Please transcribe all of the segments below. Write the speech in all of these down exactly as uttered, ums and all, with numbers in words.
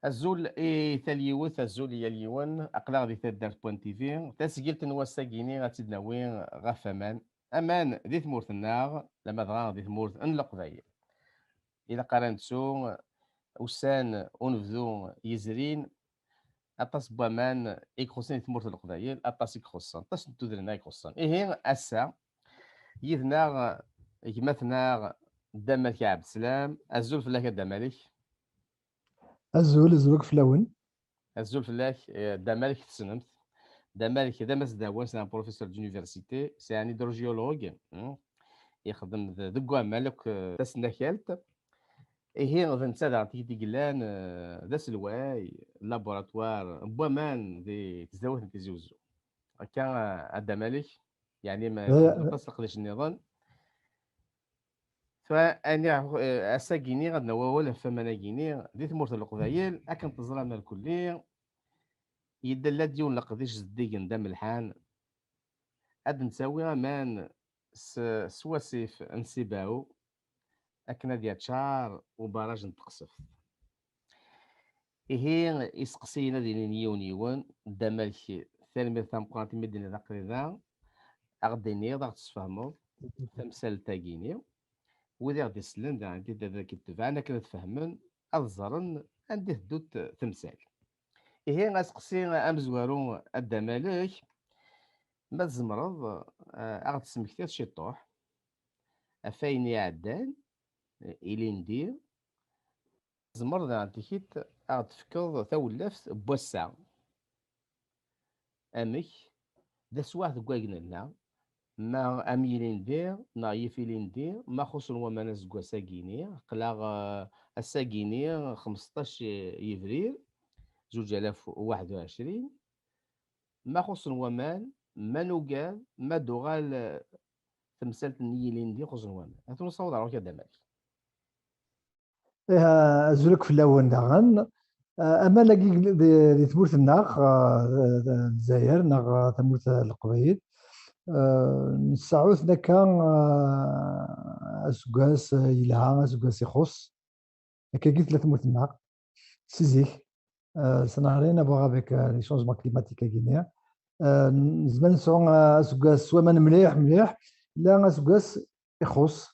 Azul i tal yiwet, azul i yal yiwen. Aql-aɣ di taddart point T V. Tasgilt n wass-agi-ni ad tt-id-nawi ɣef aman. Aman di tmurt-nneɣ, lamadɣa di tmurt n Leqbayel. Ilaq ara nettu ussan unebdu yezrin, aṭas n waman i ixuṣṣen di tmurt n Leqbayel, aṭas i ixuṣṣen, aṭas n tudrin i ixuṣṣen. Ihi, ass-a, yid-neɣ gma-tneɣ Dda Malek Ɛebdeslam. Azul fell-ak a Dda Malek. Azul, azul akk fell-awen. Azul fell-ak, eh, Dda Malek tessnem-t. Dda Malek d amasdawan, c'est un professeur d'université, c'est un hydrogéologue, hmm. Ixdem d-, deg waman akk, eh, tasnakalt. Ihi, d netta daɣen i d-yellan, eh, d aselway, laboratoire n waman di tesdawit n Tizi Uzzu. Akka, eh, a Dda Malek, yeɛni ma Eh, aṭas leqdic nniḍen. Tura, ani, eh, ass-agi-ni ad nawi awal ɣef waman-agi-ni di tmurt n Leqbayel, akken teẓram irkelli, yella-d yiwen leqdic zeddigen d amelḥan, ad d-nettawi aman s, s wasif n Sibaw, akken ad yaččar ubaraj n Teqseft. Ihi, iseqsiyen ad ilin yiwen yiwen. Dda Malek, tanemmirt tameqqrant imi d-tenniḍ aql-i da, ad ɣ-d-tiniḍ, ad ɣ-d-tesfehmeḍ tamsalt-agi-ni. Wid i ɣ-d-isellen daɣen, ad k-itebɛen akken ad fehmen, ad ẓren anda i teddunt temsal. Ihi, aseqsi amezwaru a Dda Malek, ma tzemreḍ, eh, ad ɣ-d-tesmektiḍ ciṭuḥ ɣef wayen iɛeddan, eh, ilindi, tzemreḍ daɣen tikit ad ɣ-d-tefkeḍ tawlaft n wass-a. Amek? D aswaḥ deg wayen nella, ma am yilindi neɣ yif ilindi, ma xuṣṣen waman aseggas-agi-ni, aql-aɣ, eh, ass-agi-ni xmesṭac yebrir, zuǧ alaf u waḥed u ɛecrin, ma xuṣṣen waman, ma nugad, ma d-uɣal, eh, temsalt-nni yilindi xuṣṣen waman. Ad tnussaweḍ ɣer wakka d amalek. Ih, azul akk fell-awen daɣen. Eh, aman-agi di, di tmurt-nneɣ, eh, d, d Lezzayer neɣ, eh, tamurt n Leqbayel, eh, nseɛɛu-ten akka, eh, aseggas, eh, yelha, aseggas ixuṣ. Akkagi tella tmurt-nneɣ si zik. Euh, ça n'a rien à voir avec, euh, les changements climatiques-agi-ni. Euh, nezmer nesɛu, euh, aseggas s waman mliḥ, mliḥ, la aseggas ixuṣ,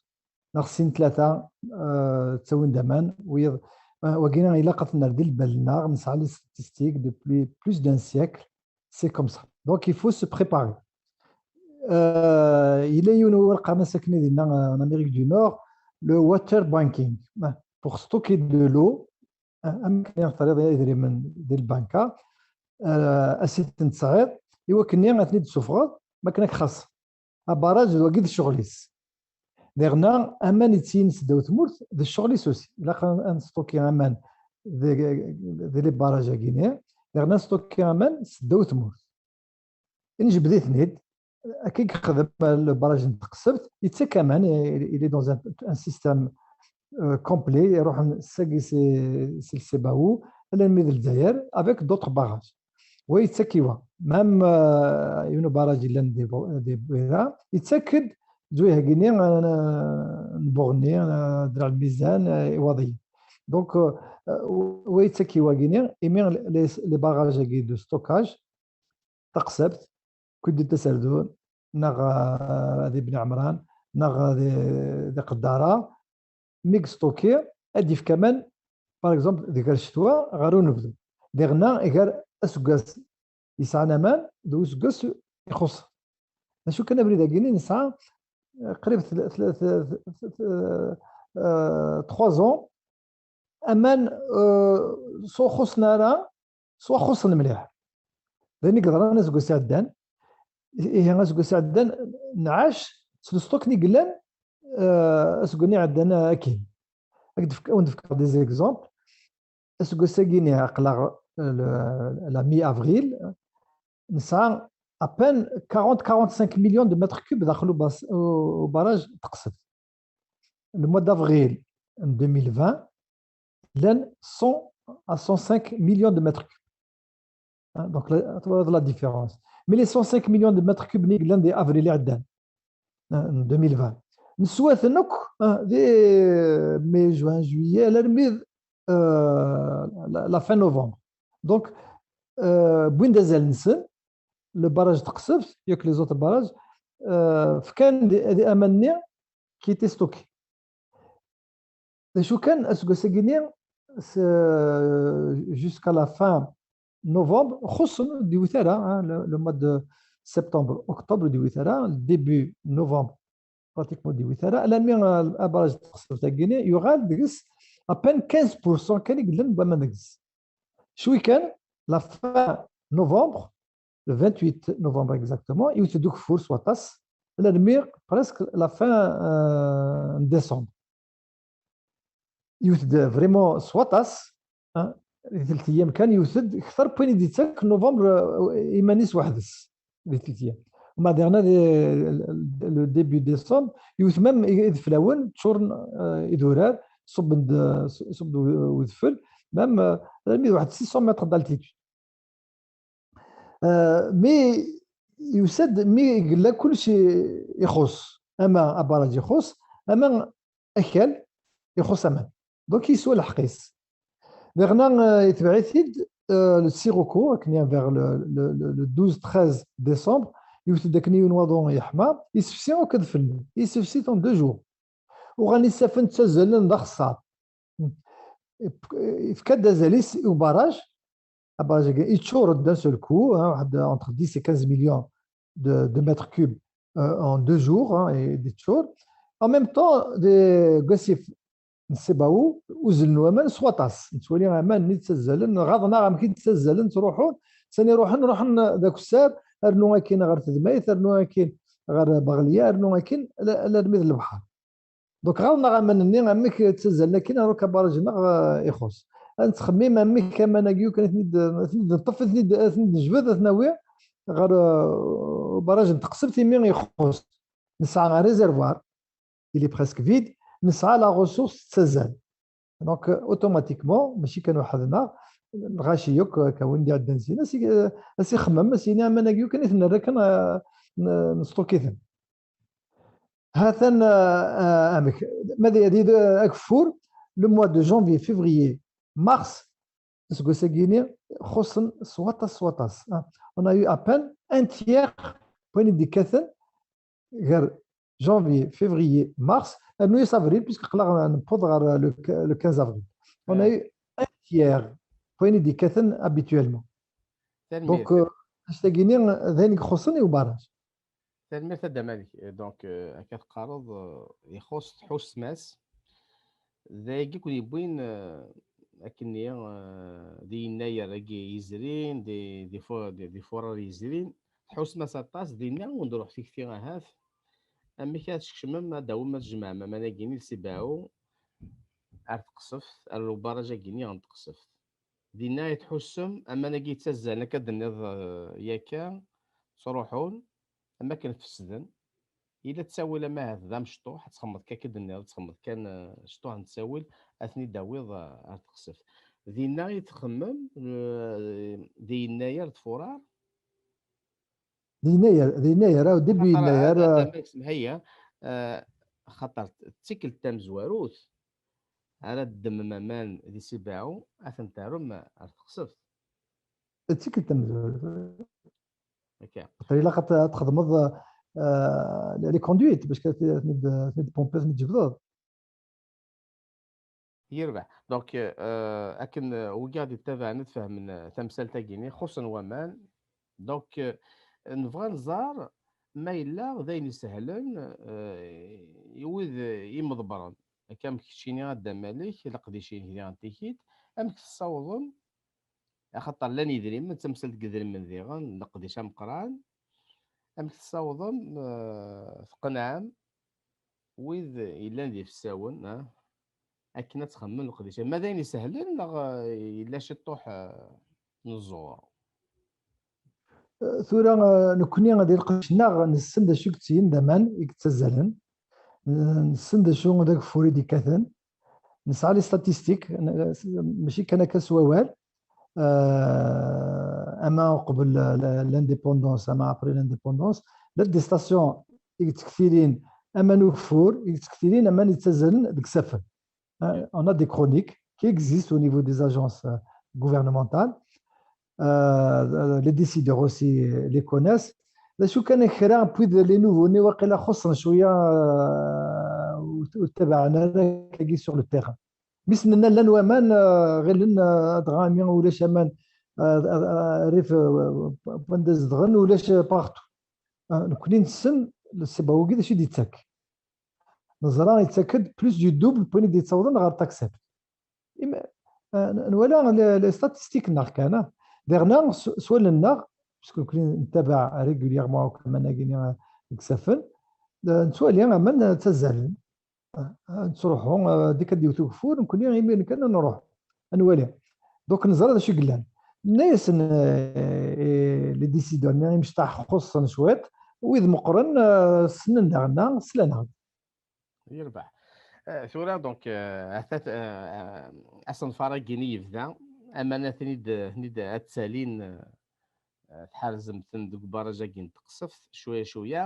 neɣ sin tlata, euh, ttawin-d aman, wiyaḍ, euh, wagi ilaq ad t-nerr di lbal-nneɣ, nesɛa les statistiques depuis plus d'un siècle, c'est comme ça. Donc, il faut se préparer. Euh, yella yiwen n welqam ass-agi dinna, euh, en Amérique du Nord, le water banking. Pour stocker de l'eau, euh, am akken i ɣ-terriḍ idrimen di lbanka, euh, ad s-ten-tesɛiḍ, i wakken ad ten-id-tessufɣeḍ, ma akken ad k-xaṣṣen. Abaraj d wagi d ccɣel-is. Diɣenna aman i ttinin seddaw tmurt, d ccɣel-is aussi. Ilaq ad, ad nstoki aman di, di les barrages-agi-ni, diɣenna nstoki aman seddaw tmurt. Njebbed-iten-id, akka i yexdem le barrage n Teqsebt, yettak aman, il, il est dans un, un système, euh, complet, iruḥen sagi si, si Lsebao, alammi d Lezzayer, avec d'autres barrages. Wa yettak i wa. Même, euh, yiwen ubaraj yellan di Bu-, di Bwira, yettak-d zwiha-gini, euh, n Buɣni, euh, Draɛ Lmizan, euh, Iwaḍiyen. Donc, euh, euh, wa yettak i wagini, imi les, les barrages-agi de stockage, Taqsebt, Kuddi Taserdun, neɣ, euh, di Bni Ɛemran, neɣ di, di Qeddara, mi yestoki, ad d-yefk aman, par exemple, di gar ccetwa ɣer unebdu. Diɣenna, gar aseggas yesɛan aman d useggas ixuṣṣen. D acu kan, abrid-agi-ni nesɛa, eh, qrib tl-, tl-, tl-, tl-, eh, trois ans, aman, eh, s ur xuṣṣen ara, s ur xuṣṣen mliḥ. D ayen i yeḍran aseggas iɛeddan. Ihi aseggas iɛeddan nɛac s lestokken i yellan, eh, aseggas-nni iɛeddan akkin. Ad k-d-fk-, ad wen-d-fkeɣ des exemples. Aseggas-agi-ni aql-aɣ, eh, le, la mi-avril, nesɛa à peine quarante, quarante-cinq millions de mètres cubes daxel ubas-, u-, ubaraj Teqsebt. Le mois d'avril deux mille vingt, llan cent à cent cinq millions de mètres cubes. Hein, donc, la, tu vois la différence. Mais les cent cinq millions de mètres cubes, ni llan di avril iɛeddan, hein, deux mille vingt. Neswa-ten akk, hein, di mai, juin, juillet, alarmi d, euh, la, la fin novembre. Donc, euh, wwin-d azal-nsen, le barrage de Tqsebt, il y a que les autres barrages, euh, fkan di, di aman-nni qui était stocké. D acu kan, aseggas-agi-nni, s- jusqu'à la fin novembre, xuṣṣen, ur d-iwit ara, hein, le, le mois de septembre, octobre, ur d-iwit ara, début novembre, pratiquement ur d-iwit ara, alammi, euh, abaraj n Tqsebt-agi-nni, yuɣal deg-s à peine quinze pour cent kan i yellan n waman deg-s. Cwi kan, la fin novembre, le vingt-huit novembre exactement, iwet-d ugeffur s waṭas, alarmi presque la fin, euh, n décembre. Iwet-d vraiment s waṭas, hein, di telt ayyam kan, iwet-d kter n wayen i d-yettak novembre, euh, iman-is weḥd-s di telt ayyam. Ma diɣna di, le début décembre, iwet même i- ideflawen, ččuren, euh, idurar, ṣubben-d, ṣubben-d udfel, même, euh, alarmi d waḥed six cents mètres d'altitude. Euh, mais yusa-d mi yella kullec i- ixuṣ, ama abaraj ixuṣ, ama akal ixuṣ aman. Donc yeswa lḥeqq-is. Diɣna, euh, itbeɛ-it-id, euh, le Sirocco, akken, vers le, le, le, le douze treize décembre, iwet-d akken yiwen waḍu yeḥma, isefsi akk adfel-nni, isefsi-t en deux jours. Uɣalen isaffen ttazzalen d axeṣṣar. Yefka-d azal-is i ubaraj, abaraj-agi yeččur d'un seul coup, hein, waḥed entre dix et quinze millions de, de mètres cubes, euh, en deux jours, hein, et yeččur. En même temps, deg wasif n Sibao, uzzlen waman s waṭas. Nettwali aman-nni ttazzalen, ɣaḍen-aɣ amek i d-ttazzalen, ttruḥun, sani ruḥen, ruḥen d akessar, rnu akkin ɣer Tedmayt, rnu akkin ɣer Baɣlia, rnu akkin, ala- alarmi d lebḥer. Donc, ɣaḍen-aɣ aman-nni, amek ttazzalen akkin, alors que abaraj-nneɣ, euh, ixuṣ. Ad nettxemmim amek aman-agi, kan ad ten-id-, ad ten-id-neṭṭef, ad ten-id-, ad ten-id-nejbed, ad ten-nawi ɣer, euh, ubaraj n Tqsebt, imi ixuṣ. Nesɛa un réservoir, il est presque vide, nesɛa la ressource tettazzal. Donc, euh, automatiquement, mačči kan weḥd-neɣ, lɣaci yakk, euh, akka win d-iɛeddan syin, as i- as ixemmem, as yini aman-agi kan i t-nerra kan, euh, n- nesṭukk-iten. Hatan, euh, euh, amek, ma di, di, euh, ageffur, le mois de janvier, février, mars, aseggas-agi-ni, xuṣṣen s waṭas, s waṭas, hein. On a eu à peine un tiers n wayen i d-ikkaten gar janvier, février, mars, rnu-yas avril, puisque aql-aɣ newweḍ ɣer le, le quinze avril. On a eu un tiers n wayen i d-ikkaten habituellement. Donc, euh, anect-agi-ni d ayen i ixuṣṣen i ubaraj. Tanemmirt a Dda Malik. Donc, euh, akka teqqareḍ, euh, ixuṣ tḥussem-as. D ayagi i ken-yewwin, euh, akkenni, euh, di yennayer-agi yezrin, di, di fu-, di, di furar yezrin, tḥussem-as aṭas, dinna ur d-ruḥ tikti ahat. Amek ad tkecmem, ad d-tawim, ad tjemɛem aman-agi-ni d Sibao ar Tqsebt, ar ubaraj-agi-ni n Tqsebt. Dinna i tḥussem, aman-agi yettazzalen, akka d-tenniḍ, eh, yakka, ttruḥun, am akken fesden. Yella ttawil ama ahat d amecṭuḥ, ad txemmeḍ kan, akka d-tenniḍ, ad txemmeḍ kan, eh, cṭuḥ n ttawil, ad ten-id-tawiḍ, eh, ar Tqsebt. Dinna i txemmem, eh, di yennayer d furar? Di yennayer, di yennayer, aw, début yennayer, eh, semhaya, eh, xaṭer d tikkelt tamezwarut, ara d-ddmem aman di Sibao, ad ten-terrem ar Tqsebt. D tikkelt tamezwarut. Akka. Xaṭer ilaq ad t-, ad txedmeḍ, euh, les conduites, bac ad t-, ad ten-id-, ad ten-id-pompiḍ, ad ten-id-tjebdeḍ. Yerbeḥ. Donc, euh, akken, euh, wigi i ɣ-d-ittabaɛen ad fehmen, euh, tamsalt-agi-ni, xuṣṣen waman. Donc, euh, nebɣa ad nẓer ma yella d ayen isehlen, euh, i wid, euh, imḍebbren. Akka am keččini a Dda Malik, leqdic-inek diɣen tikit, amek tessawḍem, axaṭer llan yidrimen, d tamsalt n yidrimen diɣen, leqdic ameqqran, amek tessawḍem, eh, tqenɛem wid yellan d ifessawen, ah, akken ad txemmem leqdic-a? Ma d ayen isehlen neɣ, eh, yella ciṭṭuḥ, eh, n ẓẓur? Tura, eh, nekkni di lqecc-nneɣ nessen d acu i yettgen d aman i yettazzalen, nessen d acu d ageffur i d-ikkaten, nesɛa les statistiques, n-, mačči kan akka s wawal, eh, ama uqbel l-, l-, l'indépendance, ama après l'indépendance, llant des stations i yettektilin aman ugeffur, i yettektilin aman yettazzalen deg isaffen. Hein, on a des chroniques qui existent au niveau des agences, euh, gouvernementales. Euh, les décideurs aussi les connaissent. D acu kan kra n wid les nouveaux-nni waqila xuṣṣen cwiya, euh, ur ur ttabaɛen ara akkagi sur le terrain. Mi s-nenna llan waman, euh, ɣilen, euh, dɣa imi ulac aman, euh, euh, rrif, euh, wanda zedɣen ulac partout. Euh, nekkni nessen ssebba-agi d acu i d-yettak. Neẓra yettak-d plus du double n wayen i d-yettawḍen ɣer Taxaft. Im- euh, nwala les, les statistiques-nneɣ kan, ah. Diɣna s- s wallen-nneɣ, parce que nekkni nettabaɛ régulièrement akk aman-agi-nni, euh, deg Safen, euh, nettwali aman, euh, ttazzalen. Ah, nettruḥu, ah, deg ad d-iwet ugeffur, nekkni imir kan ad nruḥ, ad nwali. Donc neẓra d acu i yellan. Nna-yasen, eh, eh, les décideurs-nni, imecṭaḥ xuṣṣen cwiṭ, wid meqqren, eh, ssnen daɣen, slan-aɣ-d. Yerbeḥ. Eh, tura, donc, eh, atat, eh, eh, asenfar-agi-nni yebda, aman ad ten-id, ten-id ad ttalin, eh, eh, tḥerzem-ten deg ubaraj-agi n Teqseft, cwiya, cwiya.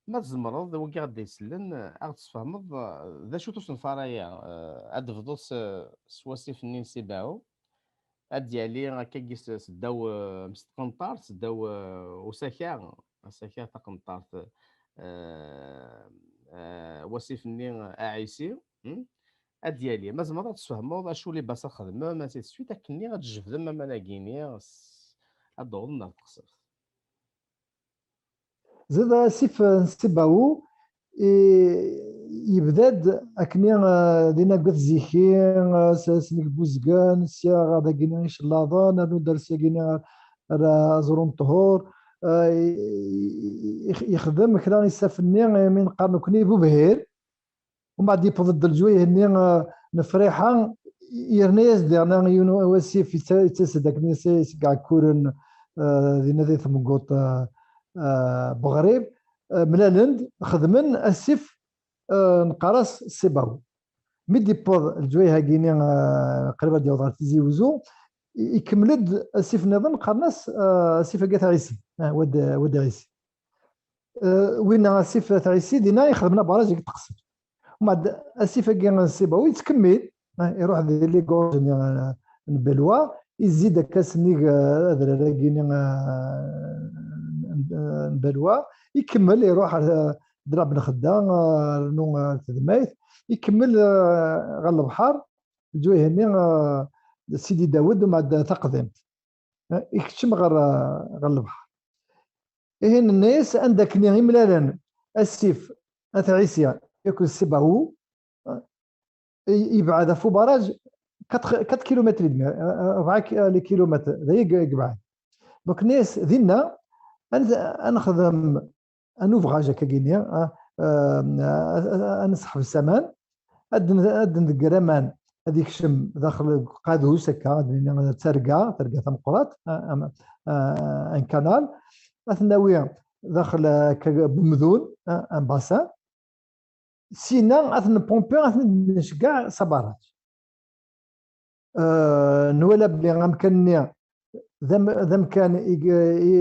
Ma tzemreḍ, wigi ɣ-d-isellen, eh, ad ɣ-d-tesfehmeḍ, eh, d acu-t usenfar-aya, eh, ad d-tebduḍ s, s wasif-nni n Sibaw, ad d-yali akkagi s, s ddaw, eh, s tqenṭart, s ddaw, eh, usaka, asaka taqenṭart, eh, eh, wasif-nni aɛisi, hmm? Ad d-yali. Ma tzemreḍ ad tesfehmeḍ acu les bases ad xedmen, ainsi de suite, akken ad d-tjebdem aman-agi-nni s-, ad d-awḍen ɣer Teqseft. Ziḍ asif n Sibaw, i- yebda-d akken, eh, dinna deg At Ziki, eh, s- asmi deg Buzgan, sya ɣer dagini icellaḍen, rnu dar syagini ar, ar Aẓru n Ṭhur, eh, i- i- ixdem kra isafen-nni, eh, mi neqqar nekkni Bubhir. Umbeɛd yewweḍ-d leǧwayeh-nni, eh, n Friḥa, yerna-yas-d yerna yiwen wasif yetta- yettas-d akken is- seg Ɛekkuren, eh, dinna di temguṭ, eh, eh, Buɣrib, eh, mlalen-d, xedmen asif, eh, neqqar-as Sibaw. Mi d-yewweḍ leǧwayeh-agi-nni, eh, qrib ad d-yaweḍ ɣer Tizi Wezzu, i- ikemmel-d asif nniḍen, qqaren-as, eh, asif-agi At Ɛisi, eh, Wad, Wad Ɛisi. Eh, winna asif At Ɛisi, dinna ixedmen abaraj deg Teqseft. Umbeɛd asif-agi n Sibaw yettkemmil, eh, iruḥ di les gorges-nni, eh, n Belwa, izzi-d akka sennig, eh, adrar-agi-nni, eh, n, n Belwa, ikemmel iruḥ ar, eh, Draɛ Ben Xedda, eh, rnu, eh, Tedmayt, ikemmel, eh, ɣer lebḥer, leǧwayeh-nni, eh, Sidi Dawed, umbeɛd Taqdimt. Eh, ikeččem ɣer, eh, ɣer lebḥer. Ihi nenna-yas anda akken i mlalen asif At Ɛisi akked Sibaw, eh, i- yebɛed ɣef ubaraj quatre, quatre kilomètres et demi, eh, eh, rebɛa ki- eh, les kilomètres, d aya i yebɛed. Donc nenna-yas dinna, ad, ad nexdem un ouvrage akkagini, ah, eh, ad, ad, ad nesseḥbes aman, ad, n- ad d-nḍegger aman, ad ikcem daxel deg uqadus akka, ad nini d targa, targa tameqqrant, ah, am- ah, un canal, ad t-nawi daxel, ah, akka n umdun, ah, un bassin, sina ad t-npompi, ad t-nceggeɛ s abaraj. Eh, nwala belli amkan-nni d am- d amkan i, i,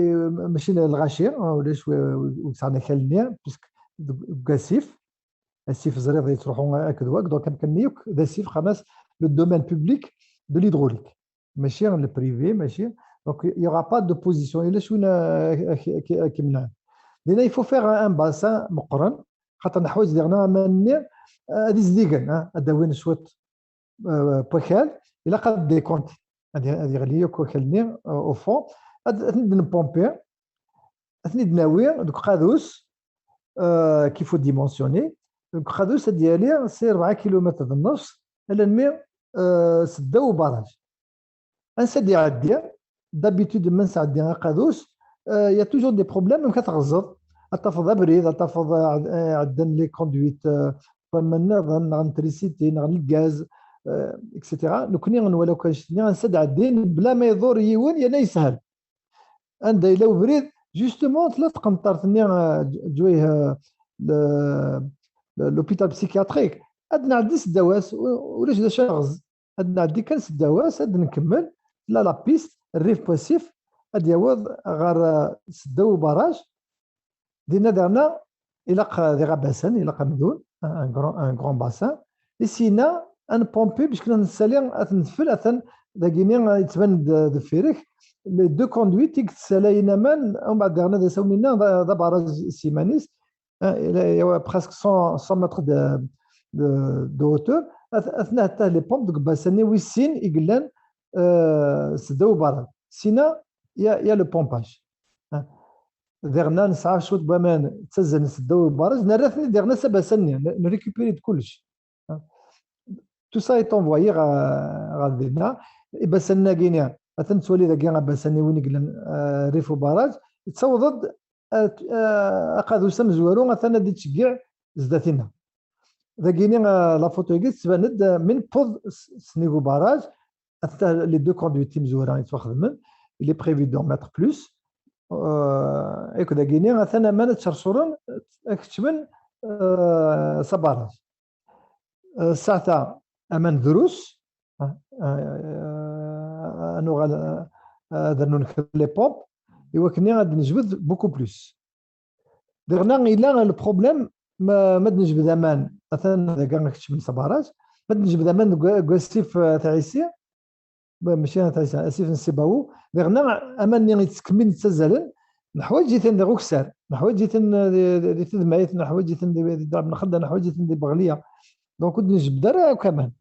mačči n lɣaci, ulac wi, wi yesɛan akal-nni, puisque deg, deg asif, asif ẓriɣ yettruḥu akked wak, donc amkan-nni yakk d asif, qqaren-as le domaine public de l'hydraulique. Mačči le privé, mačči. Donc, il y aura pas d'opposition. Ulac win a- a- a- a- k-imnɛen. Dinna, il faut faire un, un bassin meqqren, xaṭer neḥwaǧ diɣen aman-nni, eh, ad izdigen, ah, ad d-awin cwiṭ, eh, n wakal, ilaq ad décompter, ad, ad yeɣli yakk wakal-nni, eh, au fond, ad, ad ten-id-npompi, ad ten-id-nawi deg uqadus, eh, qu'il faut dimensionner, deg uqadus ad d-yali si rebɛa kilumitr d nnefs, alammi, eh, seddaw ubaraj. Ansa d-iɛeddi, d'habitude ma nesɛeddi aqadus, eh, il y a toujours des problèmes, amek ad tɣeẓẓeḍ, ad tafeḍ abrid, ad tafeḍ, eh, ɛeddan les conduites, eh, waman nniḍen, neɣ n trisiti, neɣ n lgaz, eh, et cetera. Nekkni nwala akk annect-nni, ansa d-ɛeddin, bla ma iḍur yiwen, yerna yeshel. Anda yella ubrid, justement, tella tqenṭert-nni, eh, ǧ-, ǧwayeh, eh, le- le- l'hôpital psychiatrique, ad nɛeddi seddaw-as, u- ulac d acu ad nɣeẓẓ. Ad nɛeddi kan seddaw-as, ad nkemmel, tella la piste, rrif n wasif, ad yaweḍ ɣer, eh, seddaw ubaraj. Dinna daɣna, ilaq, eh, d iɣabasen, ilaq amdun, un grand, un grand bassin. I sina, ad npompi, bac kan ad nessali, ad t-nefl, atan dagini yettban-d deffir-k les deux conduites i yessalayen aman, umbeɛd diɣen ad as-awin d abaraj s yiman-is, il y a presque cent, cent mètres de, de, de hauteur, atna hatta les pompes deg ubassan-nni wis sin i yellan seddaw ubaraj. Sina, il y a, il y a le pompage. Diɣen nesɛa cwiṭ n waman ttazzalen seddaw ubaraj, nerra-ten-id diɣen s abassan-nni, nrécupérer-d kullec. Tout ça est envoyé ɣer dinna. Ibasanen-agi-nni, atan nettwali dagi abasan-nni win i yellan rrif ubaraj, yettaweḍ-d aqadus amezwaru, atan ad d-ittceggiɛ zdat-inna. Dagini, la photo-agi tettban-d mi newweḍ s nnig ubaraj, les deux conduites timezwura yettwaxedmen, il est prévu d'en mettre plus. Akk dagini atan aman ad ttcercuren, ad keččmen s abaraj. Ssaɛta aman drus, ad nuɣal ad rnun kra les pompes, i wakken ad nejbed beaucoup plus. Diɣen yella le problème, ma, ma d-nejbed aman, atan dagi keččmen s abaraj, ma d-nejbed aman deg wasif At Ɛisi, mačči At Ɛisi, asif n Sibawu, diɣen aman-nni yettkemmilen ttazzalen, neḥwaǧ-iten di Ukessar, neḥwaǧ-iten di, di, di Tedmait, neḥwaǧ-iten di, di Dɛa Benxedda, neḥwaǧ-iten di Beɣliya. Donc ur d-nejbed ara akk aman.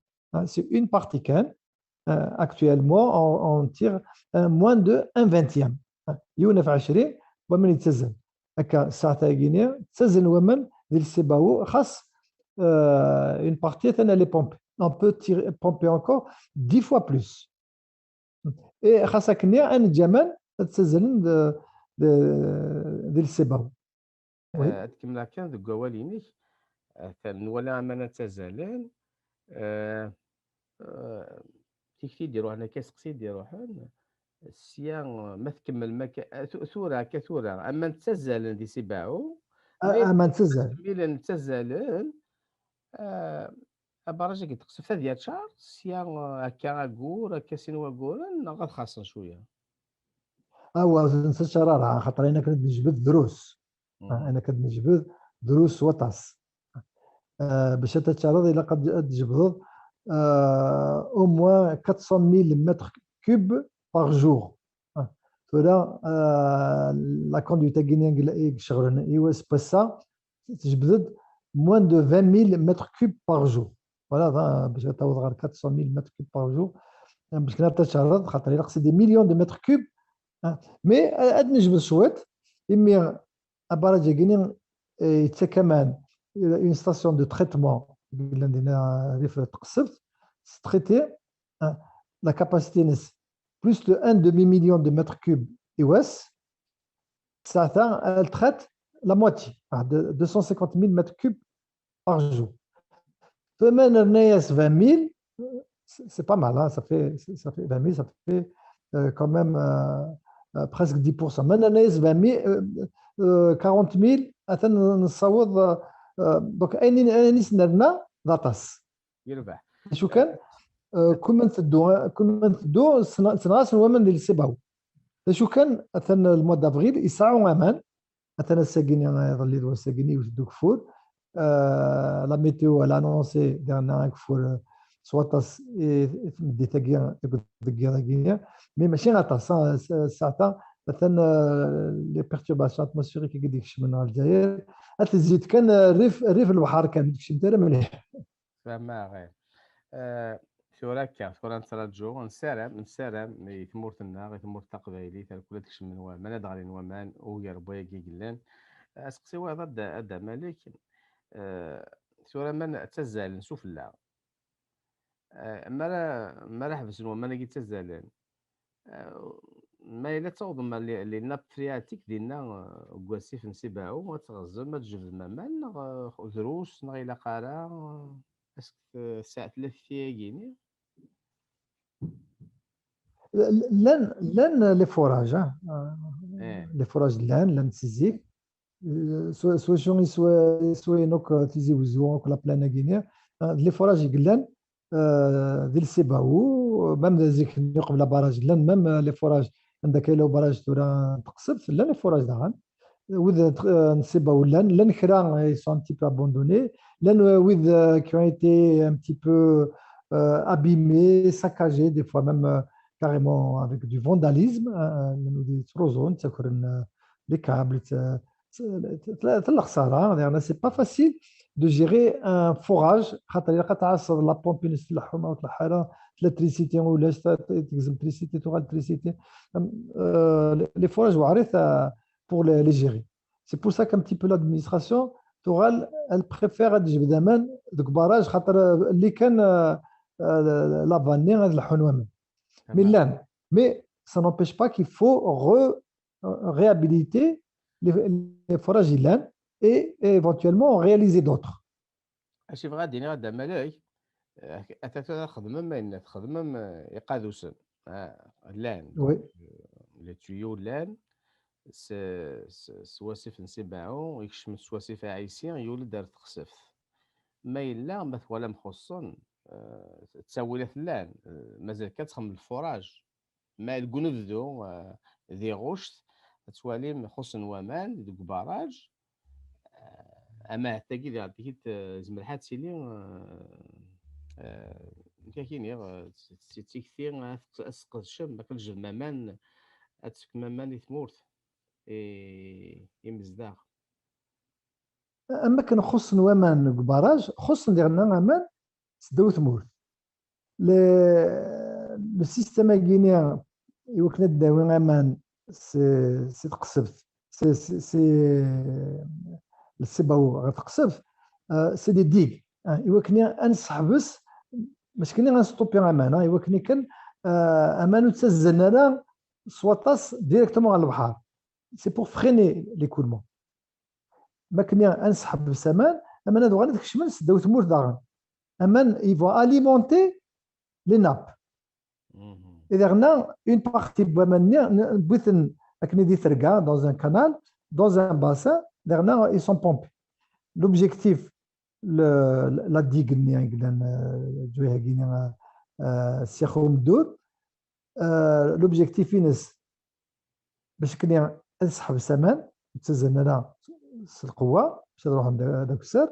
C'est une partie kan. Actuellement, on, on tire moins de un vingtième. Yiwen ɣef ɛecrin waman yettazzalen. Akka, ssaɛta-agi-nni, ttazzalen waman di Sibawu, xas une partie atan elle est pompée. On peut tirer, pomper encore dix fois plus. Et xas akken ad neǧǧ aman ad ttazzalen di Sibawu. Ad kemmleɣ kan deg wawal-inek. Atan nwala aman ad ttazzalen. Tikti d-iruḥen akka, aseqsi d-iruḥen. Sya, ma tkemmlem akka, tura akka, tura aman ttazzalen di Sibawu. Aman ttazzalen. Milen ttazzalen. Abaraj-agi n Teqsebt ad yaččar, sya akka aggur, akka sin wagguren, neɣ ad xaṣen cwiya? Awa, ur nettaččar ara, xaṭer ayen akken ad nejbed drus. Ayen akken ad nejbed drus s waṭas. Bac ad taččareḍ, ilaq ad d-tjebdeḍ au moins quatre cent mille mètres cubes par jour. Tura, la conduite-agi i iceɣlen i wass n wass-a, tjebded moins de vingt mille mètres cubes par jour. Voilà, bac ad taweḍ ɣer quatre cent mille mètres cubes par jour. Bac kan ad taččareḍ, xaṭer ilaq c'est des millions de mètres cubes. Mais ad nejbed cwiṭ, imi abaraj-agi-nni yettak aman, une station de traitement, yellan dinna rrif Teqsebt, traiter la capacité-ines plus de un demi-million de mètres cubes i wass. Ssaɛta, elle traite la moitié, deux cent cinquante mille mètres cubes par jour. Tura ma nerna-yas vingt mille, c'est pas mal, hein, ça fait, ça fait vingt mille, ça fait euh, quand même euh, euh, presque dix pour cent. Ma nerna-yas vingt mille, euh, euh, quarante mille, atan nessaweḍ, euh, donc ayen i s-nerna d aṭas. Yerbeḥ. D acu kan, euh, kul ma nteddu, kul ma nteddu, ttnaɣasen waman di Sibawu. D acu kan, atan le mois d'avril, yesɛa aman, atan ass-agi-nni, iḍelli d wass-agi-nni, yewwet-d ugeffur. La météo, elle a annoncé diɣen ageffur s waṭas i tmeddit-agi, deg yiḍ-agi-nni. Mais mačči aṭas, ssaɛta, atan les perturbations atmosphériques i d-ikecmen ɣer Lezzayer, ad tezzi-d kan rrif, rrif n lebḥer kan, ur d-kecment ara mliḥ. Fehmeɣ. Tura akka, tura nettraǧu, nessaram, nessaram i tmurt-nneɣ, i tmurt taqbaylit, ar kul ad kecmen waman, ad d-ɣlin waman ugar n wayagi yellan. Aseqsi wayeḍ a Dda Malik, tura aman ttazzalen sufella. Mi ara, mi ara ḥebsen waman-agi ttazzalen, ma yella tawḍem ɣer les nappes phréatiques dinna deg wasif n Sibaɛu, ad tɣezzem, ad tjebdem aman, neɣ drus, neɣ ilaq ara? Est-ce que tesɛa tella tekti-agi-nni? Llan, llan les forages, hein. Les forages llan, llan si zik. S wacu i swayen akk Tizi Wezzu, akk la plaine-agi-nni, les forages i yellan di Sibaɛu, même zik-nni qbel abaraj llan, même les forages anda akka yella ubaraj tura n Teqsebt, llan les forages daɣen. Wid n Sibaɛu llan, llan kra ils sont un petit peu abandonnés, llan wid qui ont été un petit peu abîmés, saccagés, des fois même carrément avec du vandalisme, euh, euh, les câbles, c'est pas facile de gérer un forage. La pompe, l'électricité, l'électricité, les forages, pour les, les gérer. C'est pour ça qu'un petit peu l'administration, elle préfère des barrages, les cannes, la vanne, mais ça n'empêche pas qu'il faut réhabiliter les, les forages et éventuellement réaliser d'autres. Acu bɣiɣ ad d-iniɣ a Dda Malek, ata tura txedmem ayen txedmem iqadusen, llan, les tuyaux llan, s wasif n Sibaɛu, ikcem s wasif Aɛisi, yuli-d ar Texseft. Ma yella, ma twalam xuṣṣen, ttawilat llan, mazal kan txemmem lfuraj. Ma deg unebdu, di Ɣuct, ad twalim xuṣṣen waman deg ubaraj. Ama tagi diɣ tikit, zemreɣ ad tili, nekk ad k-iniɣ, d tikti ad tesqedcem, ad tjebdem aman, ad tefkem aman i tmurt, i imezdaɣ. Am wakken xuṣṣen waman deg ubaraj, xuṣṣen diɣen aman seddaw tmurt. Le système-agi-nni i wakken ad d-nawi aman si Teqsebt, si Sibaw ɣer Teqsebt, c'est des digues. I wakken ad nesseḥbes, mačči kan ad nestoppi aman, i wakken kan aman ur ttazzalen ara s waṭas directement ɣer lebḥer. C'est pour freiner l'écoulement. Ma akken ad nesḥebbes aman, aman ad uɣalen ad kecmen seddaw tmurt daɣen. Aman, ils vont alimenter les nappes. Et daɣen, une partie n waman-nni, wwin-ten akken di terga, dans un canal, dans un bassin, daɣen, ils sont pompés. L'objectif, la digue-nni i yellan, ttwihagini, Syax Umdur, l'objectif-ines, bac akken ad seḥbes aman, ur ttazzalen ara s lqewwa, bac ad ruḥen d akessar,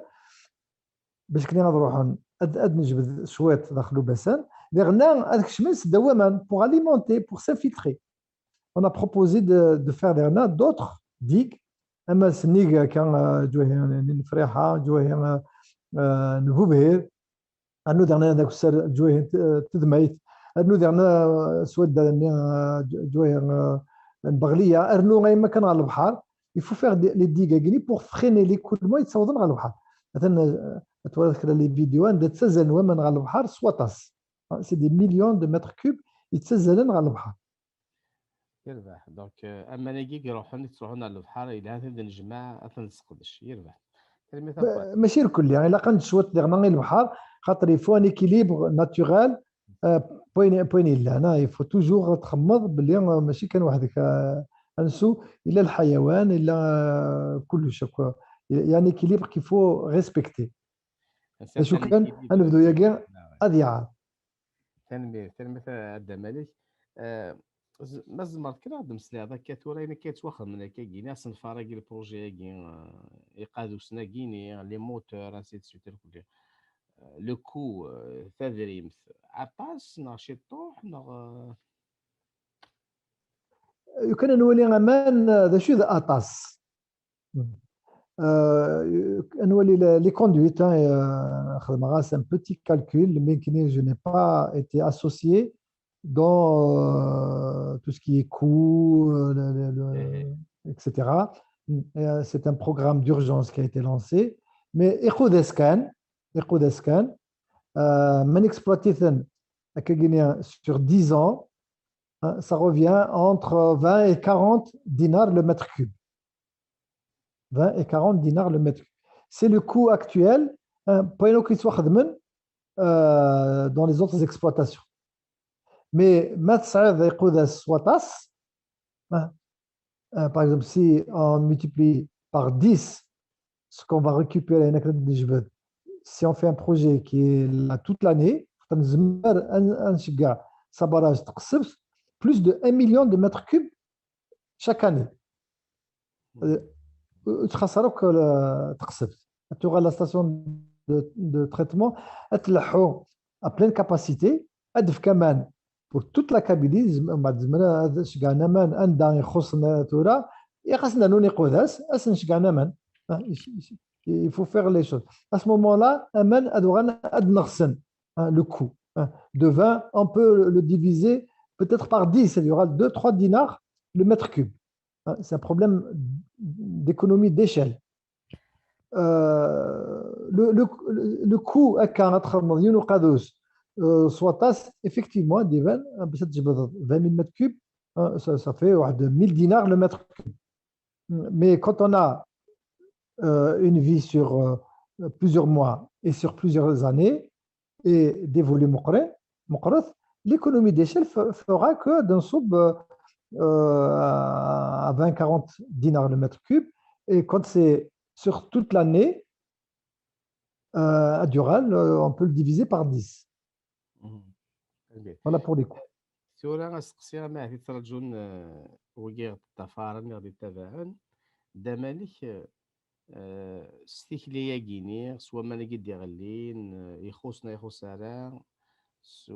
bac akken ad ruḥen, ad nejbed cwiṭ daxel ubasan, diɣen ad kecmen seddaw waman, pour alimenter, pour s'infiltrer. On a proposé de, de faire diɣen d'autres digues, ama sennig akka, ttwahi n Friḥa, ttwahi n Bubhir, rnu daɣen ad akessar ttwahi n Tedmayt, rnu daɣen s wadda-nni ttwahi n Beɣliya, rnu ayen ma kan ɣer lebḥer. Il faut faire les digues-agi pour freiner l'écoulement yettawḍen ɣer lebḥer. Atan ad twaliḍ kra les vidéos anda ttazzalen waman ɣer lebḥer s waṭas. C'est des millions de mètres cubes yettazzalen ɣer lebḥer. Yerbeḥ. Donc, aman-agi i iruḥen, i yettruḥun ɣer lebḥer, yelha ad ten-nejmeɛ, ad ten-nesseqdec. Yerbeḥ. Mačči irkelli, ilaq ad necwiṭ diɣen i lebḥer, xaṭer il faut un équilibre naturel, point yellan, il faut toujours txemmeḍ belli mačči kan weḥd-k ansu, illa lḥayawan, illa kullec akk. Il y a un équilibre qu'il faut respecter. Acu kan, anebdu-agi ad iɛer. Tanemmirt, tanemmirt a Dda Malek. Ma tzemreḍ kan ad d-temmeslayeḍ akka tura, ayen akka yettwaxedmen akka-gini, asenfar-agi, le projet-agi, iqadusen-agi-ni, les moteurs, ainsi de suite, irkelli. Le coût, tadrimt, aṭas neɣ ciṭuḥ neɣ? Lukan ad nwali aman d acu d aṭas. Ad nwali les conduites, xedmeɣ-as un petit calcul, mais je n'ai pas été associé dans tout ce qui est coût, et cetera. C'est un programme d'urgence qui a été lancé, mais iqud-as kan, iqud-as kan, ma nexploit-iten akka-gini sur dix ans, ça revient entre vingt et quarante dinars le mètre cube. Vingt et quarante dinars le mètre cube. C'est le coût actuel, point akk yettwaxedmen dans les autres exploitations. Mais ma tesɛiḍ iqud-as s waṭas, par exemple, si on multiplie par dix ce qu'on va récupérer, si on fait un projet qui est là toute l'année, nezmer ad nceggeɛ s barrage Teqsebt plus de un million de mètres cubes chaque année. Ur tettxaṣṣer akk Teqsebt. Ad tuɣal la station de, de traitement, ad tleḥḥu à pleine capacité, ad d-tefk aman pour toute la Kabylie, zemreɣ ad ceggɛen aman anda ixuṣṣen tura, iqas n nernu iqudas, ad sen-ceggɛen aman. Il faut faire les choses. À ce moment-là, aman ad uɣalen ad nneɣsen, le coût de vingt, on peut le diviser peut-être par dix, il y aura deux, trois dinars le mètre cube. C'est un problème d'économie d'échelle. Le, le, le coût, à quarante millions, soit, effectivement, vingt mille mètres cubes, ça, ça fait mille dinars le mètre cube. Mais quand on a euh, une vie sur euh, plusieurs mois et sur plusieurs années et des volumes, l'économie d'échelle fera que d'un sub euh, à vingt, quarante dinars le mètre cube. Et quand c'est sur toute l'année, euh, à Dural, euh, on peut le diviser par dix. Voilà pour les coûts. Tura aseqsi ama ahat yettraǧun wigi ɣ-d-ṭṭafaren, ɣ-d-ittabaɛen, d aman-ik s tikli-agi-ni, s waman-agi d-iɣellin, ixuṣ neɣ ixuṣ ara, s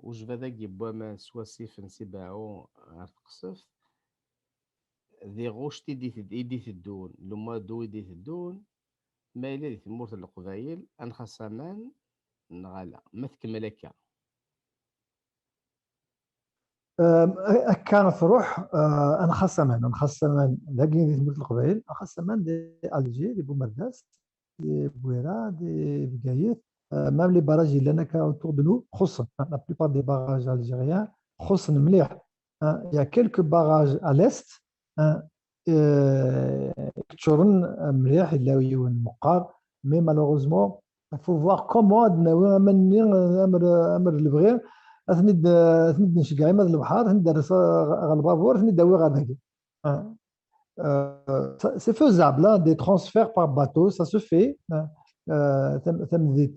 ujbad-agi n waman s wasif n Sibaɛu ɣer Teqseft, d iɣuct i d-iteddun, le mois d'août i d-iteddun, ma yella di tmurt n Leqbayel, ad nxaṣ aman neɣ ala, ma tkemmel akka. Akka truḥ, ad nxaṣ aman, ad nxaṣ aman dagi di tmurt n Leqbayel, ad nxaṣ aman di Alger, di Bumerdas, di Bwira, di Bgayet, même les barrages yellan akka autour de nous xuṣṣen. La plupart des barrages algériens xuṣṣen mliḥ. Il y a quelques barrages à l'est ččuren mliḥ, yella yiwen meqqar, mais malheureusement il faut voir comment ad nawi aman-nni amer lebɣi ad ten-id-nceggeɛ ima d lebḥer, ad ten-id-nerres ɣer lbabur, ad ten-id-nawi ɣer dagi. C'est faisable, hein, des transferts par bateau, ça se fait. Tamdit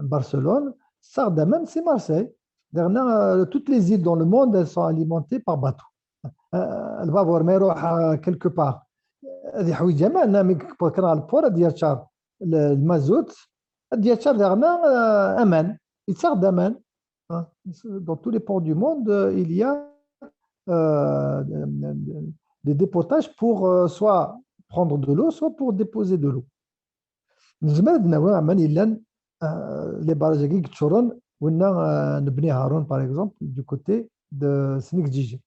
Barcelone, ça redamène, c'est Marseille. Toutes les îles dans le monde, elles sont alimentées par bateau. Lbabur, mais quelque part, ad yeḥwiǧ aman, mi yewweḍ kan ɣer lport, ad d-yaččar lmazut, ad d-yaččar daɣen aman, yettaɣ-d aman. Dans tous les ports du monde, il y a euh, des dépotages pour euh, soit prendre de l'eau, soit pour déposer de l'eau. Nezmer ad nawi aman yellan les barrages-agi yeččuren, winna n Bni Haroun, par exemple, du côté de Snegdjiji.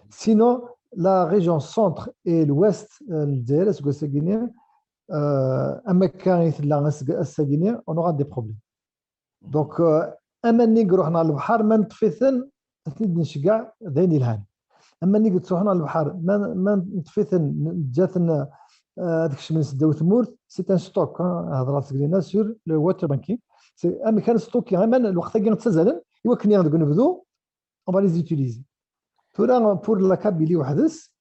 Sinon, la région centre et l'ouest n Lezzayer, aseggas-agi-ni, am akka i tella ass-agi-ni, on aura des problèmes. Donc, aman-nni i iruḥen ɣer lebḥer, ma neṭṭef-iten, ad ten-id-nceggeɛ, d ayen yelhan. Aman-nni i yettruḥun ɣer lebḥer, ma neṭṭef-iten, neǧǧa-ten ad kecmen seddaw tmurt, c'est un stock, hedreɣ seg dinna sur le water banking. Amek ara nstocki aman, lweqt-agi ttazalen, i wakken deg unebdu, on va les utiliser. Tura, pour la Kabylie weḥd-s,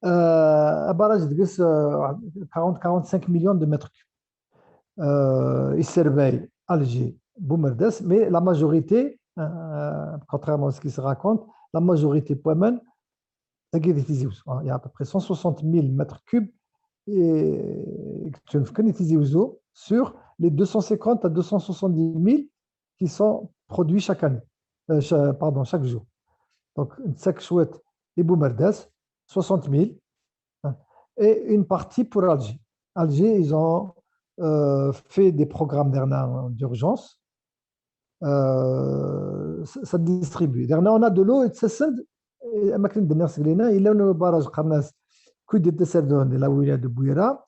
abaraj deg-s quarante, quarante-cinq millions de mètres cubes. Isserbay Alger, Bumerdas, mais la majorité, contrairement à ce qui se raconte, la majorité n waman, il y a à peu près cent soixante mille mètres cubes et sur les deux cent cinquante à deux cent soixante-dix mille qui sont produits chaque année, euh, pardon, chaque jour. Donc, une sec chouette et Bumerdas, soixante mille, hein, et une partie pour Alger. Alger, ils ont euh, fait des programmes d'urgence. Euh, ça, ça distribue. On a de l'eau et ça, c'est un barrage, Karnas, Kudit de Serdon, de la Ouya de Bouira,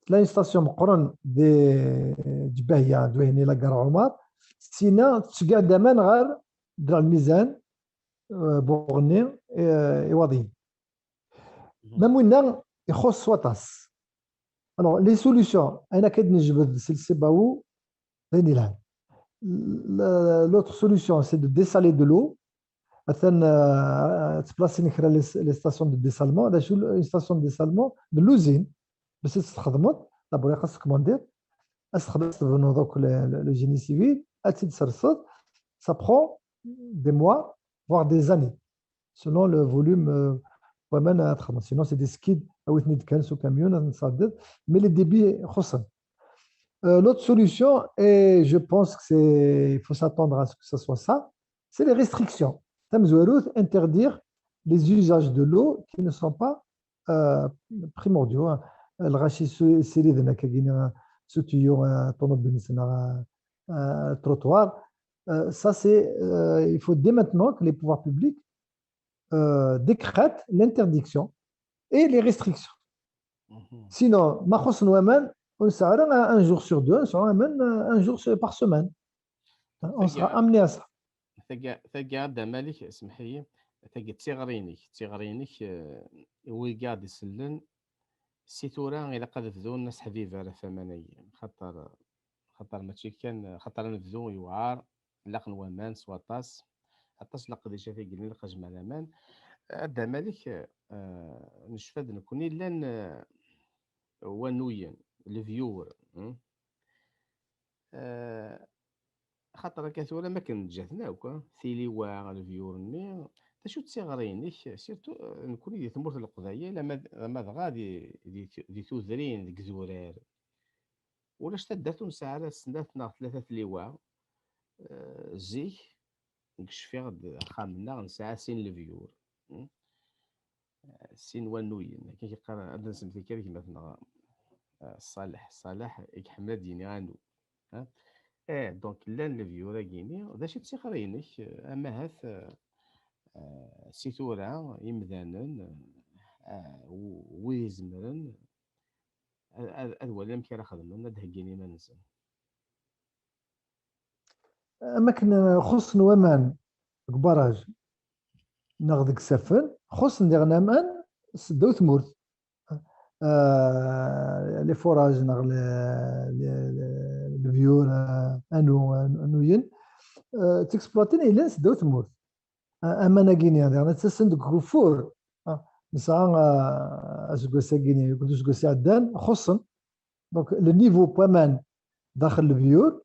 la station meqqren di Ǧbahya, d wayen la gare Omar, sina tettceggɛ-d aman ɣer Dra Lmizan, Buɣni, Iwaḍiyen. Même winna ixuṣ s waṭas. Alors, les solutions, ayen akka d-nejbed si Lsibawu, d ayen yelhan. L'autre solution, c'est de dessaler de l'eau. Atan ttplasin kra les stations de dessalement, d acu une station de dessalement, de l'usine, bas ad txedmeḍ, d'abord xas tkommandiḍ, ad txedmeḍ, tebnuḍ akk le génie civil, ad tt-id-serseḍ, ça prend des mois, voire des années, selon le volume n waman ad txedmeḍ. Sinon, c'est des skids, awit-ten-id kan s ukamyun, ad ten-tesɛeddiḍ, mais les débits xuṣṣen. Euh, l'autre solution, et je pense que c'est, il faut s'attendre à ce que ce soit ça, c'est les restrictions. Tamezwarut, interdire les usages de l'eau qui ne sont pas euh, primordiaux, hein. Lɣaci ssiriden akkagini s utuyyu, euh, ṭumubil-nsen, euh, euh, trottoir. Euh, ça, c'est, euh, il faut dès maintenant que les pouvoirs publics euh, décrètent l'interdiction et les restrictions. Sinon, ma xuṣṣen waman, ur nesɛi ara un jour sur deux, nesɛa aman, euh, un jour sur- par semaine. On sera amené à ça. Tagi, tagi, a Dda Malik, smeḥ-iyi, tagi d tiɣri-inek, d tiɣri-inek, eh, i wigi i ɣ-d-isellen, si tura ilaq ad bdun aseḥbiber ɣef waman-agi, xaṭer, xaṭer mačči kan, xaṭer ad nebdu yewɛer, laqen waman s waṭas, aṭas n leqdicat i yellan ilaq ad jemɛen aman. A Dda Malik, eh, necfa-d nekkni llan, eh, wanuyen, lebyur, hmm? Eh, xaṭer akka tura, ma akken ǧǧaten akk, ah, tiliwa, lebyur-nni, d acu d tiɣri-inek, surtout, eh, nekkni di tmurt n Leqbayel, ama d, ama dɣa di, di, di tudrin, deg idurar. Ulac taddart ur nesɛi ara snat neɣ tlata tliwa, eh, zik, nekk cfiɣ-d axxam-nneɣ nesɛa sin lebyur. Hmm? Eh, sin wanuyen, akken i yeqqar, ad nsemmi kan gma-tneɣ, eh, Ṣaleḥ. Ṣaleḥ i iḥemmel ad d-yini anu. Eh, donc, llan lebyur-agi-ni, d acu d tiɣri-inek, eh, amahat, eh, eh, si tura, imdanen, eh, w-, wid izemren, ad, ad, ad walin amek ara xedmen, ad d-heggin iman-nsen. Am akken xuṣṣen waman deg ubaraj neɣ deg isaffen, xuṣṣen diɣen aman seddaw tmurt. Euh, les forages neɣ le, le, le, lebyur, euh, anu, anuyen, euh, ttexploitin yellan seddaw tmurt. A-, aman-agi-ni, diɣen ttasen deg ugeffur. Ah, nesɛa, ah, aseggas-agi-ni, akked useggas iɛeddan, xuṣṣen. Donc, le niveau n waman daxel lebyur,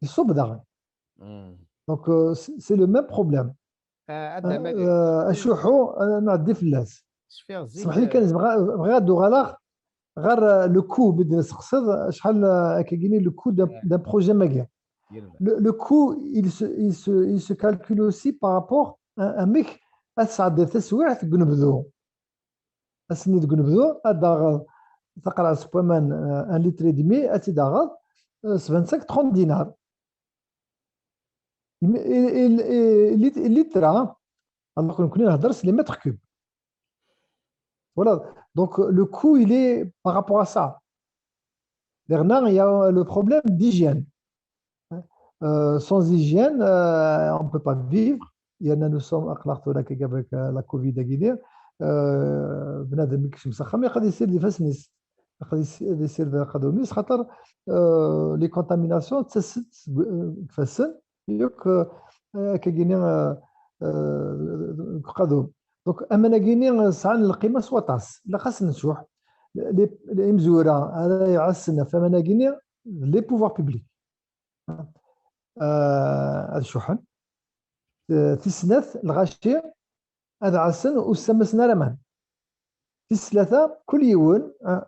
iṣubb daɣen. Mm. Donc, euh, c'est c'est le même problème. Ah, a Dda Malik, Euh, acuḥḥu, euh, nɛeddi fell-as. cfiɣ zik, Smeḥ-iyi kan, eh, bɣa-, bɣiɣ ad d-uɣaleɣ ɣer, euh, le coût, mi d-nesqeṣṣed, acḥal, euh, akkagini, le coût d'un d'un projet am wagi. yelha. Le, le coût, il se, il se, il se calcule aussi par rapport à, amek ad tesɛeddiḍ taswiɛt deg unebdu. Ass-nni deg unebdu, ad d-taɣeḍ taqerɛet n waman, euh, un litre et demi, ad tt-id-taɣeḍ, euh, s vingt-cinq, trente dinars. Il, il, il, il, litre, hein, alors que nous connaissons les mètres cubes. Voilà. Donc, le coût, il est par rapport à ça. Dernièrement, il y a le problème d'hygiène. Euh, sans hygiène, euh, on ne peut pas vivre. Il y en a, nous sommes à Klartoulak avec, euh, la covid à Guinée. Euh, بنادم يكشم سخم يقدر يسير دي فاسنس. يقدر يسير دي قدوميس خاطر، euh, les contaminations تسست فاسن يوك، euh, كاكيني، euh, euh, قدوم. Donc, aman-agi-ni sɛan lqima s waṭas. Ilaq ad sen-ncuḥ. Imezwura ara iɛassen ɣef waman-agi-ni, les pouvoirs publics. Euh, ad cuḥḥen. Euh, tis snat, lɣaci ad ɛassen ur ssamasen ara aman. Tis tlata, kul yiwen, euh,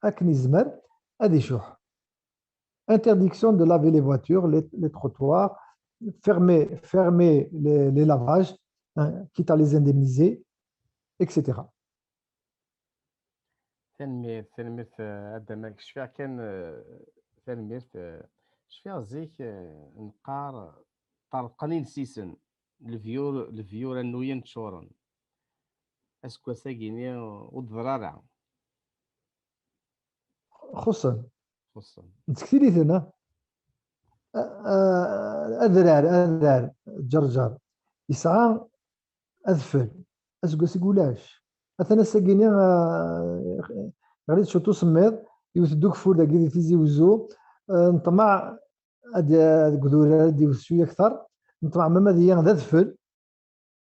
akken yezmer ad icuḥ. Interdiction de laver les voitures, les, les trottoirs, fermer, fermer les, les lavages, hein, quitte à les indemniser, et cetera. Tanemmirt, tanemmirt, eh, a Dda Malik. Cfiɣ kan, eh, tanemmirt, eh, cfiɣ zik, eh, neqqar ṭerḍqen inesisen, lebyur, lebyur anuyen ččuren. Aseggas-agi-ni ur d-ḍra ara. Xuṣṣen. Xuṣṣen. Nettektil-iten, ha? A-, a-, adrar, adrar, ǧerǧer. Yesɛa adfel. Aseggas-agi ulac. Atan ass-agi-ni, ah, ɣer-, ɣer-, ɣer-, cuṭ usemmiḍ, iwet-d ugeffur dagi di Tizi Wezzu. Ah, neṭmeɛ ad, deg udurar ad iwet cwiya akter. Neṭmeɛ ma ad iyi d adfel.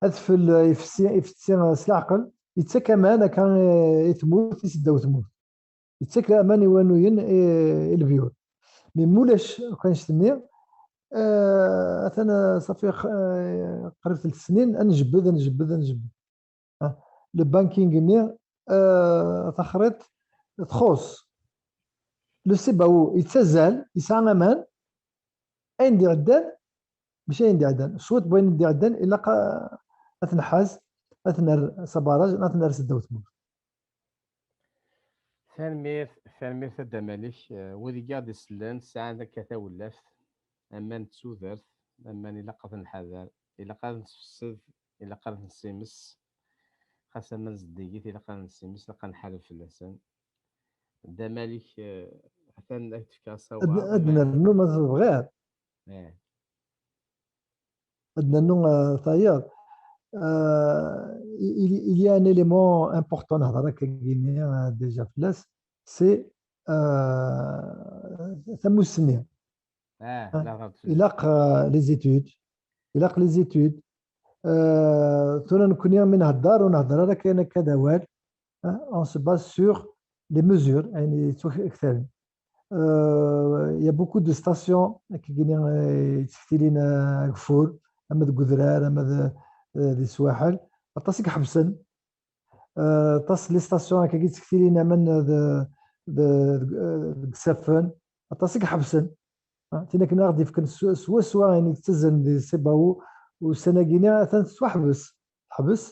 Adfel, ah, ifessi, ifessi, ah, s leɛqel. Yettak aman akka, ah, i tmurt, i seddaw tmurt. Yettak aman i wanuyen, i, i lebyur. Mi mulac akk annect-nni, eh, atan, eh, ṣafi, eh, qrib telt snin, ad njebbed, ad njebbed, ad njebbed. Ah, le banking-nni, eh, taxriṭ txuṣ. le CBAO yettazzal, yesɛa aman, ayen d-iɛeddan, mačči ayen d-iɛeddan, cwiṭ n wayen d-iɛeddan, ilaq a, ad t-nḥaz, ad t-nerr s abaraj, ad t-nerr s ddaw tmurt. Tanemmirt, tanemmirt a Dda Malik. Eh, wid i aɣ-d-isellen sɛan akka tawlaft, aman d tudert, aman ilaq ad nḥader, ilaq ad nessefsed, ilaq ad nessimes. Xas aman zeddigit, ilaq ad nessimes, ilaq ad nḥareb fell-asen. Dda Malik, eh, atan ad k-d-fkeɣ asawaɣ. Ad nernu ma tebɣiḍ. Eh. Ad nernu, eh, tayeḍ. Eh, il, il y a un élément important, nehḍer akka gini, eh, déjà fell-as, c'est, eh, tamussni. Ah, Ilaq, euh, les études. Ilaq les études. Euh, tura nekkni mi nhedder, ur nhedder ara kan akka d awal. Hein, on se base sur les mesures, ayen yettwaktaren. Euh, il y a beaucoup de stations, akkagini, euh, yettektilin, euh, ageffur, ama deg udrar, ama d, euh, di swaḥel. Aṭas i iḥebsen. Euh, aṭas les stations akkagi ttektilin aman d, d, d, deg isaffen, aṭas i iḥebsen. Ah, tin akken ad ɣ-d-yefken s-, swaswa ayen yettazzalen di CBAO, ussan-agi-nni atan tettwaḥbes. Teḥbes.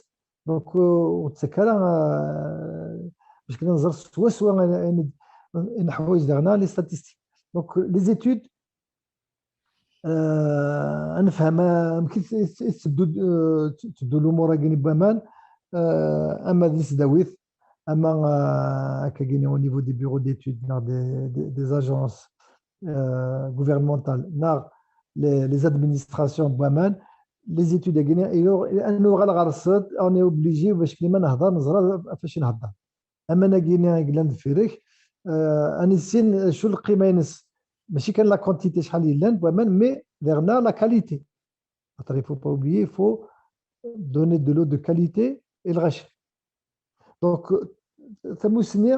Donc, euh, ur tettak ara, euh, bac kan ad nẓer swaswa ayen, ayen, ayen neḥwaǧ daɣen les statistiques. Donc, les études, euh, ad nefhem, euh, amek i t-, i t-, i tetteddu, euh, tetteddu lumuṛ-agi n waman, euh, ama di tesdawit, ama, euh, akkagini au niveau des bureaux d'études, neɣ des, des, des agences, euh, gouvernementales, neɣ les, les administrations n waman, les études-agi-nni, ad nuɣal ɣer-sent, on est obligé bac kan ma nehder, neẓra ɣef acu nhedder. Aman-agi-nni i yellan deffir-k, euh, ad nissin acu lqima-ines, mačči kan la quantité, acḥal yellan n waman, mais daɣen la qualité. Xaṭer, il faut pas oublier, il faut donner de l'eau de qualité i lɣaci. Donc, tamussni,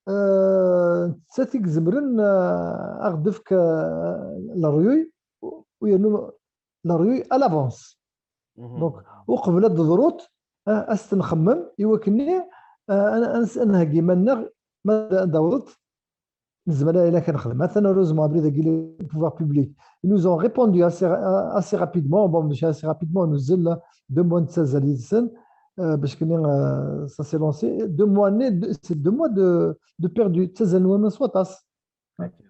euh, d ta i izemren, euh, ad ɣ-d-tefk, euh, leryuy, u yernu leryuy à l'avance. Donc, uqbel ad d-teḍru, euh, ad s-nxemmem i wakken-nni, euh, ad, ad, ad nheggi iman-nneɣ ma d, ad d-awḍet, nezmer ad, ad nexdem. Atan, heureusement, abrid-agi, les pouvoirs publics, ils nous ont répondu assez, assez rapidement. Bon, mačči assez rapidement, nuzzel deux mois nettazzal yid-sen, euh, bac kan, euh, ça s'est lancé. Deux mois, c'est deux mois de, de perdu. Ttazzalen waman s waṭas.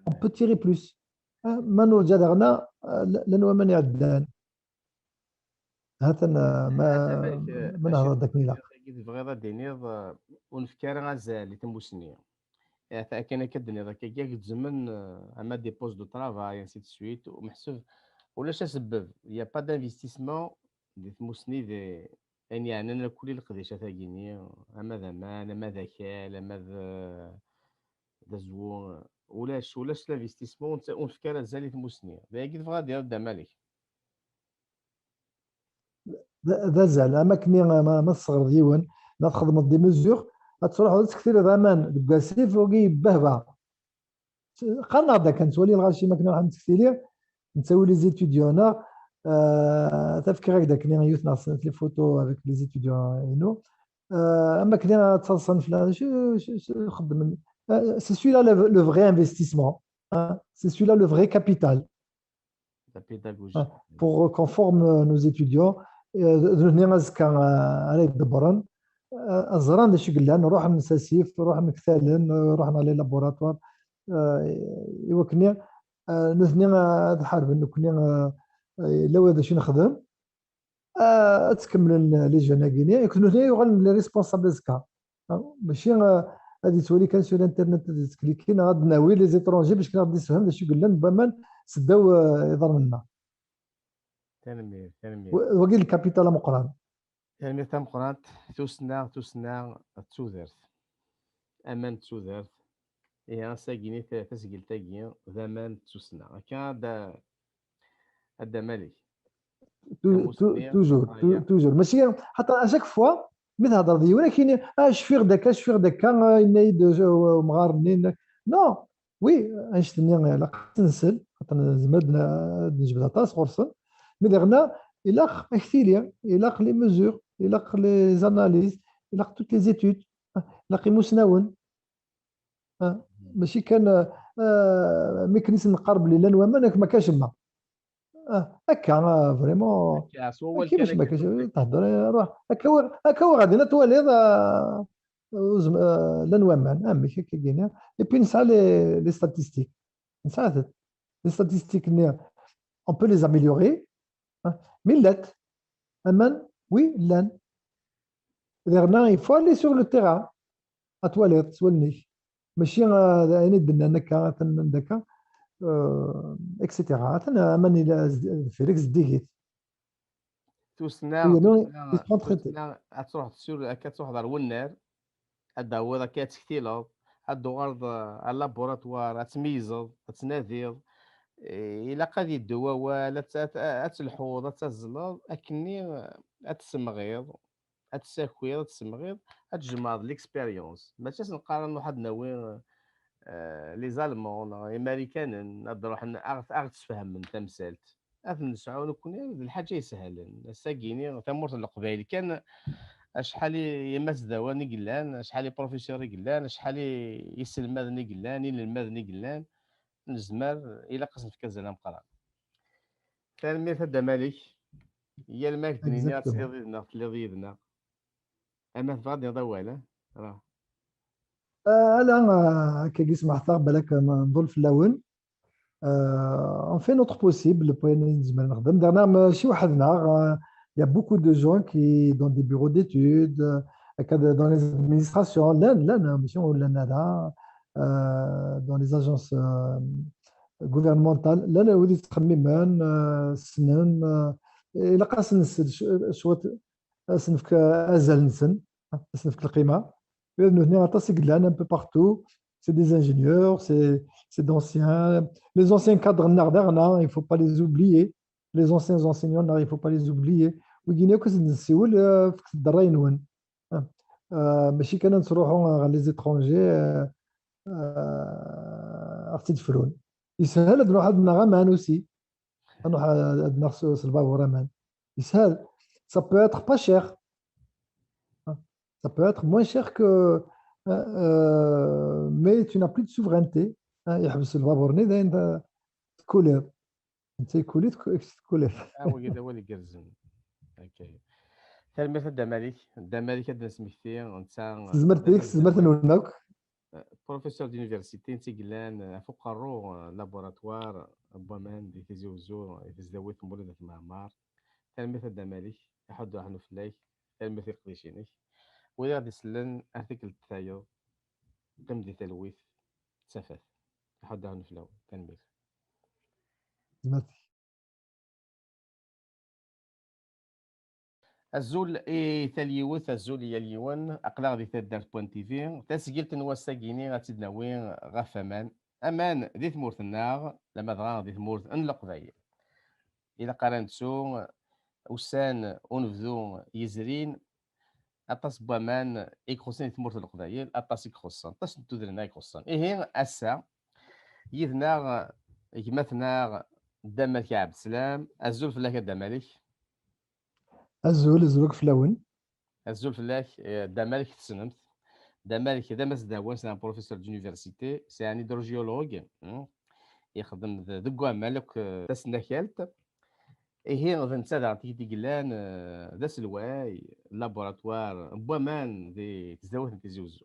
On peut tirer plus. Ah, ma nurǧa daɣen, ah, llan waman iɛeddan. Hatan, ah, ma, ma nehḍer-d akken ilaq. Tebɣiḍ ad d-tiniḍ, ah, ur nefki ara azal i tmussni. Akken akka d-tiniḍ, akka i gezmen, ah, ama des postes de travail, ainsi de suite, u meḥsub ulac asebbeb, il y a pas d'investissement di tmussni, di ayen yeɛnan akk i leqdicat-agi-nni, ama d aman, ama d akal, ama d, d azwu, ulac, ulac l'investissement, ur nefki ara azal i tmussni. D ayagi tebɣa ad d-tiniḍ, Dda Malik? D, d azal, am akken ma, ma tesɣerḍ yiwen, ma txedmeḍ des mesures, ad truḥeḍ ad tektiliḍ aman deg wasif, wagi yebbehba. Qqaren-aɣ-d akka, nettwali lɣaci ma akken ruḥen ttektili, nettawi les étudiants-nneɣ, euh, ad fkeɣ-ak-d akken yiwet neɣ snat les photos avec les étudiants-inu. Euh, am akken ad ttaḍsan fell-aɣ, acu, acu, acu xeddmen. Euh, c'est celui-là le, le vrai investissement, hein. C'est celui-là le vrai capital. La pédagogie. Pour qu'on forme nos étudiants, euh, d nutni azekka, euh, ara iḍebbren, euh, ad ẓren d acu i yellan, ruḥen s asif, ruḥen ktalen, euh, ruḥen ɣer les laboratoires, euh, i wakken, euh, nutni, euh, ad ḥarben, nekkni, euh, euh, yella wayen d acu nexdem, euh, ad tkemmlen les jeunes-agi-nni, i nutni yuɣalen les responsables azekka. Ah, mačči, euh, ad yettwali kan sur internet, ad yettkliki, neɣ ad d-nawi les étrangers bac kan ad d-issefhem d acu i yellan n waman seddaw, euh, iḍarren-nneɣ. Tanemmirt, tanemmirt. Wa-, wagi d lkapital ameqqran. Tanemmirt tameqqrant, tussna, tussna d tudert. Aman d tudert. Ihi, ass-agi-nni ta-, tasgilt-agi d aman d tussna. Akka a Dda, a Dda Malik. Tu-, tu-, toujours, tu-, toujours. Mačči, xaṭer, à chaque fois, mi thedreḍ d yiwen, ad k-yini, ah, cfiɣ-d akka, cfiɣ-d akka, ah, yenna-yi-d, uh, umɣar-nni, non, oui, annect-nni ilaq ad tt-nsel, xaṭer nezmer ad n-, ad nejbed aṭas ɣur-sen, mais daɣen ilaq ad k-tili, ilaq les mesures, ilaq les analyses, ilaq toutes les études, ilaq imusnawen. Ah, mačči kan, ah, euh, mi ken-is neqqar belli llan waman, ak ma kacemma. Ah, akka, ah, vraiment. Akka, s wawal akka kan, bac akka ma kac-, tehder, ruḥ. Akka wa, akka wa ɣadin ad twaliḍ, ah, uzm-, ah, llan waman, amek akka gini. Et puis nesɛa les, les statistiques. Nesɛa-tent. Les statistiques-nni, on peut les améliorer. Ah, mi llant. Aman, oui, llan. Diɣen, il faut aller sur le terrain. Ad twaliḍ s wallen-ik. Mačči, ah, d ayen i d-nnan akka, atan nnan-d akka, euh, et cetera. Atan aman ila zd-, deffir-k zeddigit. Tussna, oui, non, tussna, ils sont traités. Tussna, ad truḥeḍ sur, akka ad truḥeḍ ar wennar, ad d-tawiḍ akka ad tektileḍ, ad d-tuɣaleḍ, euh, ar laboratoire, ad tmeyyzeḍ, ad tnadiḍ. Eh, ilaq ad yeddu wawal, ad t-, ad t-, ad telḥuḍ, ad tazzleḍ, akkenni, euh, ad tessemɣiḍ, ad tessakiḍ, ad tessemɣiḍ, ad tjemɛeḍ l'expérience. Mačči ad s-neqqar ad nruḥ ad d-nawi, euh, les Allemands neɣ Imarikanen, ad d-ruḥen ad ɣ-, ad ɣ-d-sfehmen tamsalt. Ad t-nesɛu nekkni d lḥaǧa isehlen. Ass-agi-ni tamurt n Leqbayel kan, acḥal i imazdawan i yellan, acḥal i professeurs i yellan, acḥal i iselmaden i yellan, inelmaden i yellan, nezmer, ilaq ad s-nefk azal ameqqran. Tanemmirt a Dda Malik. Yal ma ak-d-nini ad tiliḍ yid-neɣ, telliḍ yid-neɣ. Ama tebɣa ad d-tiniḍ awal, eh? Rah. Ah, ala, ah, akkagi smeḥteɣ, balak, ah, nḍul fell-awen. Ah, on fait notre possible, pour ayen nezmer nexdem. Daɣen mačči weḥd-neɣ, ah, il y a beaucoup de gens qui, dans des bureaux d'études, ah, akka d-, dans les administrations, llan, llan, ah, mačči ur llan ara, ah, dans les agences, ah, gouvernementales, llan wid yettxemmimen, ah, ssnen, ah, ilaq ad sen-nessel c-, cwiṭ, ad sen-nefk azal-nsen, ad sen-nefk lqima. Nutni aṭas i yellan un peu partout, c'est des ingénieurs, c'est, c'est d'anciens, les anciens cadres-nneɣ daɣen, hein, il faut pas les oublier, les anciens enseignants-nneɣ, il faut pas les oublier. Wigini akk i sen-nessiwel, euh, fket-d ṛṛay-nwen. Euh, mačči kan ad nettruḥu ɣer les étrangers, euh, euh, ad ɣ-tt-id-frun. Yeshel ad nruḥ ad naɣ aman aussi. Ad nruḥ ad, ad naɣ s, s lbabur aman. Yeshel. Ça peut être pas cher. Hein. Ça peut être moins cher que, euh, euh, mais tu n'as plus de souveraineté. Hein, yeḥbes lbabur-nni, dayen, euh, tkuliḍ. Netta yekkuli, tku-, tekkuliḍ. Ah, wagi d awal igerrzen. Ok. Tanemmirt a Dda Malik. Dda Malik ad d-nesmekti, netta, s tezmert-ik, s tezmert-nwen akk. Euh, professeur d'université, netta i yellan, euh, ɣef uqerru, euh, laboratoire n waman di Tizi Uzzu, di tesdawit n Mulud At Mɛemmer. Tanemmirt a Dda Malik, iḥudd uḥnu fell-ak, tanemmirt i leqdic-inek. Wid i ɣ-d-isellen, ar tikkelt tayeḍ, qqim di talwit, d tafat. Iḥudd uḥnu fell-awen, tanemmirt. Azul i tal yiwet, azul i yal yiwen. Aql-aɣ di taddart point T V. Tasgilt n wass-agi-ni ad tt-id-nawi ɣef aman. Aman di tmurt-nneɣ, lamma dɣa di tmurt n Leqbayel. Ilaq ara nettu ussan unebdu yezrin, aṭas n waman i ixuṣṣen di tmurt n Leqbayel, aṭas i ixuṣṣen, aṭas n tudrin i ixuṣṣen. Ihi, ass-a, yid-neɣ gma-tneɣ Dda Malek Ɛebdeslam. Azul fell-ak a Dda Malek. Azul, azul akk fell-awen. Azul fell-ak, eh, Dda Malek tessnem-t. Dda Malek d amazdawan, c'est un professeur d'université, c'est un hydrogéologue, hmm. Ixeddem d-, deg waman akk, eh, tasnakalt. Ihi, d netta daɣen i d-yellan, eh, d aselway, laboratoire n waman di tesdawit n Tizi Uzzu.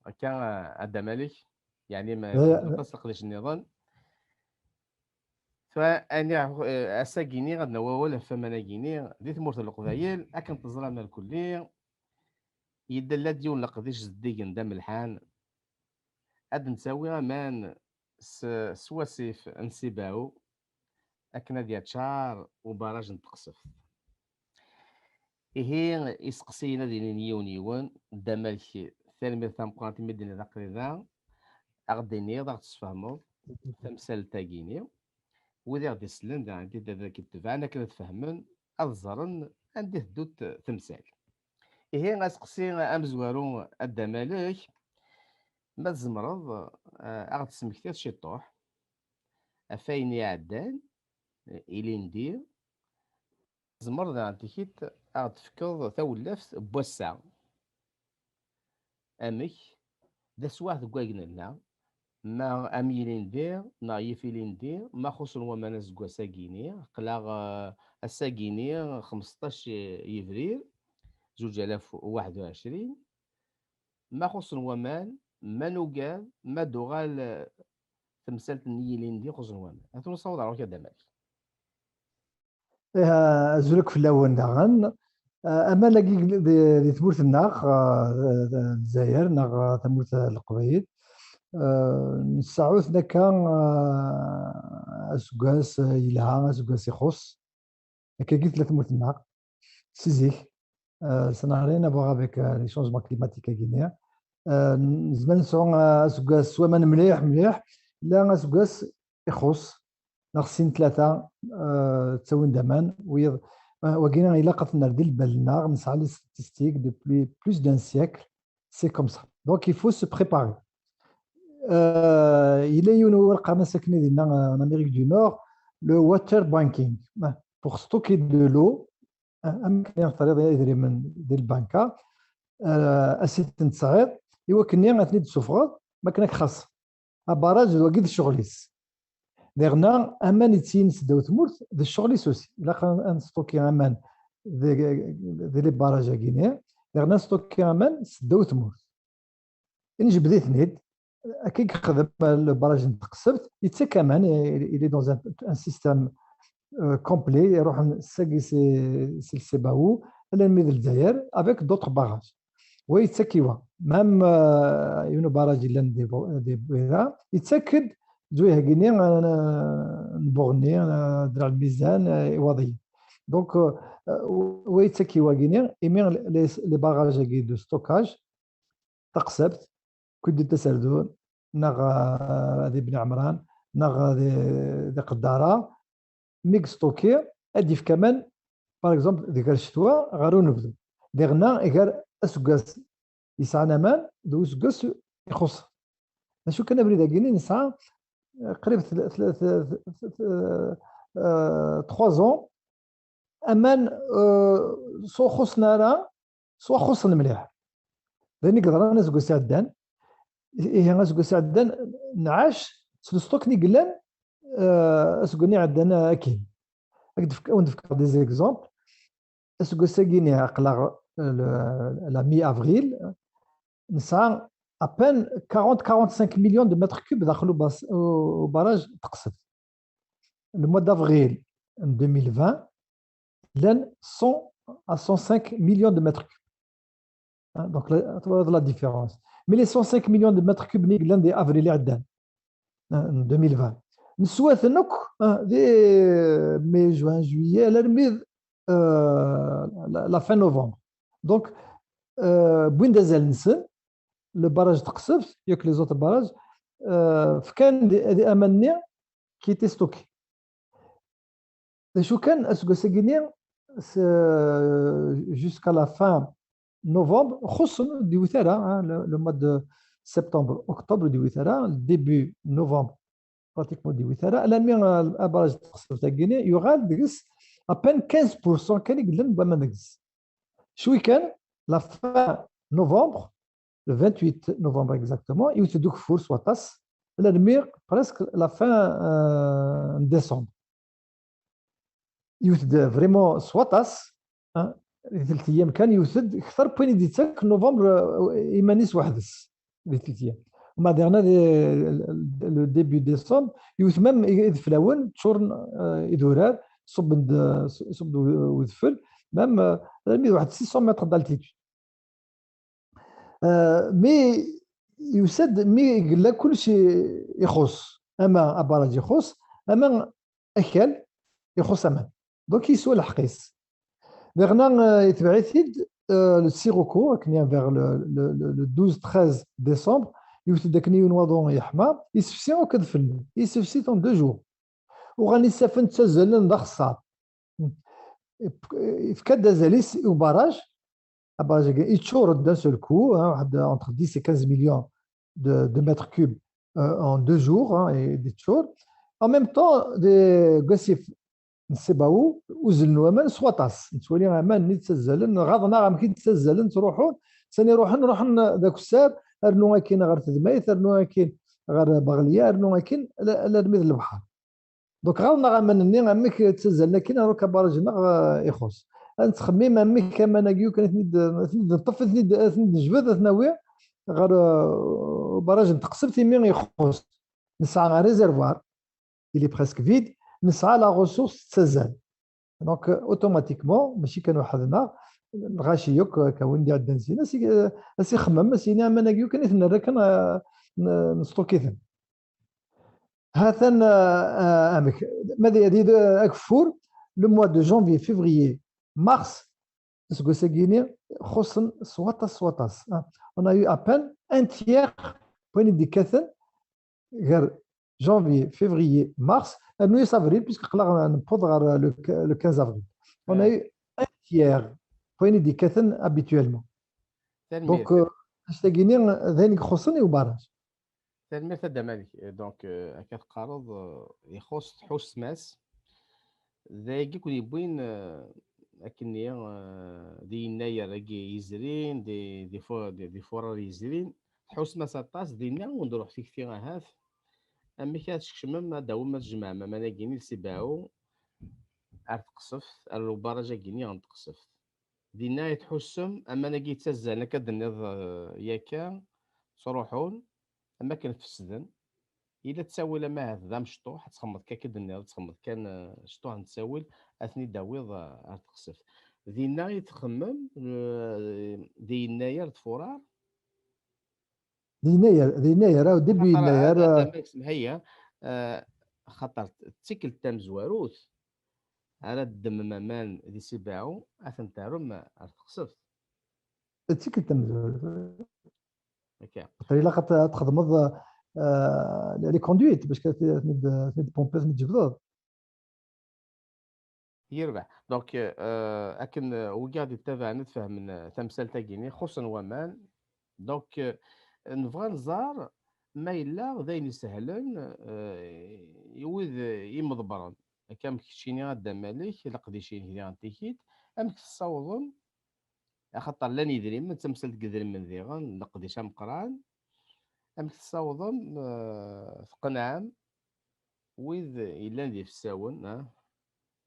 Akka, eh, a Dda Malek, yeɛni ma, eh, aṭas leqdic nniḍen. Tura, ani, eh, ass-agi-ni ad nawi awal ɣef waman-agi-ni di tmurt n Leqbayel, akken teẓram irkelli, yella-d yiwen leqdic zeddigen d amelḥan, ad d-nettawi aman s, s wasif n Sibaw, akken ad yaččar ubaraj n Teqseft. Ihi, iseqsiyen ad ilin yiwen yiwen, Dda Malek, tanemmirt tameqqrant imi d-tenniḍ aql-i da, ad ɣ-d-tiniḍ, ad ɣ-d-tesfehmeḍ tamsalt-agi-ni. Wid i ɣ-d-isellen, daɣen, ad k-itebɛen akken ad fehmen, ad ẓren anda i teddunt temsal. Ihi, aseqsi amezwaru, a Dda Malek, ma tzemreḍ, eh, ad ɣ-d-tesmektiḍ ciṭuḥ ɣef wayen iɛeddan, eh, ilindi, tzemreḍ daɣen tikit ad ɣ-d-tefkeḍ tawlaft n wass-a. Amek? D aswaɛt deg wayen nella, ma am yilindi neɣ yif ilindi, ma xuṣṣen waman aseggas-agi-ni, aql-aɣ, eh, ass-agi-ni xmesṭac yebrir, zuǧ alaf u waḥed u ɛecrin, ma xuṣṣen waman, ma nugad, ma d-uɣal, eh, temsalt n yilindi xuṣṣen waman. Ad ten-nessaweḍ ɣer ɣur-k a Dda Malik. Eh, azul akk fell-awen daɣen. Eh, aman-agi di, di tmurt-nneɣ, eh, d-, d-, Lezzayer neɣ, eh, tamurt n Leqbayel, eh, nseɛɛu-ten akka, eh, aseggas, eh, yelha, aseggas ixuṣ. Akkagi tella tmurt-nneɣ si zik. Eh, ça n'a rien à voir avec, eh, les changements climatiques-agi-nni. Eh, nezmer nesɛu, eh, aseggas s waman mliḥ, mliḥ, la aseggas ixuṣ, neɣ sin tlata, eh, ttawin-d aman, wiyaḍ, eh, wagi ilaq ad t-nerr di lbal-nneɣ, nesɛa les statistiques depuis plus d'un siècle, c'est comme ça. Donc il faut se préparer. Eh, yella yiwen n wawal qqaren-as akken dinna, eh, en Amérique du Nord, le water banking. Eh, pour stocker de l'eau, eh, am akken i terriḍ idrimen di lbanka, eh, ad s-ten-tesɛiḍ, i wakken ad ten-id-tessufɣeḍ, ma akken ad k-xaṣṣen. Abaraj d wagi d ccɣel-is. Diɣna aman i ttinin seddaw tmurt d ccɣel-is aussi. Ilaq ad, ad nstoki aman di, di les barrages-agi-nni, diɣna nstoki aman seddaw tmurt. Njebbed-iten-id, akka i yexdem le barrage n Teqsebt, yettak aman, il, il est dans un, un système, euh, complet, iruḥen sagi si, si Lsibawou, alammi d Lezzayer, avec d'autres barrages. Wa yettak i wa. Même, euh, yiwen ubaraj yellan di Bu-, di Bwira, yettak-d zzwayeh-agi-nni, euh, n Buɣni, euh, Draɛ Lmizan, euh, Iwaḍiyen. Donc, euh, euh, wa yettak i wagi-nni, imi les, les barrages-agi de stockage, Taqsebt, Kuddi Taserdun, neɣ, euh, di Bni Ɛemran, neɣ di, di Qeddara, mi yesṭuki, ad d-yefk aman, par exemple, di gar ccetwa ɣer unebdu. Diɣna gar aseggas yesɛan aman d useggas ixuṣṣen. D acu kan, abrid-agi-nni nesɛa, eh, qrib tl-, tl-, tl-, tl-, eh, trois ans, aman, eh, s ur xuṣṣen ara, s ur xuṣṣen mliḥ. D ayen i yeḍran aseggas iɛeddan. Ihi aseggas iɛeddan nɛac s lesṭuk-nni yellan, eh, aseggas-nni iɛeddan akkin. Ad k-d-fk-, ad wen-d-fkeɣ des exemples. Aseggas-agi-nni aql-aɣ, eh, le, la mi-avril, nesɛa à peine quarante, quarante-cinq millions de mètres cubes daxel ubas-, u-, ubaraj Teqsebt. Le mois d'avril en deux mille vingt, llan cent à cent cinq millions de mètres cubes. Hein, donc, la, la différence. Mais les cent cinq millions de mètres cubes, ni llan di avril iɛeddan, hein, en deux mille vingt. Neswa-ten akk, hein, di mai, juin, juillet, alarmi, euh, la, la fin novembre. Donc, euh, wwin-d azal-nsen, le barrage Teqsebt, yak les autres barrages, euh, fkan di, di aman-nni qui étaient stockés. D acu kan, aseggas-agi-nni, s-, jusqu'à la fin novembre, xuṣṣen, ur d-iwit ara, hein, le, le mois de septembre, octobre, ur d-iwit ara, le début novembre, pratiquement ur d-iwit ara, alammi, euh, abaraj Teqsebt-agi-nni, yuɣal deg-s à peine quinze pour cent kan i yellan n waman deg-s. Cwi kan, la fin novembre, le vingt-huit novembre exactement, iwet-d ugeffur s waṭas, alarmi presque la fin, euh, n décembre. Iwet-d vraiment s waṭas, hein, di telt ayyam kan, iwet-d kter n wayen i d-yettak novembre, euh, iman-is weḥd-s, di telt ayyam. Ma diɣna di, le début décembre, iwet même i-, ideflawen, ččuren, euh, idurar, ṣubben-d, ṣubben-d u-, udfel, même, euh, alarmi d waḥed six cents mètres d'altitude. Euh, mais yusa-d mi yella kullec i-, ixuṣ, ama abaraj ixuṣ, ama akal ixuṣ aman. Donc yeswa lḥeqq-is. Diɣna, euh, itbeɛ-it-id, euh, le Sirocco, akken vers le, le, le, le douze treize décembre, iwet-d akken yiwen waḍu yeḥma, yessefsi akk adfel-nni, yessefsi-t en deux jours. Uɣalen isaffen ttazzalen d axeṣṣar. Yefka-d azal-is i ubaraj, abaraj-agi yeččur d'un seul coup, hein, waḥed entre dix et quinze millions de, de mètres cubes, euh, en deux jours, hein, et d-yeččur. En même temps, deg wasif n Sibawou, uzzlen waman s waṭas. Nettwali aman-nni ttazzalen, ɣaḍen-aɣ amek i d-ttazzalen, ttruḥun, sani ruḥen, ruḥen d akessar, rnu akkin ɣer tedmayt, rnu akkin ɣer Baɣlya, rnu akken, ala, ala armi d lebḥer. Donc, ɣaḍen-aɣ aman-nni, amek ttazzalen akken, alors que barrage-nneɣ, euh, ixuṣ. Ad nettxemmim amek aman-agi, kan ad ten-id-, ad ten-id-neṭṭef, ad ten-id-, ad ten-id-nejbed, ad ten-nawi ɣer, euh, barrage n Teqsebt, imi ixuṣ. Nesɛa un réservoir, il est presque vide, nesɛa la ressource tettazzal. Donc, euh, automatiquement, mačči kan weḥd-neɣ, lɣaci yakk, euh, akka win d-iɛeddan syin, as i-, euh, as ixemmem, as yini aman-agi yakk kan i t-nerra kan, euh, n-, nesṭuk-iten. Hatan, euh, euh, amek, ma di, di, di, ageffur, le mois de janvier, février, mars, aseggas-agi-ni, xuṣṣen s waṭas, s waṭas, hein. On a eu à peine un tiers, wayen i d-ikkaten, gar janvier, février, mars, rnu-yas avril, puisque aql-aɣ newweḍ ɣer le, le quinze avril. On a eu un tiers, wayen i d-ikkaten habituellement. Donc, euh, anect-agi-ni, d ayen i ixuṣṣen i ubarrage. Tanemmirt a Dda Malik. Donc, euh, akka teqqareḍ, euh, ixuṣ tḥussem-as. D ayagi i ken-yewwin, euh, akkenni, euh, di yennayer-agi yezrin, di, di fu-, di, di furar yezrin, tḥussem-as aṭas, dinna ur d-ruḥ tikti ahat. Amek ad tkecmem, ad d-tawim, ad tjemɛem aman-agi-ni n Sibaɛu ar Teqsebt, ar ubarraj-agi-ni n Teqsebt. Dinna i tḥussem, aman-agi yettazzalen, akka d-tenniḍ, eh, yakka, ttruḥun, am akken fesden. Yella ttawil ama ahat d amecṭuḥ, ad txemmeḍ kan, akka d-tenniḍ, ad txemmeḍ kan, eh, cṭuḥ n ttawil, ad ten-id-tawiḍ, eh, ar Teqsebt. Dinna i txemmem, eh, di yennayer d furar? Di yennayer, di yennayer, aw, début yennayer, eh, semhayya, eh, xaṭer d tikkelt tamezwarut, ara d-ddmem aman di Sibaɛu, ad ten-terrem ar Teqsebt. D tikkelt tamezwarut. Akka. Xaṭer ilaq ad t-, ad txedmeḍ, euh, les conduites, bac ad t-, ad ten-id-, ad ten-id-pompiḍ, ad ten-id-tjebdeḍ. Yerbeḥ. Donc, euh, akken, euh, wigi ɣ-d-ittabaɛen ad fehmen, euh, tamsalt-agi-nni, xuṣṣen waman. Donc, euh, nebɣa ad nẓer ma yella d ayen isehlen, euh, i wid, euh, imḍebbren. Akka am keččini a Dda Malik, leqdic-inek diɣen tikit, amek tessawḍem, axaṭer llan yidrimen, d tamsalt n yidrimen diɣen, leqdic ameqqran, amek tessawḍem, eh, tqenɛem wid yellan d ifessawen, ah,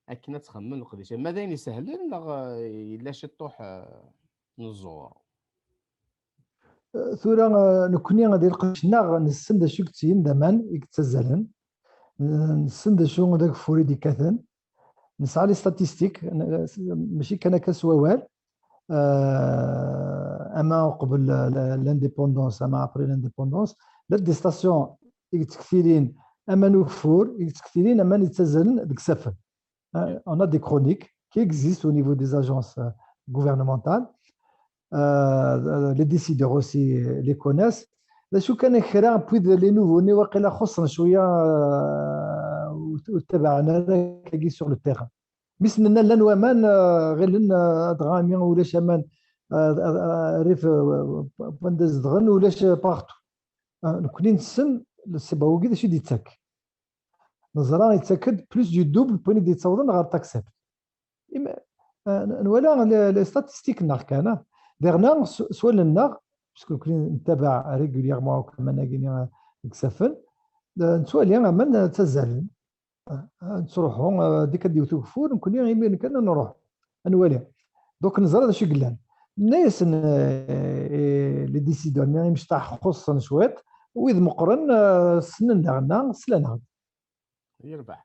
akken ad txemmem leqdic-a? Ma d ayen isehlen neɣ, eh, yella ciṭṭuḥ, eh, n ẓẓur? Tura, eh, nekkni di leqdic-nneɣ nessen d acu i yettgen d aman i yettazzalen, nessen d acu d ageffur i d-ikkaten, nesɛa les statistiques, n-, mačči kan akka s wawal, eh, ama uqbel l-, l-, l'indépendance, ama après l'indépendance, llant des stations i yettektilin aman ugeffur, i yettektilin aman yettazzalen deg isaffen. Hein, on a des chroniques qui existent au niveau des agences, euh, gouvernementales. Euh, les décideurs aussi les connaissent. D acu kan kra n wid, les nouveaux-nni, waqila xuṣṣen cwiya, euh, ur, ur ttabaɛen ara akkagi sur le terrain. Mi s-nenna llan waman, euh, ɣilen, euh, dɣa imi ulac aman, euh, euh, rrif, euh, wanda zedɣen, ulac partout. Euh, nekkni nessen, le Sibawi d acu i d-yettak. Neẓra yettak-d plus du double n wayen i d-yettawḍen ɣer Teqsebt. Im-, eh, n-, nwala les, les statistiques-nneɣ kan, ah. Diɣen s, s wallen-nneɣ, parce que nekkni nettabaɛ régulièrement akk aman-agi-nni, eh, deg isaffen, eh, nettwali aman, eh, ttazzalen. Eh, eh, nettruḥu, eh, deg ad d-yewwet ugeffur, nekkni imir-nni kan ad nruḥ, ad nwali. Donc neẓra d acu i yellan. Nenna-yasen, eh, eh, les décideurs-nni imecṭaḥ xuṣṣen cwiṭ, wid meqqren, eh, ssnen daɣen, slan-aɣ-d. Yerbeḥ.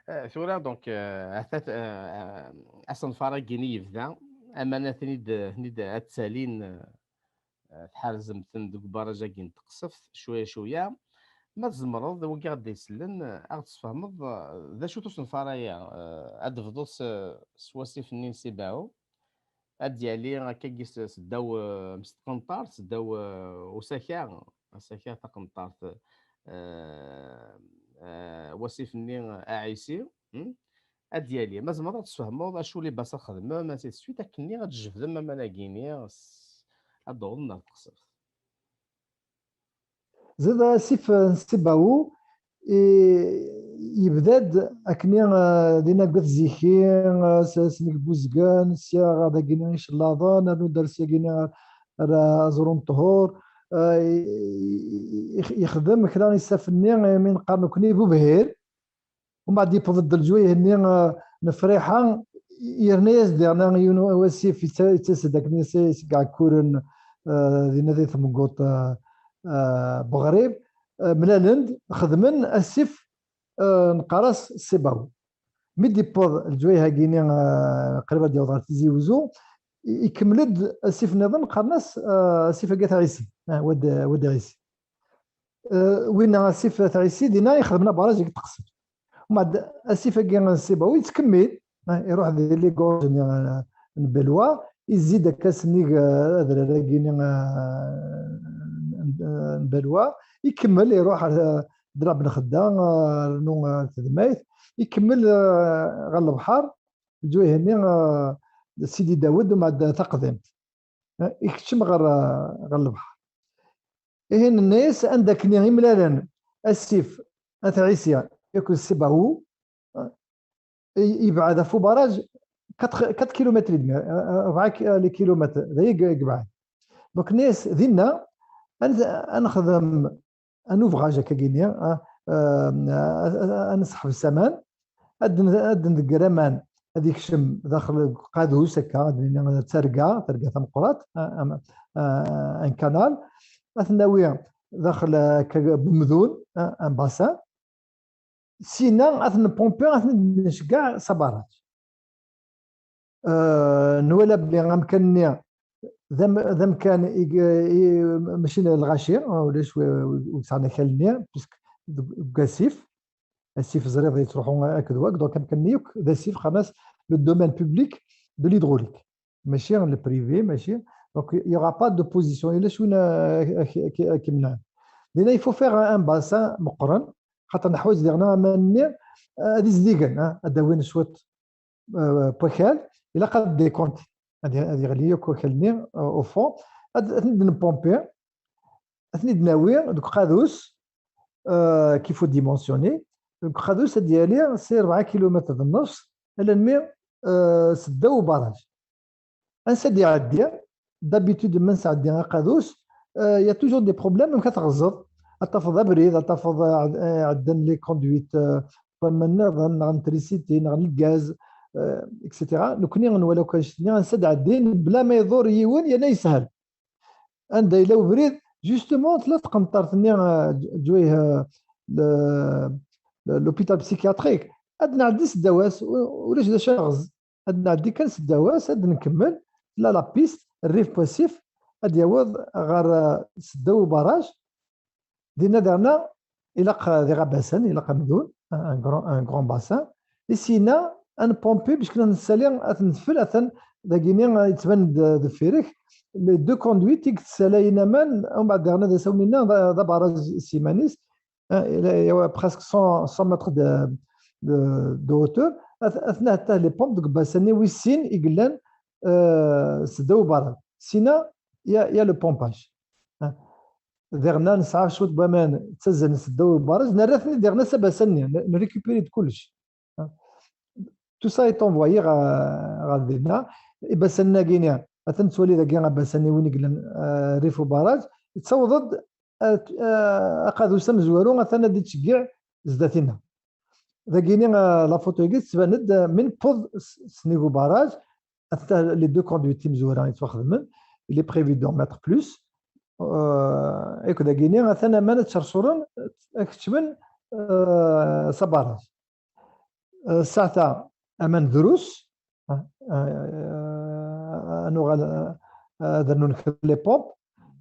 Eh, tura, donc, eh, atat, eh, eh, asenfar-agi-nni yebda, aman ad ten-id, ten-id ad ttalin, eh, tḥerzem-ten deg ubarraj-agi n Teqsebt, cwiya, cwiya. Ma tzemreḍ, wigi ɣ-d-isellen, eh, ad ɣ-d-tesfehmeḍ, eh, d acu-t usenfar-aya, eh, ad d-tebduḍ s, s wasif-nni n Sibaɛu, ad d-yali akkagi s, s ddaw, eh, s tqenṭart, s ddaw, eh, usaka, asaka taqenṭart, eh, eh, wasif-nni aɛisi, hmm? Ad d-yali. Ma tzemreḍ ad d-tesfehmeḍ acu les bases ad xedmen, ainsi de suite, akkenni ad d-tjebdem aman-agi-nni s-, ad d-awḍen ɣer Teqsebt. Zid asif n Sibawu, i-, yebda-d akkenni, eh, dinna deg At Ziki, eh, s-, s-, deg Buzgan, sya ɣer dagini icellaḍen, rnu-d ar syagini ar, ar Aẓru n Ṭhur, eh, i- i- i- yexdem kra isaffen-nni, eh, mi neqqar nekkni bubhir. Umbeɛd yewweḍ-d leǧwayeh-nni, eh, n Friḥa, yerna-yas-d yerna yiwen wasif yetta- yettas-d akken is- is-, seg Ɛekkuren, eh, dinna di temguṭ, eh, eh, Buɣrib, eh, mlalen-d, xedmen asif, eh, neqqar-as Sibaw. Mi d-yewweḍ leǧwayeh-agi-nni, eh, qrib ad d-yaweḍ ɣer Tizi Wezzu, i- ikemmel-d asif nniḍen, qqaren-as, eh, asif-agi At Ɛisi, eh, Wad, Wad Ɛisi. Eh, winna asif At Ɛisi dinna ixedmen abaraj deg Teqsift. Umbeɛd asif-agi n Sibawi yettkemmil, eh, iruḥ di ligorge-nni, eh, n Belwa, izzi-d akka sennig, eh, adrar-agi-nni, eh, n, n Belwa, ikemmel iruḥ ar, eh, Draɛ Ben Xedda, eh, rnu, eh, Tedmayt, ikemmel, eh, ɣer lebḥer, leǧwayeh-nni, eh, Sidi Dawed, umbeɛd Taqdimt. Eh, ikeččem ɣer, eh, ɣer lebḥer. Ihi nenna-yas anda akken i mlalen asif At Ɛisi akked Sibawu, eh, i- yebɛed ɣef ubaraj quatre, quatre kilomètres et demi, eh, eh, rebɛa ki- eh, les kilomètres, d aya i yebɛed. Donc, nenna-yas dinna, ad, ad nexdem un ouvrage akka-gini, eh, eh, eh, ad nesseḥbes aman, ad n-, ad nḍegger aman, ad yekcem daxel deg uqadus akka, ad nini d targa, targa tameqqrant, eh, am-, eh, un canal, ad t-nawi daxel, eh, akka n umdun, eh, un bassin, sina ad t-npompi, ad t-nceggeɛ s abaraj. Eh, nwala belli amkan-nni d am-, d amkan i, i, mačči n lɣaci, ulac wi, wi, wi yesɛan akal-nni, puisque deg, deg asif, asif ẓriḍ yettruḥu akked wak, donc amkan-nni yakk d asif, qqaren-as le domaine public de l'hydraulique. Mačči le privé, mačči. Donc, il y aura pas d'opposition. Ulac win a, a, a, a k-imnɛen. Dinna, il faut faire un, un bassin meqqren, xaṭer neḥwaǧ diɣen aman-nni, eh, ad izdigen, eh, ad d-awin cwiṭ, eh, n wakal, ilaq ad décompter. Ad, ad yeɣli yakk wakal-nni, eh, au fond. Ad, ad ten-id-npompi, ad ten-id-nawi deg uqadus, euh, qu'il faut dimensionner. Deg uqadus ad yali si rebɛa kilumitr d nnefs, alammi, euh, seddaw ubaraj. Ansa d-iɛeddi, d'habitude ma nesɛeddi aqadus, euh, il y a toujours des problèmes, amek ad tɣeẓẓeḍ, ad tafeḍ abrid, ad tafeḍ, euh, ɛeddan les conduites, euh, waman nniḍen, neɣ n trisiti, neɣ n lgaz, euh, et cetera. Nekkni nwala akk annect-nni, ansa d-ɛeddin, bla ma iḍur yiwen, yerna yeshel. Anda yella ubrid, justement, tella tqenṭert-nni, euh, ǧwayeh, euh, le, le, l'hôpital psychiatrique. Ad nɛeddi seddaw-as, u-, ulac d acu ad nɣeẓ. Ad nɛeddi kan seddaw-as, ad nkemmel, tella la piste, rrif n wasif, ad yaweḍ ɣer, euh, seddaw ubaraj. Dinna daɣna, ilaq, euh, diɣ abasan, ilaq amdun, un grand, un grand bassin. I sina, ad npompi, bac kan ad nessali, ad t-nefl, atan dagini, euh, yettban-d, euh, deffir-k, les deux conduites i yessalayen aman, umbeɛd daɣna d asawen-inna, d, d abaraj s yiman-is, hein, il y a presque cent, cent mètres de, de, de hauteur, at-, atna hatta les pompes deg ubasan-nni wis sin i yellan, euh, seddaw ubaraj. Sina, il y a, il y a le pompage. Hein. Diɣna nesɛa cwiṭ n waman ttazzalen seddaw ubaraj, nerra-ten-id diɣna s abasan-nni, n-, nrécupérer-d kullec. Tout ça est envoyé ɣer, ɣer dinna. Ibasanen-agi-nni, atan nettwali dagi abasan-nni win i yellan, eh, rrif ubaraj, yettaweḍ-d, eh, eh, aqadus amezwaru, atan ad d-ittceggiɛ zdat-inna. Dagini, eh, la photo-agi tettban-d, eh, mi newweḍ s-, sennig ubaraj, atan les deux conduites timezwura yettwaxedmen, il est prévu d'en mettre plus. Eh, akked dagini, atan aman ad ttcercuren, ad keččmen, eh, s abaraj. Eh, ssaɛta aman drus, eh, eh, ad nuɣal, eh, ad rnun kra les pompes,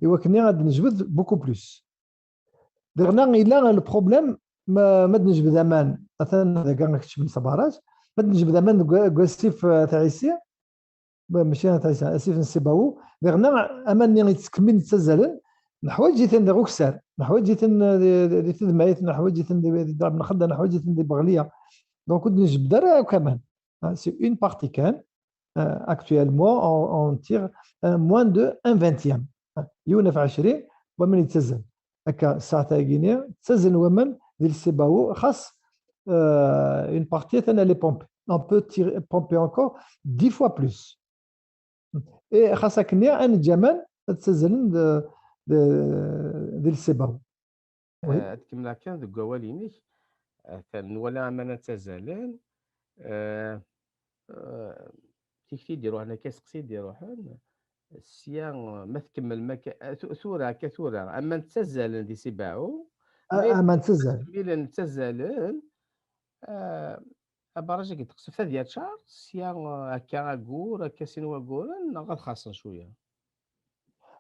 i wakken ad nejbed beaucoup plus. Diɣna, yella le problème, ma, ma d-nejbed aman, atan dagi ad keččmen s abaraj, ma d-nejbed aman deg, deg wasif, eh, At Ɛisi, ma-, mačči At Ɛisi, asif n Sibawu, diɣna aman-nni yettkemmilen ttazzalen, neḥwaǧ-iten di Ukessar, neḥwaǧ-iten di, di, di Tedmayt, neḥwaǧ-iten di, di Draɛ Ben Xedda, neḥwaǧ-iten di Beɣliya. Donc, ur d-nejbed ara akk aman. Hein, c'est une partie kan. Euh, actuellement, on, on tire, euh, moins de un vingtième. Hein, yiwen ɣef ɛecrin waman yettazzalen. Akka, ssaɛt-agi-nni, ttazzalen waman di Sibawu, xas, euh, une partie, atan les pompes. On peut tirer, pomper encore dix fois plus. Et xas akken, ad neǧǧ aman ad ttazzalen d, de, de l'Sibao. Oui. Ad kemmleɣ kan deg wawal-inek. Atan nwala aman ad ttazalen. Eh, eh, tikti d-iruḥen akka, seqsi d-iruḥen. Sya, ma tkemmlem akka, eh, tu- tura akka, tura aman ttazalen di Sibao. Ah, Mais aman ttazal. Milen ttazalen. Eh, abaraj-agi n Teqseft ad yaččar, sya, eh, akka aggur, akka sin waguren, neɣ ad xaṣen cwiya?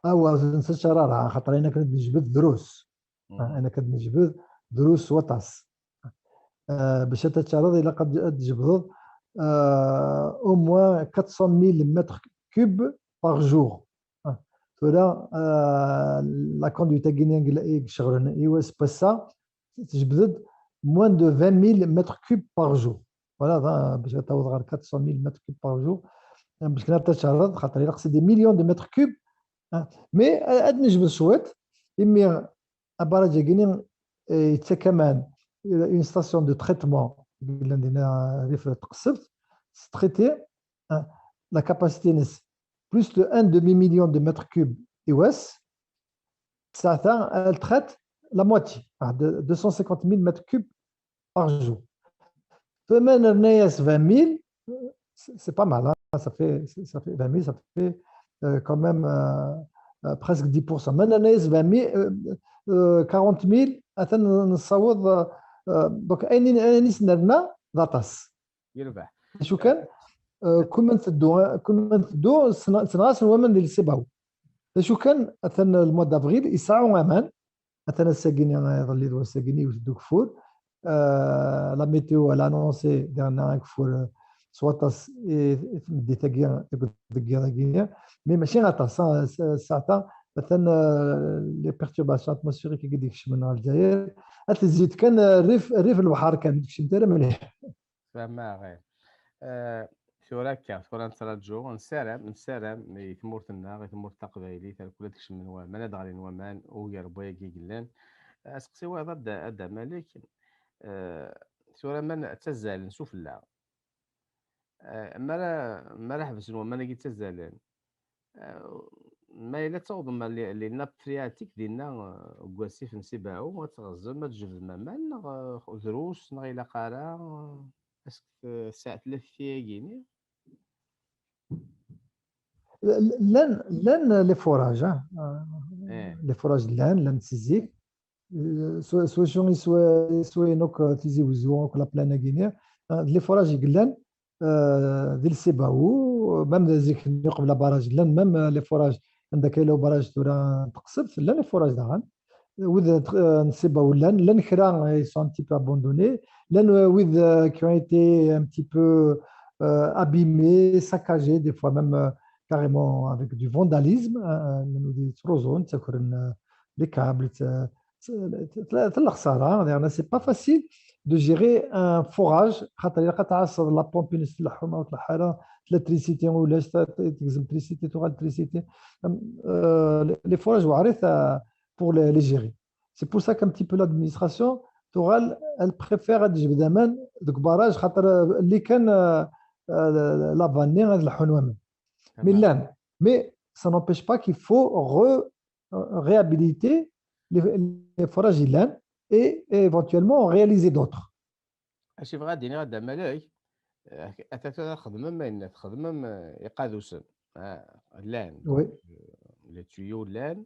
Awa, netteččar ara, xaṭer ayen akken ad nejbed drus. Ah, ayen akken ad nejbed drus s waṭas. Ah, bac ad teččareḍ, ilaq ad ad tjebdeḍ, ah, au moins quatre cent mille mètres cubes par jour. Ah, tura, ah, la conduite-agi i iceɣlen i wass n wass-a, tjebded moins de vingt mille mètres cubes par jour. Voilà, da, bac ad taweḍ ɣer quatre cent mille mètres cubes par jour. Ah, bac kan ad teččareḍ, xaṭer ilaq c'est des millions de mètres cubes. Ah, mais, ah, ad nejbed cwiṭ, imi abaraj-agi-ni, eh, yettak aman, une station de traitement, yellan dinna rrif n Teqseft, traiter, hein, la capacité-ines, plus de un demi-million de mètres cubes i wass, saɛta, elle traite la moitié, ah, de deux cent cinquante mille mètres cubes par jour. Tura ma nerna-yas vingt mille, c'est c'est pas mal, hein, ça fait, ça fait vingt mille, ça fait, euh, quand même, euh, euh, presque dix pour cent. Ma nerna-yas vingt mille, euh, euh, quarante mille, atan nessaweḍ, euh, euh, donc ayen i ayen i s-nerna d aṭas. Yerbeḥ. D acu kan, euh, kul ma nteddu, kul ma nteddu, sna- sneɣ-asen waman di Lsibaw. D acu kan, atan le mois d'avril, yesɛa aman, atan ass-agi-ni, iḍelli d wass-agi-ni, yewwet-d ugeffur. Euh, la météo, elle a annoncé, diɣen, ageffur, euh, s waṭas i i tmeddit-agi, deg deg yiḍ-agi-ni. Mais mačči aṭas, hein, s- saɛta, atan, euh, les perturbations atmosphériques i d-ikecmen ɣer Lezzayer, ad tezzi-d kan, euh, rrif, rrif n lebḥer kan, ur d-kecment ara mliḥ. Fehmeɣ, eh. Eh, tura akka, tura nettraǧu, nessaram, nessaram i tmurt-nneɣ, i tmurt taqbaylit, ar kul ad kecmen waman, ad ɣlin waman, ugar n wayagi yellan. Aseqsi wayeḍ a Dda, a Dda Malik, eh, tura aman ttazzalen sufella. Eh, mi ara, mi ara ḥebsen waman-agi ttazzalen, eh, ma yella tawḍem ar les, les nappes phréatiques dinna, eh, deg wasif n Sibaɛu, ad tɣezzem, ad tjebdem aman, neɣ, eh, drus, neɣ ilaq ara, eh, est-ce que, eh, tesɛa, tella tekti-agi-ni? Llan, llan les forages, hein. Eh. Les forages llan, llan si zik. Euh, s wa- s wacu i swa- i swayen akk Tizi Wezzu, akk la plaine-agi-ni. Euh, les forages i yellan, euh, di Lsibawu, même d zik-nni uqbel abaraj llan, même, euh, les forages, anda akka yella ubaraj tura n Teqsebt, llan les forages daɣen. Wid n Teq- euh, n Sibawu llan, llan kra, euh, ils sont un petit peu abandonnés. Llan, euh, wid, euh, qui ont été un petit peu, euh, abîmés, saccagés, des fois même, euh, carrément avec du vandalisme, euh, euh, llan wid yettruẓun, ttakren, euh, les câbles, t- t- t- tella lexsara, diɣen, c'est pas facile de gérer un forage, xaṭer ilaq ad tɛasseḍ la pompe-ines tleḥḥu ma ur tleḥḥu ara, l'électricité ulac, ta- ta- tegzem l'électricité, tuɣal l'électricité. Euh, les forages weɛrit, euh, pour les, les gérer. C'est pour ça qu'un petit peu l'administration tuɣal, elle préfère ad tjebd aman deg barrage, xaṭer, euh, li kan, euh, euh, la vanne ad leḥḥun waman. Mais Tamam. Llan, mais ça n'empêche pas qu'il faut re- réhabiliter les, les forages yellan et éventuellement réaliser d'autres. Acu bɣiɣ ad d-iniɣ a Dda Malik, eh, ata tura txedmem ayen txedmem, eh, iqadusen. Ah, llan. Oui. Eh, les tuyaux llan,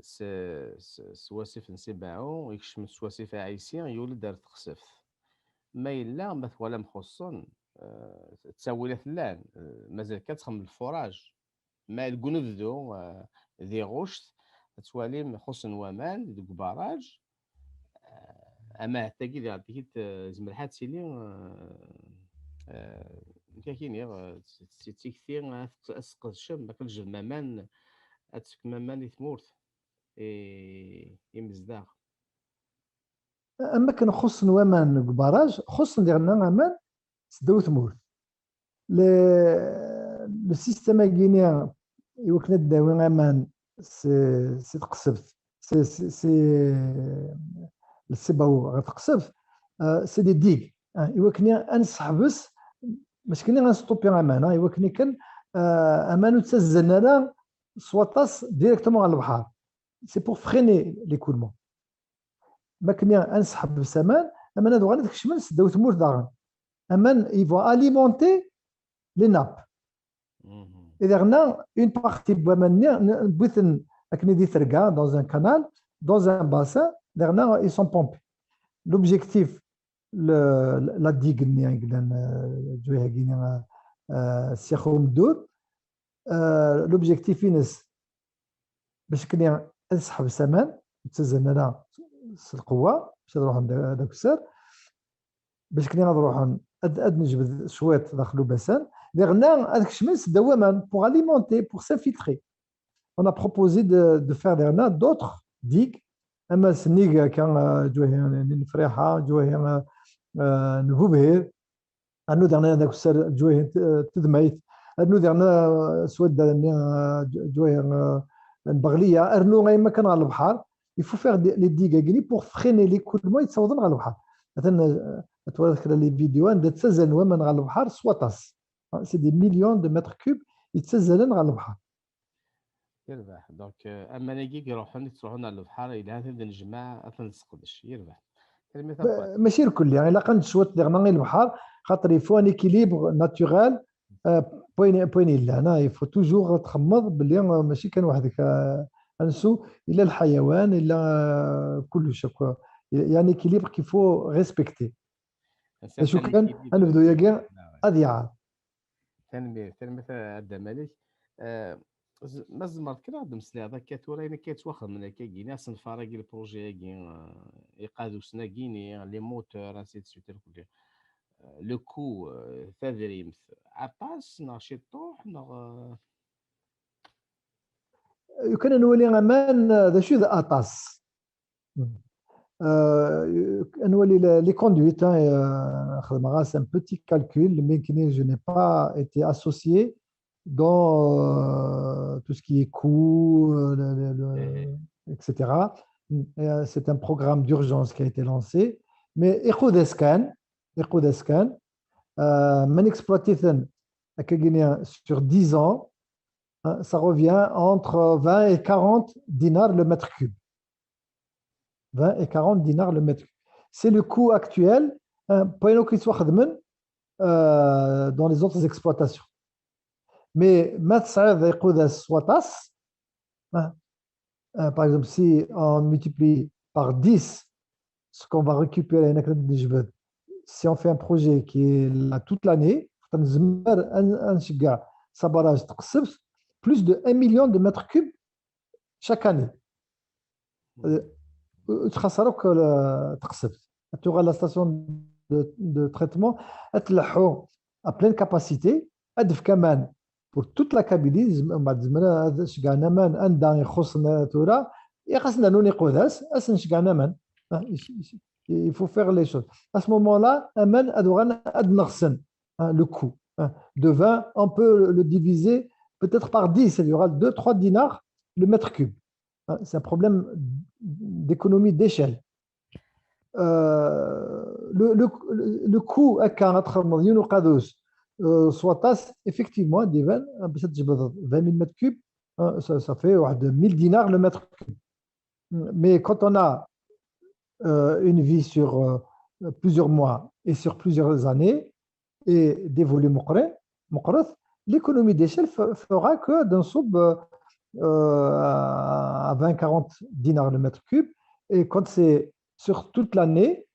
s, s, s wasif n Sibaɛu, ikcem s wasif Aɛisi, yuli-d ar Teqsebt. Ma yella, ma twalam xuṣṣen, eh, ttawilat llan, eh, mazal kan txemmem lfuraj. Ma deg unebdu, eh, di Ɣuct, ad twalim xuṣṣen waman deg ubaraj, eh, ama tagi diɣ tikit, eh, zemreḥ ad tili, eh, eh, nekk ad k-iniɣ, eh, d tikti ad tesqedcem, ad tjebdem aman, ad tefkem aman i tmurt, i, i mezdaɣ. Am akken xuṣṣen waman deg ubaraj, xuṣṣen diɣen aman seddaw tmurt. Le, le système-agi-ni i wakken ad d-nawi aman si, si Teqsebt, si, si, si Lsibaw ɣer Teqsebt, euh, c'est des digues, hein, i wakken ad nseḥbes, mačči kan ad nstoppi aman, hein, i wakken kan, euh, aman ur ttazzalen ara s waṭas directement ɣer lebḥer. c'est pour freiner l'écoulement. Ma akken ad nesḥeb s aman, aman ad uɣalen ad kecmen s ddaw tmurt daɣen. Aman, ils vont alimenter les nappes. Et daɣen, une partie n waman-nni, n-, wwin-ten akken di terga, dans un canal, dans un bassin, daɣen, ils sont pompés. L'objectif, le, la digue-nni i yellan, euh, ǧwayhagi-nni, euh, euh, Syax Umdur, euh, l'objectif-ines, bac akken ad seḥbes aman, ur ttazzalen ara s lqewwa, bac ad ruḥen d, d akessar, bac akken ad ruḥen, ad, ad nejbed cwiṭ daxel ubasan, diɣen ad kecmen s ddaw waman, pour alimenter, pour s'infiltrer. On a proposé de, de faire diɣen d'autres digues, ama sennig akka, euh, ǧwahi n Lefriḥa, ǧwahi, euh, euh, n Bubhir, rnu diɣen ad akessar ǧwahi n t-, tedmayt, rnu diɣen, euh, s wadda-nni, euh, ǧ-, ǧwahi, euh, n Beɣliya, rnu ay makan ɣer lebḥer. Il faut faire des, les digues-agi pour freiner l'écoulement yettawḍen ɣer lebḥer. Atan, euh, ad twaliḍ kra les vidéos anda ttazzalen waman ɣer lebḥer s waṭas. Hein, c'est des millions de mètres cubes yettazzalen ɣer lebḥer. Yerbeḥ. Donc, euh, aman-agi i iruḥen, i yettruḥun ɣer lebḥer, yelha ad ten-nejmeɛ, ad ten-nesseqdec. Yerbeḥ. Tanemmirt a Fuad. Mačči irkelli, ilaq ad nečč cwiṭ diɣen i lebḥer, xaṭer il faut un équilibre naturel, euh, n wayen, n wayen yellan, ah, il faut toujours txemmeḍ belli, euh, mačči kan weḥd-k, euh, ansu, yella lḥayawan, yella, euh, kullec akk. Il y a un équilibre qu'il faut respecter. D acu kan, anebdu-yagi ad iɛer. Tanemmirt, tanemmirt a Dda Malik. Euh, z-, ma tzemreḍ kan ad d-temmeslayeḍ akka tura, ayen akka yettwaxedmen akka gini, asenfar-agi, le projet-agi, euh, iqadusen-agi-ni, les moteurs, ainsi de suite, irkelli. Euh, le coût, euh, tadrimt, aṭas, neɣ ciṭṭuḥ, neɣ, euh, Lukan ad nwali aman, euh, d acu d aṭas. Euh, ad nwali la, les conduites, hein, euh, xedmeɣ-as un petit calcul, mais je n'ai pas été associé dans, euh, tout ce qui est coût, euh, le, le, le, et cetera. Et, euh, c'est un programme d'urgence qui a été lancé. Mais iqud-as kan, iqud-as kan, euh, ma n-exploit-iten, sur dix ans, hein, ça revient entre vingt et quarante dinars le mètre cube. Vingt et quarante dinars le mètre cube. C'est le coût actuel, hein, n wayen akk yettwaxedmen, euh, dans les autres exploitations. Mais ma tesɛiḍ iqud-as s waṭas, hein, euh, par exemple, si on multiplie par dix ce qu'on va récupérer, si on fait un projet qui est là toute l'année, ça nous met un, un giga, ça barrage, plus de un million de mètres cubes chaque année. Euh, euh, تخسر أكو ال-، تقصف. Tu auras la station de, de traitement, elle à pleine capacité, elle quand même pour toute la Kabylie, ma تزمر هذا شجعنا من عندها يخصنا تورا، يقصنا نوني قوداس، أسن شجعنا من. Hein, il, il, il faut faire les choses. À ce moment-là, aman ad uɣalen ad nneɣsen, hein, le coût, hein, de vingt, on peut le diviser peut-être par dix, il y aura deux, trois dinars le mètre cube. Hein, c'est un problème d'économie d'échelle. Euh, le, le, le coût, akka, ad txedmeḍ yiwen uqadus, euh, s waṭas, effectivement, ad d-iban, bac ad tjebdeḍ vingt mille mètres cubes, hein, ça, ça fait واحد mille dinars le mètre cube. Mais quand on a, euh, une vie sur, euh, plusieurs mois et sur plusieurs années, et des volumes meqqren, meqqret, l'économie d'échelle fe-, fera que d'un sub, euh, à vingt, quarante dinars le mètre cube, et quand c'est sur toute l'année,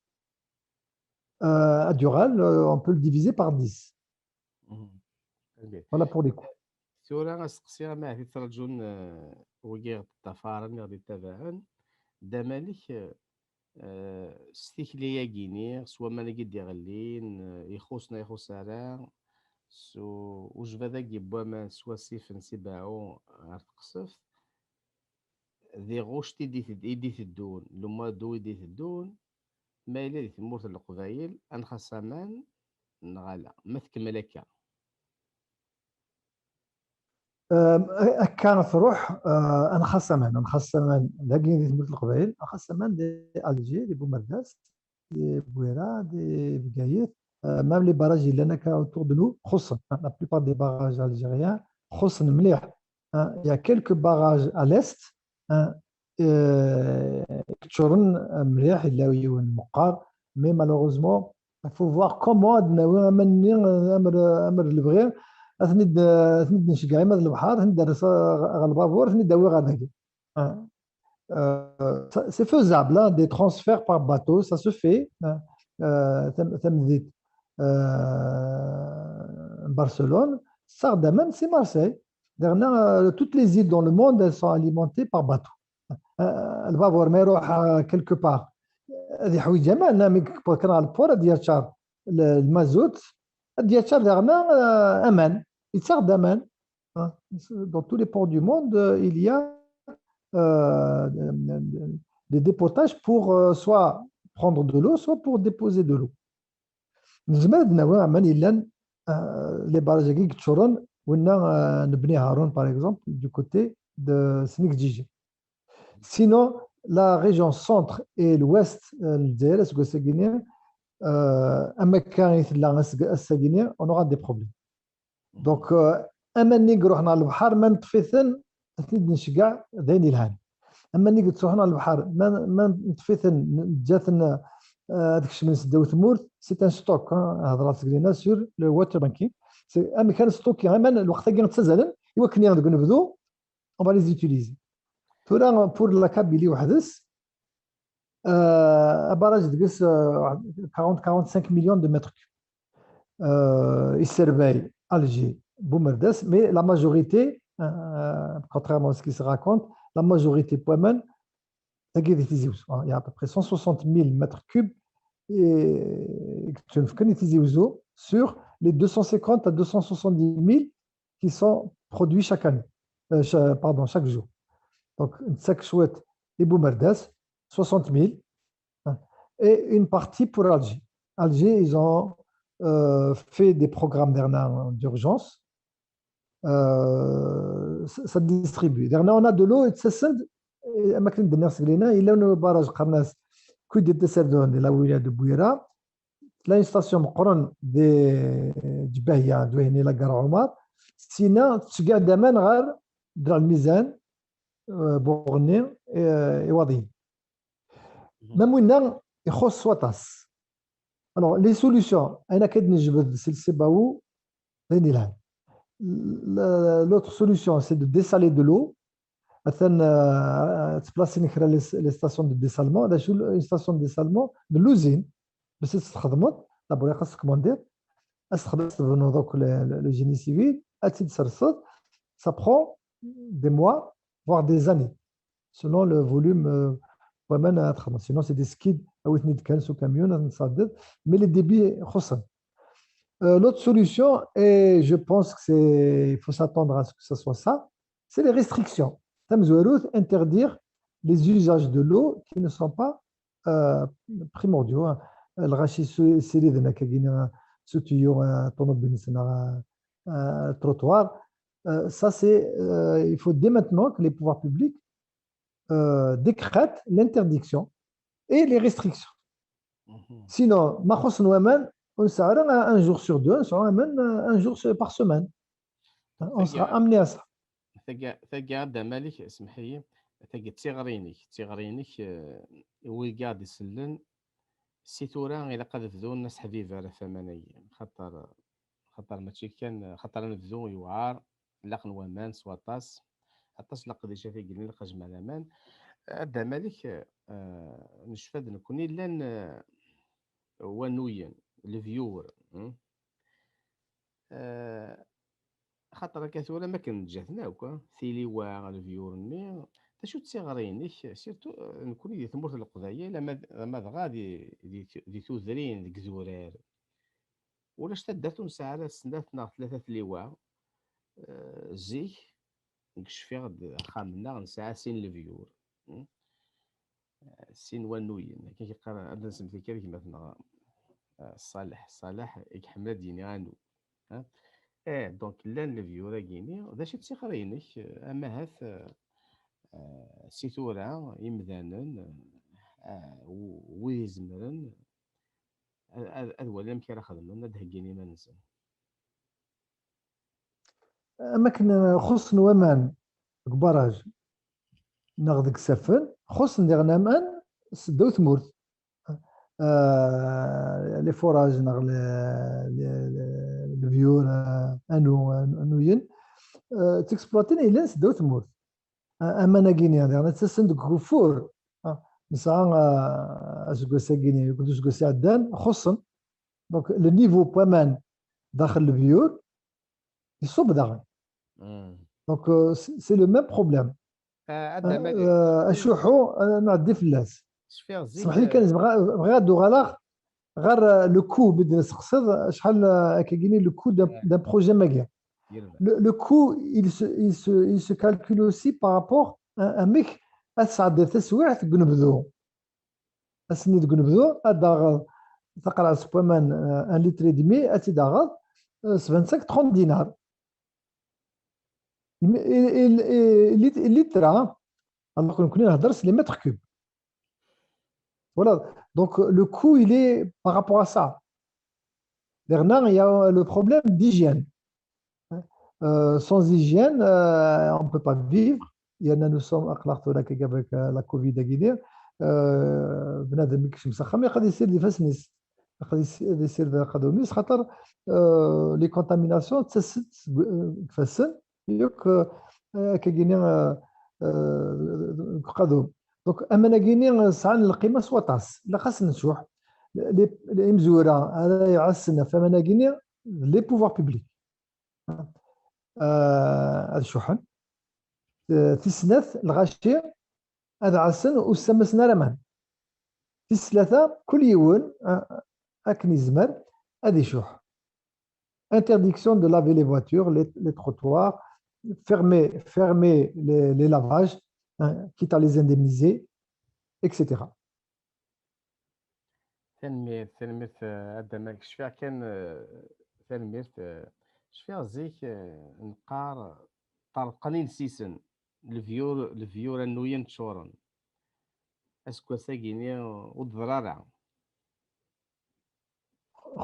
euh, à Dural, euh, on peut le diviser par dix. Voilà pour les coûts. Tura asteqsi ama ahat i ttṛaǧun, euh, wigi ɣ-d-ṭṭafaren, i ɣ-d-ittabaɛen, Dda Malik, euh, s tikli-agi-ni, s waman-agi d-iɣellin, eh, ixuṣ neɣ ixuṣ ara, s u-, ujbad-agi n waman s wasif n Sibaɛu ɣer Teqsebt, d iɣuct i d-ited-, i d-iteddun, le mois d'août i d-iteddun, ma yella di tmurt n Leqbayel, ad nxaṣ aman neɣ ala, ma tkemmel akka. Euh, akka tṛuḥ, euh, ad nxaṣ aman, ad nxaṣ aman dagi di tmurt n Leqbayel, ad nxaṣ aman di Alger, di Bumerdas, di Bwira, di Bgayet, euh, même les barrages yellan akka autour de nous, xuṣṣen, hein, la plupart des barrages algériens, xuṣṣen mliḥ, hein. Il y a quelques barrages à l'est, hein, euh, keččuren mliḥ, yella yiwen meqqar, mais malheureusement, il faut voir comment ad nawi aman-nni, amer, amer lebɣi, ad ten-id, ad ten-id-nceggeɛ ima d lebḥer, ad ten-id-nerr s, ɣer lbabur, ad ten-id-awi ɣer dagi. Ah. Euh, ça, c'est faisable, hein, des transferts par bateau, ça se fait, hein. Euh, tam-, tamdint, euh, Barcelone, Sardaman, c'est Marseille. Dernière, euh, toutes les îles dans le monde, elles sont alimentées par bateau. Euh, lbabur, ma iruḥ, euh, quelque part, ad yeḥwiǧ aman, hein, mi yewweḍ kan ɣer lport, ad d-yerr le, le mazout, ad d-yerr daɣen, euh, aman, yettaɣ-d aman. Hein. Dans tous les ports du monde, euh, il y a, euh, des dépotages pour, euh, soit prendre de l'eau, soit pour déposer de l'eau. Nezmer ad nawi aman yellan, euh, les barrages-agi yeččuren, winna, euh, n Bni Haroun, par exemple, du côté de Snegdjiji. Sinon, la région centre et l'ouest, euh, n Lezzayer, aseggas-agi-nni, euh, am akka i tella aseg-, ass-agi-nni, on aura des problèmes. Donc, euh, aman-nni i iruḥen ɣer lebḥer, ma neṭṭef-iten, ad ten-id-nceggeɛ, d ayen yelhan. Aman-nni i yettruḥun ɣer lebḥer, ma, ma neṭṭef-iten, neǧǧa-ten, euh, ad kecmen s ddaw tmurt, c'est un stock, hein, hedreɣ seg dinna sur le water banking. C'est amek ara nestocki aman, lweqt-agi ttazalen, i wakken deg unebdu, on va les utiliser. Tura, pour la Kabylie weḥd-s, euh, abarrage deg-s, euh, quarante, quarante-cinq millions de mètres cubes. Euh, yesserbay Alger, Boumerdas, mais la majorité, euh, contrairement à ce qui se raconte, la majorité n waman, tagi di Tizi Wezzu, hein, il y a à peu près cent soixante mille mètres cubes et, i yettunefken i Tizi Wezzu sur les deux cent cinquante à deux cent soixante-dix mille qui sont produits chaque année, euh, cha-, pardon, chaque jour. Donc, une sec chouette et Boumerdas, soixante mille, hein, et une partie pour Alger. Alger, ils ont, euh, fait des programmes d'urgence. Euh, ça, ça distribue. On a de l'eau et ça, c'est, et à Macron de Nerseglina, il y a un barrage, Karnas, Cuide de Serdon, de la Ouya de Bouira, la station meqqren di Ǧbahya, d Wehni, la gare Omar, sina tettceggiɛ-d aman ɣer Draɛ Lmizan, euh, Buɣni, euh, Iwaḍiyen. Même winna, ixuṣ s waṭas. Alors, les solutions, ayen akka d-nejbed si lsibawu, d ayen yelhan. Le-, l'autre solution, c'est de dessaler de l'eau. Atan, euh, ttplasin kra les, les stations de dessalement. D acu, une station de dessalement de l'usine, bas ad txedmeḍ, d'abord, xas tkommandiḍ, ad txedmeḍ, tebnuḍ akk le, le, le génie civil, ad tt-id-serseḍ, ça prend des mois, voire des années, selon le volume, euh, waman ad txedmeḍ. Sinon, c'est des skids, awit-ten-id kan s ukamyun, ad ten-tṣaddiḍ, mais les débits xuṣṣen. Euh, l'autre solution, et je pense que c'est, il faut s'attendre à ce que ce soit ça, c'est les restrictions. Tamezwarut, interdire les usages de l'eau qui ne sont pas, euh, primordiaux, hein. Lɣaci su-, ssiriden akkagini, euh, s utuyu, euh, ṭunubil-nsen, euh, euh, trottoir. Euh, ça, c'est, euh, il faut dès maintenant que les pouvoirs publics, euh, décrètent l'interdiction et les restrictions. Sinon, ma xuṣṣen waman, ur nesɛi ara un jour sur deux, nesɛa aman, euh, un jour sur, par semaine. On sera amené à ça. Tagi, tagi, a Dda Malik, semmeḥ-iyi, tagi d tiɣri-inek, d tiɣri-inek, eh, i wigi i ɣ-d-isellen, si tura ilaq ad bdun aseḥbiber ɣef waman-agi, xaṭer, xaṭer mačči kan, xaṭer anebdu yewɛer, ilaq n waman s waṭas, aṭas n leqdicat i yellan, ilaq ad jemɛen aman. A Dda Malik, eh, necfa-d nekkni llan, eh, wanuyen, levyur, hmm? Eh, Xaṭer akka tura, ma akken ǧǧa-ten akk, ah, tiliwa, levyur-nni, d acu d tiɣri-inek, surtout, eh, nekkni di tmurt n Leqbayel, ama d, ama dɣa di, di, di tudrin, deg idurar. Ulac taddart ur nesɛi ara snat neɣ tlata tliwa. Eh, zik, nekk cfiɣ-d axxam-nneɣ nesɛa sin levyur. Hmm? Eh, sin wanuyen. Akka i qqaren, ad nsemmi kan gma-tneɣ, eh, Ṣaleḥ. Ṣaleḥ i iḥemmel ad d-yini anu. Ha? Eh, donc, llan levyur-agi-ni, d acu i d tiɣri-inek, eh, amahat, eh, eh, si tura, imdanen, eh, w-, wid izemren, ad, ad, ad walin amek ara xedmen, ad d-heggin iman-nsen. Am akken, eh, xuṣṣen waman deg ubaraj, neɣ deg isaffen, xuṣṣen diɣen aman s ddaw tmurt. Euh, les forages neɣ le- le- le- lebyur, euh, anu- anuyen, euh, ttexploitin yellan s ddaw tmurt. Euh, aman-agi-nni diɣen ttasen deg ugeffur. Ah, nesɛa, euh, aseggas-agi-nni akked useggas iɛeddan xuṣṣen. Donc le niveau n waman daxel lebyur iṣubb daɣen. Donc euh, c'est c'est le même problème. Ah, ad d-amal Euh, acuḥḥu, euh, nɛeddi fell-as. cfiɣ zik Smeḥ-iyi kan, zemreɣ, bɣiɣ ad d-uɣaleɣ ɣer euh, le coût, mi d-nesqseḍ acḥal euh, akkagini le coût d'un d'un projet am wagi. yelha. Le, le coût, il se, il, se, il se calcule aussi par rapport à amek ad tesɛeddiḍ taswiɛt deg unebdu. Ass-nni deg unebdu, ad d-taɣeḍ taqerɛet n waman, euh, un litre et demi, ad tt-id-taɣeḍ euh, vingt-cinq, trente dinars. Il, il, il, il, il litre, hein, alors que nous connaissons les mètres cubes. Voilà. Donc le coût, il est par rapport à ça. Dernier, il y a le problème d'hygiène. Euh, sans hygiène, euh, on ne peut pas vivre. Il y en a, nous sommes à Clartoulac avec euh, la Covid à Guinée. Euh, بنادم يكشم سخم يقدر يصير دي فاسنس. يقدر يصير دي قدوميس خاطر euh, les contaminations تسست فاسن يوك كاكيني قدوم. Donc aman-agi-nni sɛan lqima s waṭas, ilaq ad sen-ncuḥ. Imezwura ara iɛassen ɣef aman-agi-nni, les pouvoirs publics. Ad cuḥḥen. Tis snat, lɣaci ad ɛassen ur ssamasen ara aman. Tis tlata, kul yiwen akken yezmer ad icuḥ. Interdiction de laver les voitures, les, les trottoirs, fermer, fermer les, les lavages, hein, quitte à les indemniser, et cetera. Tanemmirt, tanemmirt, euh, a Dda Malek. Cfiɣ kan, euh, tanemmirt, euh, cfiɣ zik, euh, neqqar ṭerqen ilsisen, lebyur, lebyur annuyen ččuren. Aseggas-agi-ni ur d-ḍra ara.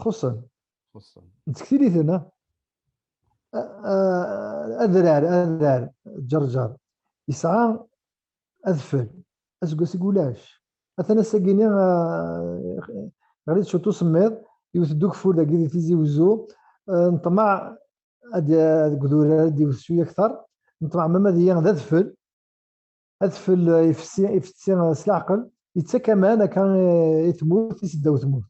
Xuṣṣen. Xuṣṣen. Nettektil-iten, ha? A- a- adrar, adrar, Ǧerǧer. Yesɛa adfel. Aseggas i ulac. Atan ass-agi-ni, ah, ɣer-i tcuṭ usemmiḍ, iwet-d ugeffur dagi di Tizi Wezzu, ah, neṭmeɛ ad, deg udurar ad d-iwet cwiya akter, neṭmeɛ ma ad iyi d adfel, adfel, eh, ifessi, ifessi, eh, s leɛqel, yettak aman akka, eh, i tmurt, i seddaw tmurt.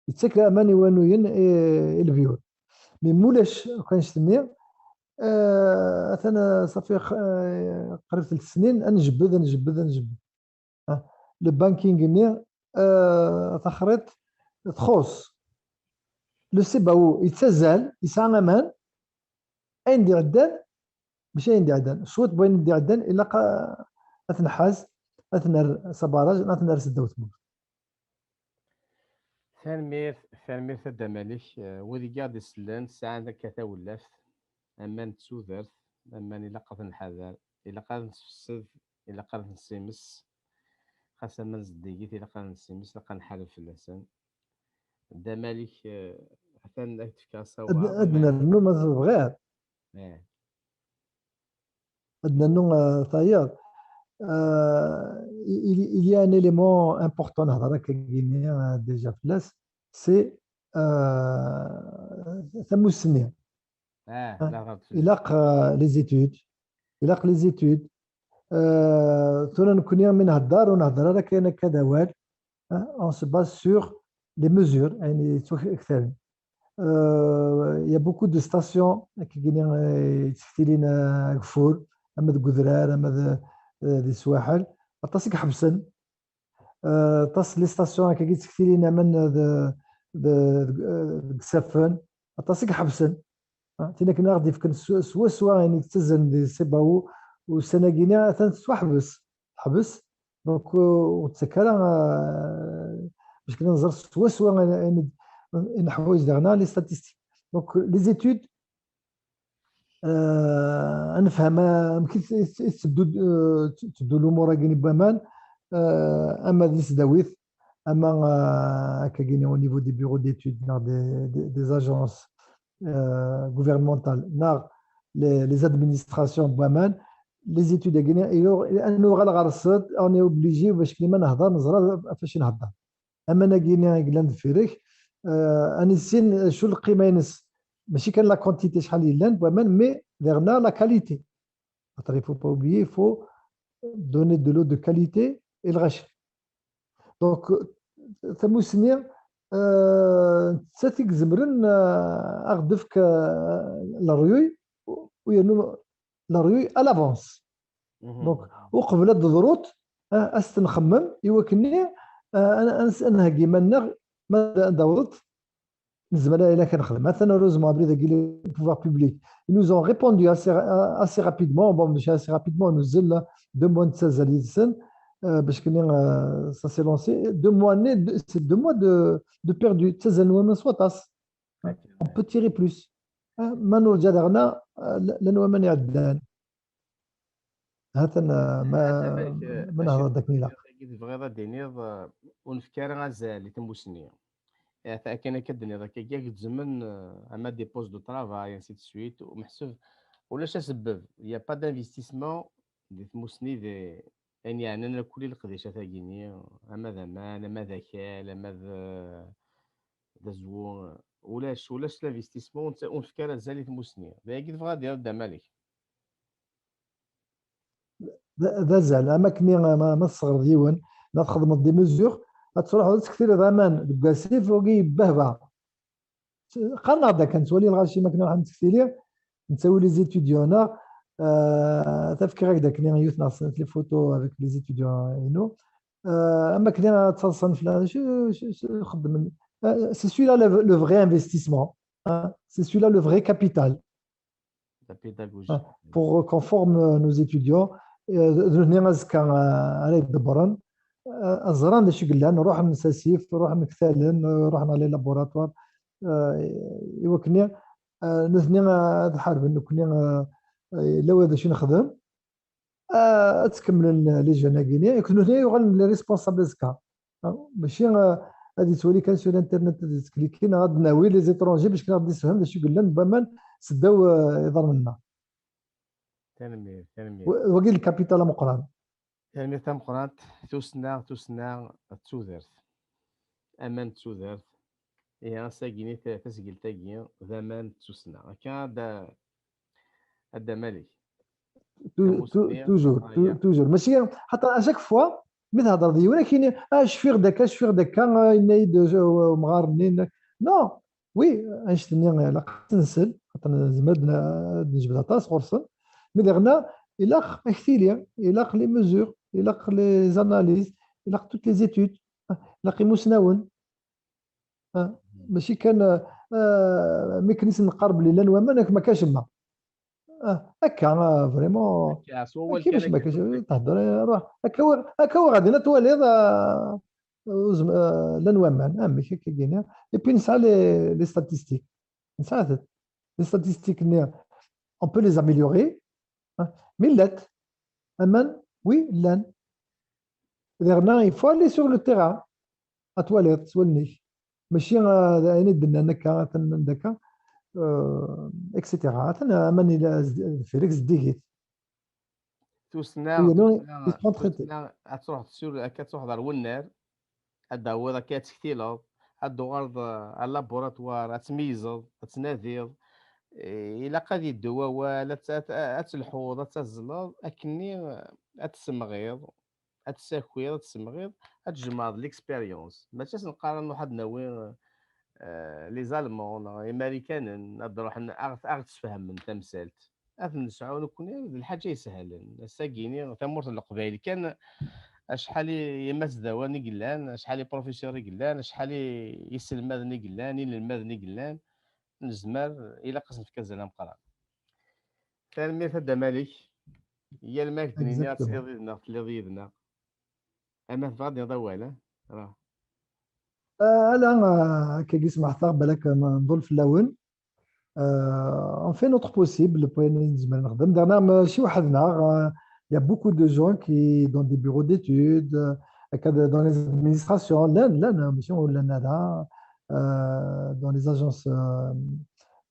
Yettak aman i wanuyen, i, i lebyur. Mi mulac akk annect-nni, eh, atan, eh, safi, eh, qrib telt snin, ad njebbed, ad njebbed, ad njebbed. Ah, le banking-nni, eh, taxriṭ txuṣ. Le CBAO yettazzal, yesɛa aman, ayen d-iɛeddan, mačči ayen d-iɛeddan, cwiṭ n wayen d-iɛeddan, ilaq a, ad t-nḥaz, ad t-nerr s abaraj, ad t-nerr s ddaw tmurt. Tanemmirt, tanemmirt a Dda Malek. Eh, wid i aɣ-d-isellen sɛan akka tawlaft, aman d tudert, aman ilaq ad nḥader, ilaq ad nsefsed, ilaq ad nsimes. Xas aman zeddigit, ilaq ad nsimes, ilaq ad nḥareb fell-asen. Dda Malek, eh, atan ad k-d-fkeɣ asawaḍ. Ad, ad nernu ma tebɣiḍ. Eh. Ad nernu, eh, tayeḍ. Eh, il, il y a un élément important, nehḍer akka gini, eh, déjà fell-as, c'est, eh, tamussni. Ah, Ah, la, la, Ilaq, eh, les études. Ilaq les études. Eh, tura nekkni mi nhedder, ur nhedder ara kan akka d awal. Hein, on se base sur les mesures, ayen yettwaktaren. Euh, il y a beaucoup de stations, akkagini, eh, yettektilin, eh, ageffur, ama deg udrar, ama d, eh, di swaḥel. Aṭas i iḥebsen. Eh, aṭas les stations akkagi yettektilin aman d, d, d, eh, deg isaffen. Aṭas i iḥebsen. Ah, tin akken ara ɣ-d-yefken s-, swaswa ayen yettazzalen di CBAO, ussan-agi-ni atan tettwaḥbes. Teḥbes. Donc, euh, ur tettak ara, euh, bac kan ad nẓer swaswa ayen, ayen, ayen neḥwaǧ daɣen, les statistiques. Donc, les études, euh, ad nefhem, euh, amek i t-, i t-, i tetteddu, euh, tetteddu lumuṛ-agi n waman, euh, ama di tesdawit, ama, euh, akkagini au niveau des bureaux d'études, neɣ des, des, des agences, euh, gouvernementales, neɣ les, les administrations n waman, les études-agi, ad nuɣal ɣer-sent, on est obligé bac kan ma nehder neẓra ɣef wacu nhedder. Aman-agi-nni i yellan deffir-k, euh, ad nissin acu lqima-ines, mačči kan la quantité, acḥal yellan n waman, mais diɣen la qualité. Xaṭer, il faut pas oublier, il faut donner de l'eau de qualité i lɣaci. Donc, tamussni, euh, d ta i izemren, euh, ad aɣ-d-tefk, euh, leryuy, u yernu leryuy à l'avance. Donc, uqbel ad d-teḍru, euh, ad s-nxemmem i wakken-nni, euh, ad, ad, ad nheggi iman-nneɣ ma ad d-awḍet, nezmer ad nexdem. Atan, heureusement, abrid-agi, les pouvoirs publics, ils nous ont répondu assez, assez rapidement. Bon, mačči assez rapidement, nuzzel deux mois nettazzal yid-sen, euh, bac kan, euh, ça s'est lancé. Deux mois, c'est deux mois de, de perdu. Ttazzalen waman s waṭas. On peut tirer plus. Ah, ma nurǧa daɣen, ah, llan waman iɛeddan. Hatan, ah, ma, ma nehḍer-d akken ilaq. Tebɣiḍ ad d-tiniḍ, ah, ur nefki ara azal i tmusni. Akken akka d-tenniḍ, akka i gezmen, ah, ama des postes de travail, ainsi de suite, u meḥsub ulac asebbeb, il y a pas d'investissement di tmusni, di ayen yeɛnan akk i leqdicat-agi-nni, ama d aman, ama d akal, ama d, d azwu, ulac, ulac l'investissement, ur nefki ara azal i tmusni. D ayagi tebɣa ad d-tiniḍ, Dda Malek? D, d azal, am akken ma, ma tesɣerḍ yiwen, ma txedmeḍ des mesures, ad truḥeḍ ad tektiliḍ aman deg wasif, wagi yebbehba. Qqaren-aɣ-d akka, nettwali lɣaci ma akken ruḥen ttektili, nettawi les étudiants-nneɣ, euh, tafkiɣ-ak-d akken yiwet neɣ snat les photos avec les étudiants-inu. Euh, am akken ad ttaḍsan fell-aɣ, acu, acu, acu xeddmen? Euh, c'est celui-là le, le vrai investissement, hein. C'est celui-là le vrai capital. La pédagogie. Pour qu'on forme, euh, nos étudiants, euh, d nutni azekka, euh, ara iḍebbren, euh, ad ẓren d acu i yellan, ruḥen s asif, ruḥen ktalen, euh, ruḥen ɣer les laboratoires, euh, i wakken, euh, nutni, euh, ad ḥarben, nekkni, euh, euh, yella wa d acu nexdem, euh, ad tkemmlen les jeunes-agi-nni, i nutni yuɣalen les responsables azekka. Ah, mačči, ah, ad yettwali kan sur internet, ad yettkliki, neɣ ad d-nawi les étrangers bac kan ad d-isefhem d acu i yellan n waman seddaw, ah, iḍarren-nneɣ. Tanemmirt, tanemmirt. Wa-, wagi d lkapital ameqqran. Tanemmirt tameqqrant, tussna, tussna d tudert. Aman d tudert. Ihi, ass-agi-nni, ta-, tasgilt-agi, d aman d tussna. Akka ad, ad d-amalik. Tou-, tou-, toujours, tou-, toujours. Mačči, xaṭer, à chaque fois, mi thedreḍ d yiwen, ad k-yini, ah, cfiɣ-d akka, cfiɣ-d akka, ah, yenna-yi-d, uh, umɣar-nni, non, oui, annect-nni ilaq ad tt-nsel, xaṭer nezmer ad n-, ad nejbed aṭas ɣur-sen, mais diɣen ilaq ad k-tili, ilaq les mesures, ilaq les analyses, ilaq toutes les études, ah, ilaq imusnawen. Ah, mačči kan, ah, ah, mi kan i sen-neqqar belli llan waman, ak ma kan cemma. Ah, akka, ah, vraiment. Akka, s wawal kan, ma kan, akka, tehder, ruḥ. Akka wi, akka wi ɣadin ad twaliḍ, ah, uzem-, ah, llan waman, amek akka gini. Et puis nesɛa les, les statistiques. Nesɛa-tent. Les statistiques-nni, on peut les améliorer, ah, mais llant. Aman, oui, llan. Diɣen, il faut aller sur le terrain. Ad twaliḍ s wallen-ik. Mačči, ah, d ayen i d-nnan akka, atan nnan-d akka, euh, et cetera. Atan aman ila zd-, deffir-k zeddigit. Tussna, tussna, tussna, ad truḥeḍ sur, akka ad truḥeḍ ɣer wennar, ad d-tawiḍ akka ad tektileḍ, ad d-tuɣaleḍ, euh, ar laboratoire, ad tmeyyzeḍ, ad tnadiḍ. Eh, ilaq ad yeddu wawal, ad t-, ad t-, ad telḥuḍ, ad tazzleḍ, akkenni, euh, ad tessemɣiḍ, ad tessakiḍ, ad tessemɣiḍ, ad tjemɛeḍ l'expérience. Mačči ad s-neqqar ad nruḥ ad d-nawi, euh, les Allemands neɣ Imarikanen ad d-ruḥen ad ɣ-, ad ɣ-d-sfehmen tamsalt. Ad ten-nesɛu nekkni d lḥaǧa isehlen. Ass-agi-ni tamurt n Leqbayel kan, acḥal i imazdawan i yellan, acḥal i professeurs i yellan, acḥal i iselmaden i yellan, inelmaden i yellan, nezmer, ilaq ad s-nefk azal ameqqran. Tanemmirt a Dda Malik. Yal ma ak-d-nini ad tiliḍ yid-neɣ, telliḍ yid-neɣ. Ama tebɣa ad d-tiniḍ awal, eh? Rah. Ah, ala, ah, akkagi smeḥteɣ, balak, ah, nḍul fell-awen. Euh, on fait notre possible, pour ayen nezmer nexdem. Daɣen mačči weḥd-neɣ, euh, il y a beaucoup de gens qui, dans des bureaux d'études, euh, akka d-, dans les administrations, llan, llan, mačči ur llan ara, euh, dans les agences, euh,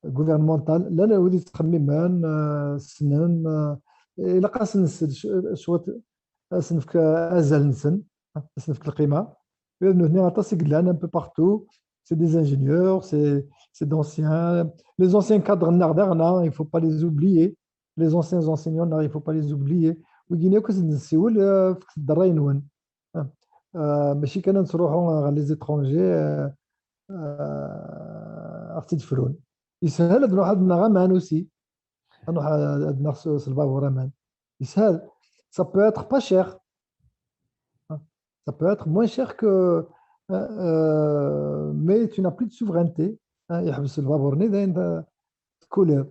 gouvernementales, llan wid yettxemmimen, euh, ssnen, euh, ilaq ad sen-nsel cwiṭ, ad sen-nefk azal-nsen, ad sen-nefk lqima. Nutni aṭas i yellan un peu partout, c'est des ingénieurs, c'est c'est d'anciens, les anciens cadres-nneɣ daɣen, il faut pas les oublier, les anciens enseignants-nneɣ, il faut pas les oublier. Wigini akk i sen-nessiwel, fket-d ṛṛay-nwen. Mačči kan ad nettruḥu ɣer les étrangers, ad ɣ-tt-id-frun. Yeshel ad nruḥ ad naɣ aman aussi. Ad nruḥ ad naɣ s lbabur aman. Yeshel. Ça peut être pas cher. Ça peut être moins cher que, mais tu n'as plus de souveraineté. Yeḥbes lbabur-nni dayen, tkuliḍ.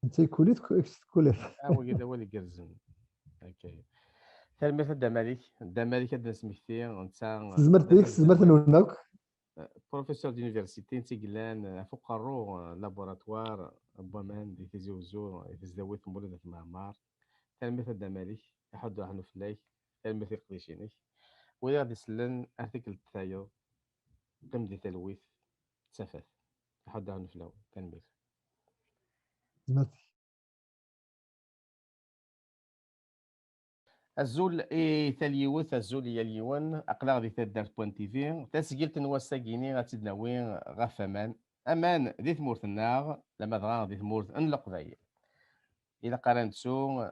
Netta yekkuli-d, tekkuliḍ. Ah, wagi d awal igerrzen. Tanemmirt a Dda Malik. Dda Malik ad d-nesmekti netta s tezmert-ik, s tezmert-nwen akk. Professeur d'université, netta i yellan ɣef uqerru n laboratoire n waman di Tizi Uzzu, di tesdawit n Mulud At Mɛemmer. Tanemmirt a Dda Malik, iḥudd ṛṛuḥ-nneɣ fell-ak. Tanemmirt i leqdic-inek. Wid i ɣ-d-isellen, ar tikkelt tayeḍ, qqim di talwit d tafat. Iḥudd ṛṛuḥ-nneɣ fell-awen. Tanemmirt. Azul i tal yiwet, azul i yal yiwen. Aql-aɣ di taddart point T V. Tasgilt n wass-agi-ni ad tt-id-nawi ɣef aman. Aman di tmurt-nneɣ, lama dɣa di tmurt n Leqbayel. Ilaq ara nettu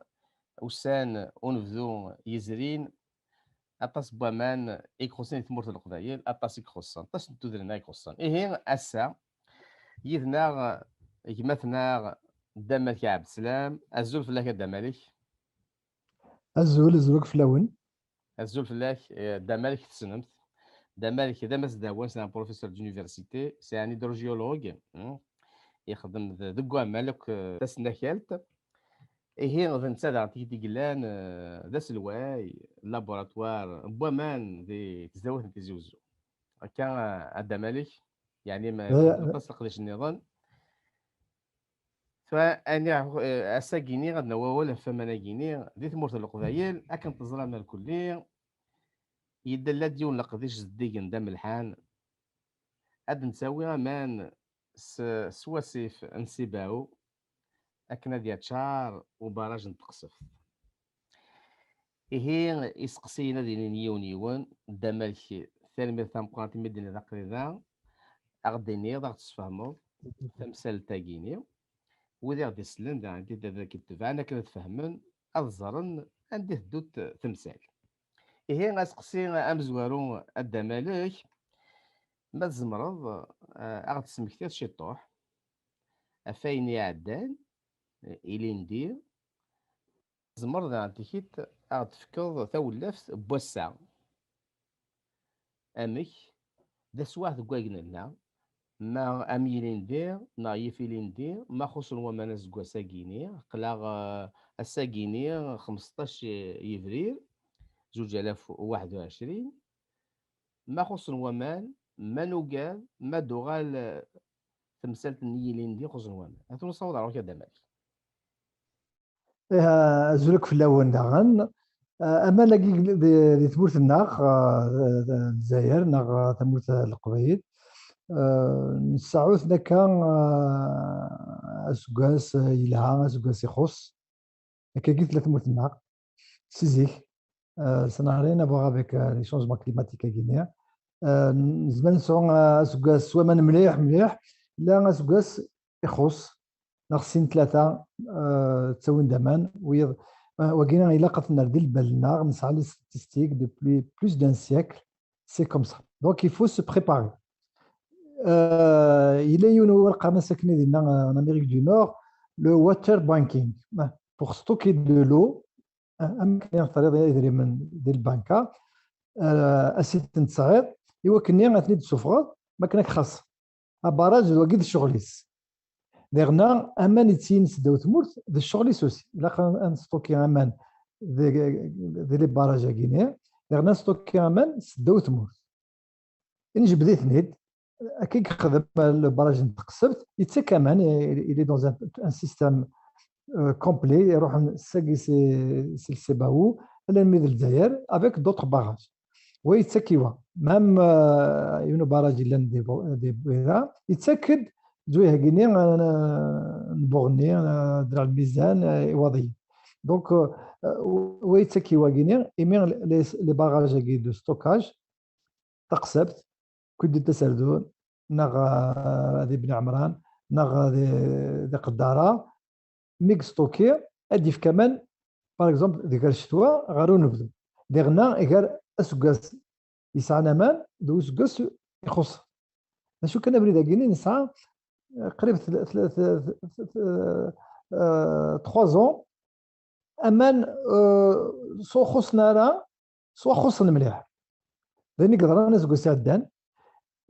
ussan unebdu yezrin, aṭas n waman i ixuṣṣen di tmurt n Leqbayel, aṭas i ixuṣṣen, aṭas n tudrin i ixuṣṣen. Ihi, ass-a, yid-neɣ gma-tneɣ Dda Malek Ɛebdeslam. Azul fell-ak a Dda Malek. Azul, azul akk fell-awen. Azul fell-ak, eh, Dda Malek tessnem-t. Dda Malek d amasdawan, c'est un professeur d'université, c'est un hydrogéologue, hmm. Ixeddem d-, deg waman akk, eh, tasnakalt. Ihi, d netta daɣen i d-yellan, eh, d aselway, laboratoire n waman di tesdawit n Tizi Uzzu. Akka, eh, a Dda Malek, yeɛni ma, eh, aṭas leqdic nniḍen. Tura, ani, eh, ass-agi-ni ad nawi awal ɣef waman-agi-ni di tmurt n Leqbayel, akken teẓram irkelli, yella-d yiwen n leqdic zeddigen d amelḥan. Ad d-nettawi aman s, s wasif n Sibaw, akken ad yaččar ubaraj n Teqseft. Ihi, iseqsiyen ad ilin yiwen yiwen. Dda Malek, tanemmirt tameqqrant imi d-tenniḍ aql-i da, a ɣ-d-tiniḍ, a ɣ-d-tesfehmeḍ tamsalt-agi-ni. Wid i ɣ-d-isellen, daɣen, ad k-itebɛen akken ad fehmen, ad ẓren anda i teddunt temsal. Ihi, aseqsi amezwaru, a Dda Malek, ma tzemreḍ, eh, a ɣ-d-tesmektiḍ ciṭuḥ ɣef wayen iɛeddan, eh, ilindi, tzemreḍ daɣen tikit a ɣ-d-tefkeḍ tawlaft n wass-a. Amek? D aswaɛt deg wayen nella, ma am yilindi neɣ yif ilindi, ma xuṣṣen waman aseggas-agi-ni, aql-aɣ, eh, ass-agi-ni xmesṭac yebrir, zuǧ alaf u waḥed u ɛecrin, ma xuṣṣen waman, ma nugad, ma d-uɣal, eh, temsalt-nni yilindi xuṣṣen waman. Ad ten-nessaweḍ ɣer ɣur-k a Dda Malek. Ih, azul akk fell-awen daɣen. Eh, aman-agi di, di tmurt-nneɣ, eh, d, d Lezzayer neɣ, eh, tamurt n Leqbayel, eh, nseɛɛu-ten akka, eh, aseggas, eh, yelha, aseggas ixuṣ. Akkagi tella tmurt-nneɣ si zik. Eh, ça n'a rien à voir avec, eh, les changements climatiques-agi-nni. Eh, nezmer ad nesɛu, eh, aseggas s waman mliḥ, mliḥ, la aseggas ixuṣ, neɣ sin tlata, eh, ttawin-d aman, wiyaḍ, eh, wagi ilaq ad t-nerr di lbal-nneɣ, nesɛa les statistiques depuis plus d'un siècle, c'est comme ça. Donc, il faut se préparer. Eh, yella yiwen n wawal qqaren-as akken dinna, eh, en Amérique du Nord, le water banking. Eh, pour stocker de l'eau, eh, amek i terriḍ idrimen di lbanka, eh, ad s-ten-tesɛiḍ, i wakken ad ten-id-tessufɣeḍ, ma akken ad k-xaṣṣen. Abaraj d wagi d ccɣel-is. Diɣna, aman i ttinin seddaw tmurt, d ccɣel-is aussi. Ilaq ad nstoki aman di, di les barrages-agi-ni. Diɣna, nstoki aman seddaw tmurt. Njebbed-iten-id. Akka i yexdem le barrage n Teqsebt, yettak aman, il, il est dans un, un système, euh, complet, iruḥen sagi si, si Lsibawou, alammi d Lezzayer, avec d'autres barrages. Wa yettak i wa. Même, euh, yiwen ubaraj yellan di Bu-, di Bwira, yettak-d zzwayeh-agi-ni, euh, n Buɣni, euh, Draɛ Lmizan, euh, Iwaḍiyen. Donc, euh, euh, wa yettak i wagini, imi les, les barrages-agi de stockage, Taqsebt, Kuddi Taserdun, neɣ, euh, di Bni Ɛemran, neɣ di, di Qeddara, mi yesṭuki, ad d-yefk aman, par exemple, di gar ccetwa ɣer unebdu. Diɣenna, gar aseggas yesɛan aman d useggas ixuṣṣen. D acu kan, abrid-agi-nni nesɛa, euh, qrib tl-, tl-, tl-, tl-, tl-, euh, trois ans, aman, euh, s ur xuṣṣen ara, s ur xuṣṣen mliḥ. D ayen i yeḍran aseggas iɛeddan.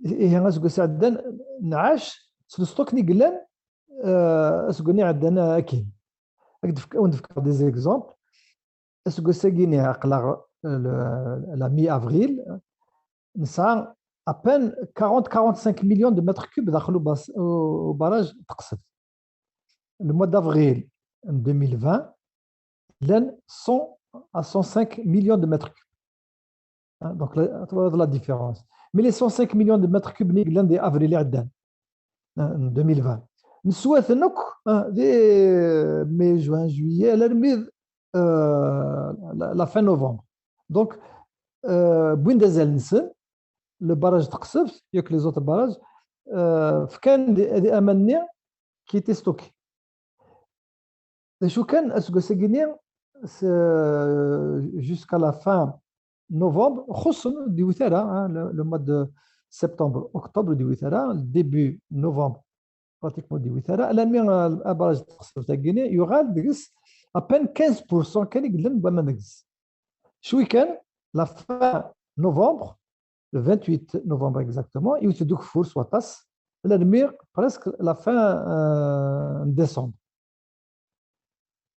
Ihi aseggas iɛeddan nɛac s lesṭuk-nni yellan, euh, aseggas-nni iɛeddan akkin. Ad k-d-fk-, ad wen-d-fkeɣ des exemples. Aseggas-agi-nni aql-aɣ, euh, le, la mi-avril, nesɛa à peine quarante, quarante-cinq millions de mètres cubes daxel ubas-, ubaraj Taqsebt. Le mois d'avril deux mille vingt, llan cent à cent cinq millions de mètres cubes. Hein, donc, la, la différence. Mais les cent cinq millions de mètres cubes, ni llan di avril iɛeddan, hein, deux mille vingt. Neswa-ten akk, hein, di mai, juin, juillet, à la limite, euh, la, la fin novembre. Donc, euh, wwin-d azal-nsen, le barrage Taqsebt, il y a que les autres barrages, euh, fkan di, di aman-nni qui étaient stockés. D acu kan, aseggas-agi-nni, s-, jusqu'à la fin novembre, xuṣṣen, ur d-iwit ara, hein, le, le mois de septembre, octobre, ur d-iwit ara, début novembre, pratiquement ur d-iwit ara, alammi, euh, abaraj Taqsebt-agi-nni, yuɣal deg-s à peine quinze pour cent kan i yellan n waman deg-s. Cwi kan, la fin novembre, le vingt-huit novembre exactement, yewwet-d ugeffur s waṭas, alammi presque la fin, euh, décembre.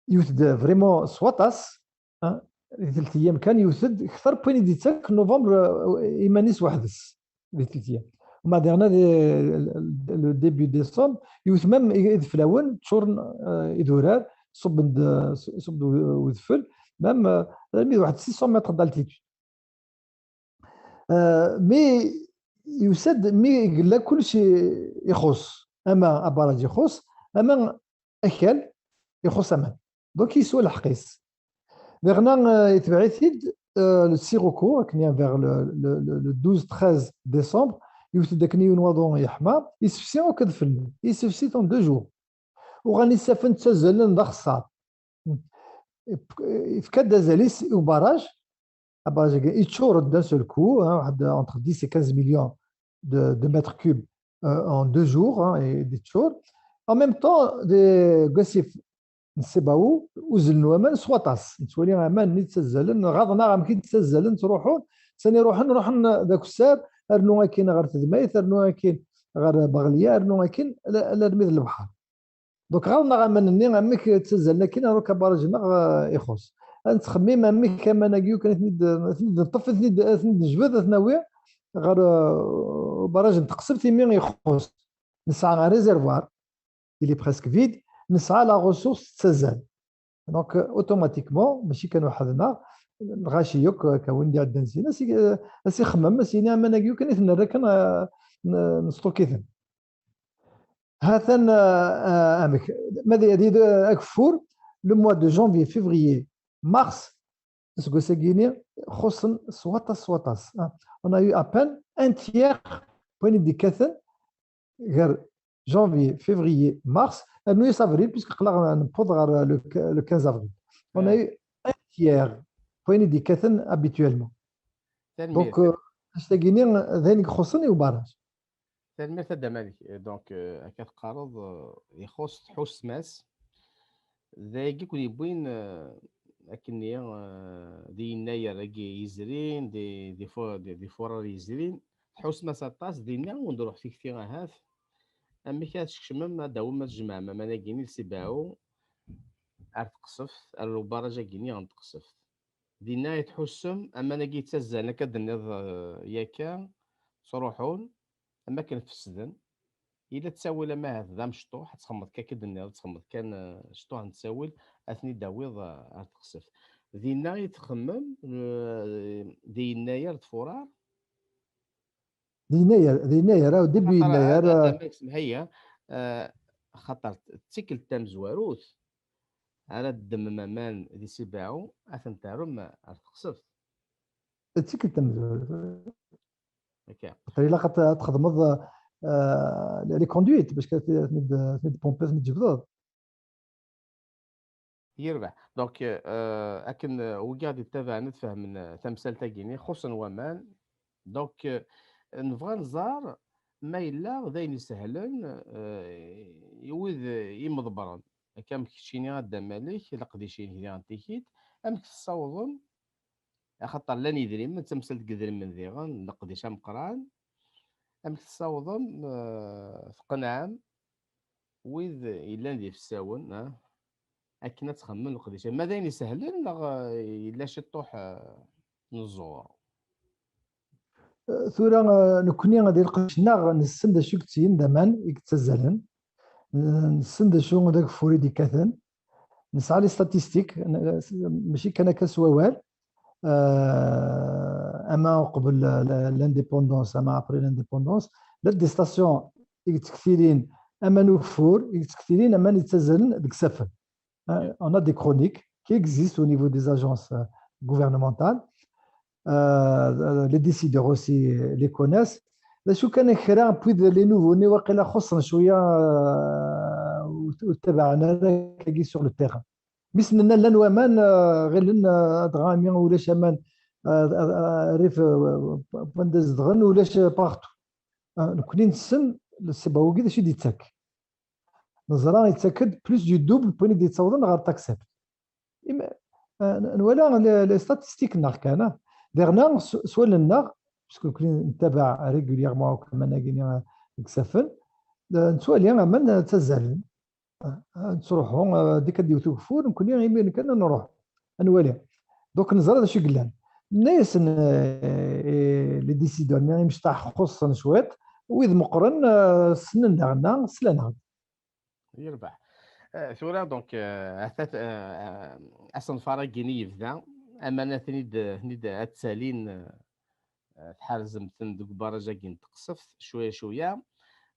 Yewwet-d vraiment s waṭas, hein, di telt ayyam kan, yewwet-d kter n wayen i d-yettak novembre, euh, iman-is weḥd-s, di telt ayyam. Ma diɣna, di, le début décembre, yewwet même i-, ideflawen, ččuren, euh, idurar, ṣubben-d, ṣubben-d u-, udfel, même, euh, alammi d waḥed six cents mètres d'altitude. Euh, mais yusa-d mi yella kullec i-, ixuṣṣ, ama abaraj ixuṣṣ, ama akal ixuṣṣ aman. Donc yeswa lḥeqq-is. Diɣna, euh, itbeɛ-it-id, euh, le Sirocco, akken, vers le, le, le, le douze treize décembre, yewwet-d akken yiwen waḍu yeḥma, yessefsi akk adfel-nni, yessefsi-t en deux jours. Uɣalen isaffen ttazzalen d axeṣṣar. Yefka-d azal-is i ubaraj, abaraj-agi yeččur d'un seul coup, hein, waḥed entre dix et quinze millions de, de mètres cubes, euh, en deux jours, hein, et d-yeččur. En même temps, deg wasif n Sibau, uzzlen waman s waṭas. Nettwali aman-nni ttazzalen, ɣaḍen-aɣ amek i d-ttazzalen, ttruḥun, sani ruḥen, ruḥen d akessar, rnu akkin ɣer Tedmayt, rnu akkin ɣer Baɣlya, rnu akkin, ala, alarmi d lebḥer. Donc, ɣaḍen-aɣ aman-nni, amek ttazzalen akkin, alors que abaraj-nneɣ, euh, ixuṣṣ. Ad nettxemmim amek aman-agi, kan ad ten-id, ad ten-id-neṭṭef, ad ten-id, ad ten-id-nejbed, ad ten-nawi ɣer, euh, ubaraj n Taqsebt, imi ixuṣṣ. Nesɛa un réservoir, il est presque vide, nesɛa la ressource tettazzal. Donc, euh, automatiquement, mačči kan weḥd-neɣ, lɣaci yakk, akka win d-iɛeddan zzin, as-, as-ixemmem, as-yini aman-agi kan i ten-nerra kan, euh, n-, nesṭuk-iten. Ha-t-an, euh, euh, amek, ma d, d, d, ageffur, le mois de janvier, février, mars, aseggas-agi-nni, xuṣṣen s waṭas, s waṭas, hein. On a eu à peine un tiers n wayen i d-ikkaten gar janvier, février, mars, rnu-yas avril, puisque aql-aɣ newweḍ ɣer le, le quinze avril. On a eu un tiers n wayen i d-ikkaten habituellement. Donc, euh, annect-agi-nni d ayen i ixuṣṣen i ubaraj. Tanemmirt a Dda Malik. Donc, euh, akka teqqareḍ, euh, ixuṣṣ tḥussem-as. D ayagi i ken-yewwin, euh, akkenni, euh, di yennayer-agi yezrin, di, di fu-, di, di furar yezrin, tḥussem-as aṭas, dinna wen-d-ruḥ tikti ahat. Amek ad tkecmem, ad d-tawim, ad tjemɛem aman-agi-nni d Sibau ar Teqsebt, ar ubaraj-agi-nni n Teqsebt. Dinna i tḥussem, aman-agi yettazzalen, akka d-tenniḍ, eh, yakka, ttruḥun, am akken fesden. Yella ttawil ama ahat d amecṭuḥ, ad txemmeḍ kan, akka d-tenniḍ, ad txemmeḍ kan, eh, cṭuḥ n ttawil, ad ten-id-tawiḍ, eh, ar Teqsebt. Dinna i txemmem, eh, di yennayer d furar? Di yennayer, di yennayer, ah, début yennayer, ah. Semḥ-iyi, eh, xaṭer d tikkelt tamezwarut, ara d-tdemmem aman di Sibaɛu, ad ten-terrum ar Teqsebt. D tikkelt tamezwarut. Akka. Xaṭer ilaq ad t-, ad txedmeḍ euh, les conduites, parce que ad ten-id-pompiḍ, ad ten-id-tjebdeḍ. Yerbeḥ. Donc, euh, akken, euh, wigi ɣ-d-ittabaɛen ad fehmen, euh, tamsalt-agi-nni, xuṣṣen waman. Donc, euh, nebɣa ad nẓer ma yella d ayen isehlen, euh, i wid, euh, imḍebbren. Akka am keččini a Dda Malek, leqdic-inek diɣen tikit, amek tessawḍem, axaṭer llan yidrimen, d tamsalt n yidrimen diɣen, leqdic ameqqran, amek tessawḍem, euh, tqenɛem wid yellan d ifessawen, ah, akken ad txemmem leqdic-a? Ma d ayen isehlen neɣ, euh, yella ciṭṭuḥ, euh, n ẓẓur? Tura, euh, nekkni di leqdic-nneɣ nessen d acu i yettgen d aman i yettazzalen, nessen d acu d ageffur i d-ikkaten, nesɛa les statistiques, n-, mačči kan akka s wawal, euh, ama uqbel la-, la-, l'indépendance, ama après l'indépendance, la des stations i yettektilin aman ugeffur, i yettektilin aman yettazzalen deg isaffen. Euh, on a des chroniques qui existent au niveau des agences, euh, gouvernementales. Euh, les décideurs aussi les connaissent. D acu kan kra n wid les nouveaux-nni waqila xuṣṣen cwiya, euh, ur, ur tabaɛen ara akkagi sur le terrain. Mi s-nenna llan waman, euh, ɣilen, euh, dɣa imi ulac aman, euh, euh, rrif, euh, wanda zedɣen ulac partout. Euh, nekkni nessen le Sibawi d acu i d-yettak. Neẓra yettak-d plus du double n wayen i d-yettawḍen ɣer Teqsebt. Im-, euh, nwala les, les statistiques-nneɣ kan, ah. Diɣen s, s wallen-nneɣ, parce que nekkni nettabaɛ régulièrement akk aman-agi-nni, euh, deg isaffen, euh, nettwali aman, euh, ttazzalen. Ah, nettruḥu, ah, deg ad yewwet ugeffur, nekkni imir kan ad nruḥ, ad nwali. Donc neẓra d acu i yellan. Nna-yasen, eh, eh, les décideurs-nni imecṭaḥ xuṣṣen cwiṭ, wid meqqren, eh, ssnen daɣen, slan-aɣ-d. Yerbeḥ. Eh, tura, donc, eh, atat, eh, eh, asenfar-agi-nni yebda, aman ad ten-id, ad ttalin, eh, eh, tḥerzem-ten deg ubaraj-agi n Teqsebt, cwiya, cwiya.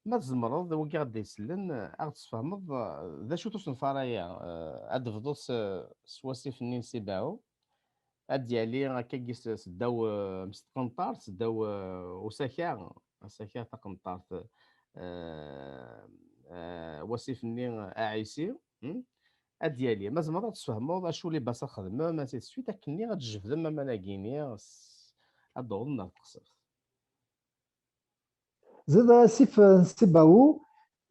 Ma tzemreḍ, wigi ɣ-d-isellen, eh, ad ɣ-d-tesfehmeḍ, eh, d acu-t usenfar-aya, eh, ad d-tebduḍ s, s wasif-nni n Sibaɛu, ad d-yali akkagi s, seddaw, eh, s tqenṭart, seddaw, eh, usaka, asaka taqenṭart, eh, eh, wasif-nni aɛisi, hmm? Ad d-yali. Ma tzemreḍ ad d-tesfehmeḍ acu les bases ad xedmen, ainsi de suite, akken ad d-tjebdem aman-agi-nni, s-, ad d-awḍen ɣer Teqsebt. Zid asif n Sibawu,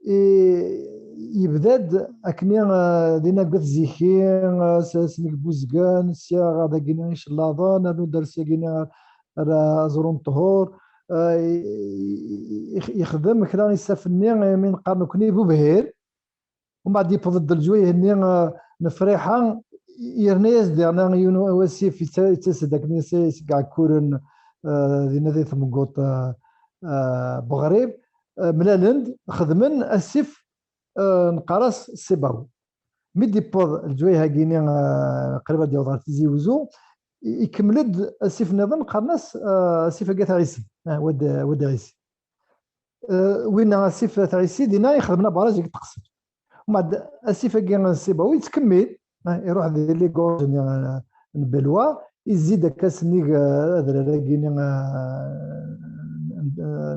i-, yebda-d akken, eh, dinna deg At Ziki, eh, s-, asmi deg Buzgan, sya ɣer dagini icellaḍen, rnu-d ar syagini ar, ar Aẓru n Ṭhur, eh, i-, i-, ixdem kra isaffen-nni, eh, mi neqqar nekkni Bubhir. Umbeɛd yewweḍ-d leǧwayeh-nni, eh, n Friḥa, yerna-yas-d yerna yiwen wasif yetta-, yettas-d akken seg Ɛekkuren, eh, dinna di temguṭ, eh, eh, Beɣrib, eh, mlalen-d, xedmen asif, eh, neqqar-as Sibaw. Mi d-yewweḍ leǧwayeh-agi-nni, eh, qrib ad d-yaweḍ ɣer Tizi Wezzu, i-, ikemmel-d asif nniḍen, qqaren-as, eh, asif-agi At Ɛisi, eh, Wad, Wad Ɛisi. Eh, winna asif At Ɛisi, dinna i xedmen abaraj deg Teqsebt. Umbeɛd asif-agi n Sibawi yettkemmil, eh, iruḥ di les gorges-nni, eh, n Belwa, izzi-d akka sennig, eh, adrar-agi-nni, eh, n,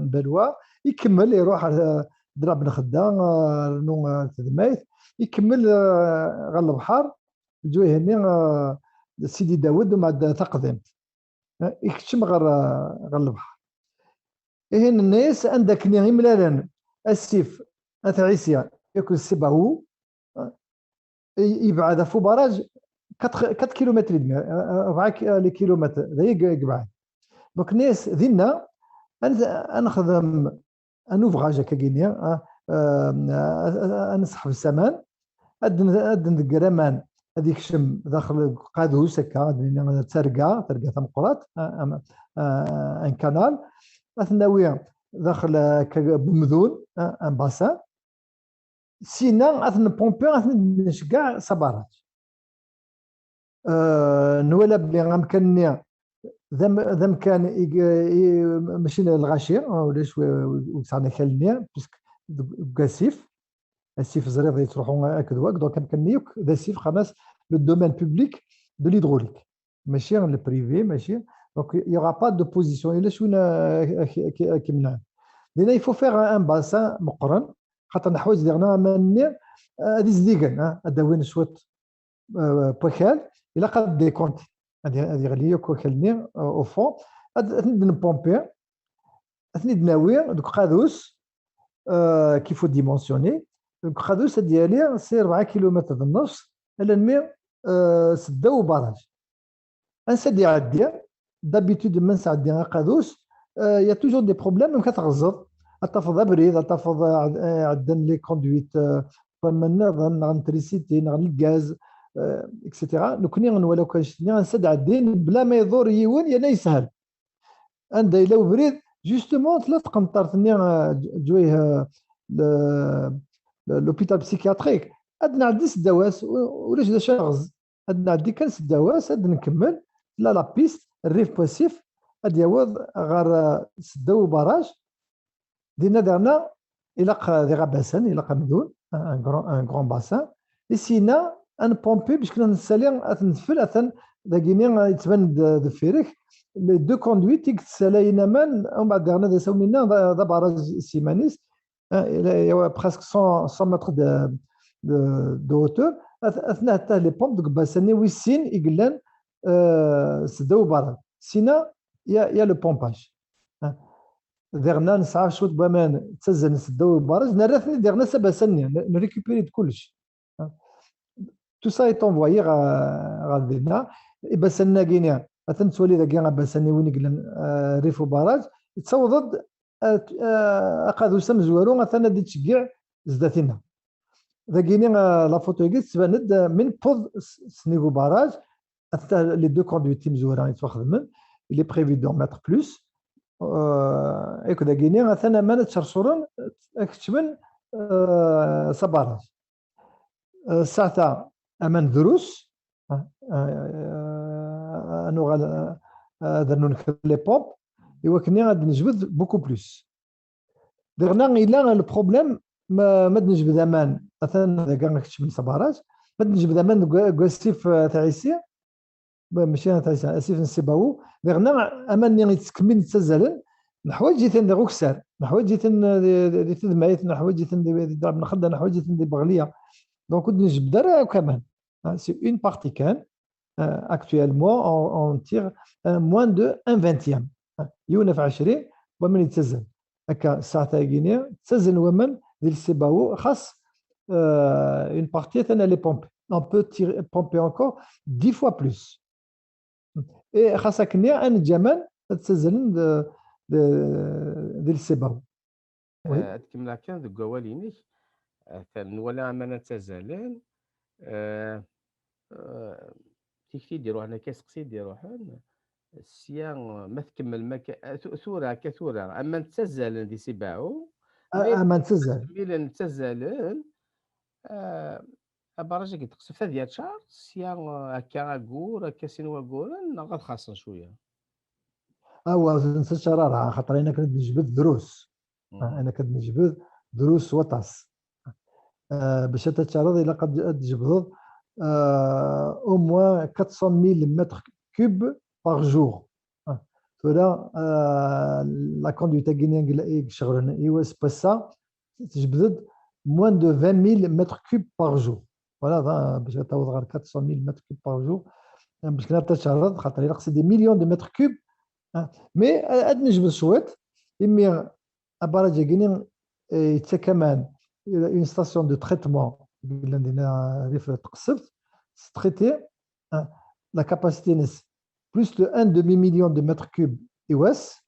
n Belwa, ikemmel iruḥ ar, eh, Draɛ Ben Xedda, eh, rnu, eh, ar Tedmayt, ikemmel, eh, ɣer lebḥer, leǧwayeh-nni, eh, Sidi Dawed, umbeɛd Taqdimt. Eh, ikeččem ɣer, eh, ɣer lebḥer. Ihi nenna-yas anda akken i mlalen asif At Ɛisi akked Sibawu, eh, i-, yebɛed ɣef ubaraj quatre, quatre kilomètres et demi, eh, rebɛa ki-, eh, les kilomètres, d aya i yebɛed. Donc, nenna-yas dinna, ad, ad nexdem un ouvrage akkagini, ah, eh, ad, ad, ad nesseḥbes aman, ad n-, ad d-nḍegger aman, ad yekcem daxel deg uqadus akka, ad nini d targa, targa tameqqrant, ah, am-, ah, un canal, ad t-nawi daxel akka n umdun, ah, un bassin, sina ad t-npompi, ad t-nceggeɛ s abaraj. Eh, nwala belli amkan-nni d am-, d amkan i, i, mačči n lɣaci, ulac wi, wi, wi yesɛan akal-nni, puisque deg, deg wasif. Asif ẓriɣ yettruḥu akked wak, donc amkan-nni akk d asif, qqaren-as le domaine public de l'hydraulique. Mačči le privé, mačči. Donc, il y aura pas d'opposition. Il y a شوية، euh, qui, qui, qui, qui, il faut faire un bassin meqqren, xaṭer neḥwaǧ diɣen aman-nni, euh, ad izdigen, hein, ad d-awin cwiṭ, euh, n wakal, ilaq ad décompter. Ad, ad yeɣli akk wakal-nni, euh, au fond. Ad, ad ten-id-npompi, ad ten-id-nawi deg uqadus, euh, qu'il faut dimensionner. Deg uqadus ad d-yali si rebɛa kilumitr d nnefs, alammi, euh, seddaw ubaraj. Ansa d-iɛeddi, d'habitude ma nesɛeddi aqadus, euh, il y a toujours des problèmes, amek ad tɣeẓẓeḍ, ad tafeḍ abrid, ad tafeḍ, euh, ɛeddan les conduites, euh, n waman nniḍen, neɣ n trisiti, neɣ n lgaz, euh, et cetera. Nekkni nwala akk annect-nni, ansa d-ɛeddin, bla ma iḍur yiwen, yerna yeshel. Anda yella ubrid, justement, tella tqenṭert-nni, euh, ǧwayeh, euh, le, le, l'hôpital psychiatrique, ad nɛeddi seddaw-as, u-, ulac d acu ad nɣeẓ. Ad nɛeddi kan seddaw-as, ad nkemmel, tella la piste, rrif n wasif, ad yaweḍ ɣer, euh, seddaw ubaraj. Dinna daɣna, ilaq, euh, diɣ abasan, ilaq amdun, un grand, un grand bassin. I sina, ad npompi, bac kan ad nessali, ad t-nefl, atan dagini, euh, yettban-d, euh, deffir-k, les deux conduites i yessalayen aman, umbeɛd daɣna d asawen-inna, d, d abaraj s yiman-is, hein, il y a presque cent, cent mètres de, de, de hauteur. At-, atna hatta les pompes deg ubasan-nni wis sin i yellan, euh, seddaw ubaraj. Sina, il y a, il y a le pompage. Hein. Diɣna nesɛa cwiṭ n waman ttazzalen seddaw ubaraj, nerra-ten-id diɣna s abasan-nni, n-, nrécupérer-d kullec. Hein. Tout ça est envoyé ɣer, ɣer dinna. Ibasanen-agi-nni, atan nettwali dagi abasan-nni win i yellan, euh, rrif ubaraj, yettaweḍ-d, euh, euh, aqadus amezwaru, atan ad d-ittceggiɛ zdat-inna. Dagini, euh, la photo-agi tettban-d, euh, mi newweḍ s, s nnig ubaraj, atan les deux conduites timezwura yettwaxedmen, il est prévu d'en mettre plus. Euh, akked dagini, atan aman ad ttcercuren, ad keččmen, euh, s abaraj. Euh, ssaɛta aman drus, euh, euh, ad nuɣal, euh, ad rnun kra les pompes, i wakken ad nejbed beaucoup plus. Diɣna, ila le problème, ma, ma d-nejbed aman, atan dagi ad keččmen s abaraj, ma d-nejbed aman deg wa-, deg wasif, euh, At Ɛissi, ma-, mačči At Ɛissi, asif n Sibawu, diɣna aman-nni yettkemmilen ttazzalen, neḥwaǧ-iten di Ukessar, neḥwaǧ-iten di, di, di Tedmait, neḥwaǧ-iten di, di Dɛa Ben Xedda, neḥwaǧ-iten di Beɣliya. Donc, ur d-nejbed ara akk aman. Hein, c'est une partie kan. Euh, actuellement, on, on tire, euh, moins de un vingtième. Hein, yiwen ɣef ɛecrin waman yettazzalen. Akka, ssaɛt-agi-nni, ttazzalen waman di Sibawu, xas, euh, une partie, atan elle est pompée. On peut tirer, pomper encore dix fois plus. Et xas akken, ad neǧǧ aman ad ttazzalen de, de, di Sibawu. Oui. Eh, ad kemmleɣ kan deg wawal-inek. Eh, atan nwala aman ad ttazzalen. Eh, eh, tikti d-iruḥen akka, aseqsi d-iruḥen. Sya, eh, ma tkemmlem akka, eh, tu-, tura, akka tura, aman ttazzalen di Sibawu. A-, mais aman ttazzalen. Kemmlen ttazzalen. Eh, abaraj-agi n Teqsebt ad yaččar, sya, eh, akka aggur, akka sin wagguren, neɣ ad xaṣen cwiya? Awa, ur nettaččar ara, xaṭer ayen akken ad nejbed drus. Mhm. Ah, ayen akken ad nejbed drus s waṭas. Ah, bac ad taččareḍ, ilaq ad, ad tjebdeḍ, ah, au moins quatre cent mille mètres cubes par jour. Ah, tura, ah, la conduite-agi i, i iceɣlen i wass n wass-a, tjebded moins de vingt mille mètres cubes par jour. Voilà, bac ad taweḍ ɣer quatre cent mille mètres cubes par jour. Bac kan ad taččareḍ, xaṭer ilaq c'est des millions de mètres cubes. Hein. Mais, euh, ad nejbed cwiṭ, imi abaraj-agi-nni, euh, yettak aman, une station de traitement, yellan dinna rrif Teqsebt, traiter, hein, la capacité-ines, plus de un demi-million de mètres cubes i wass,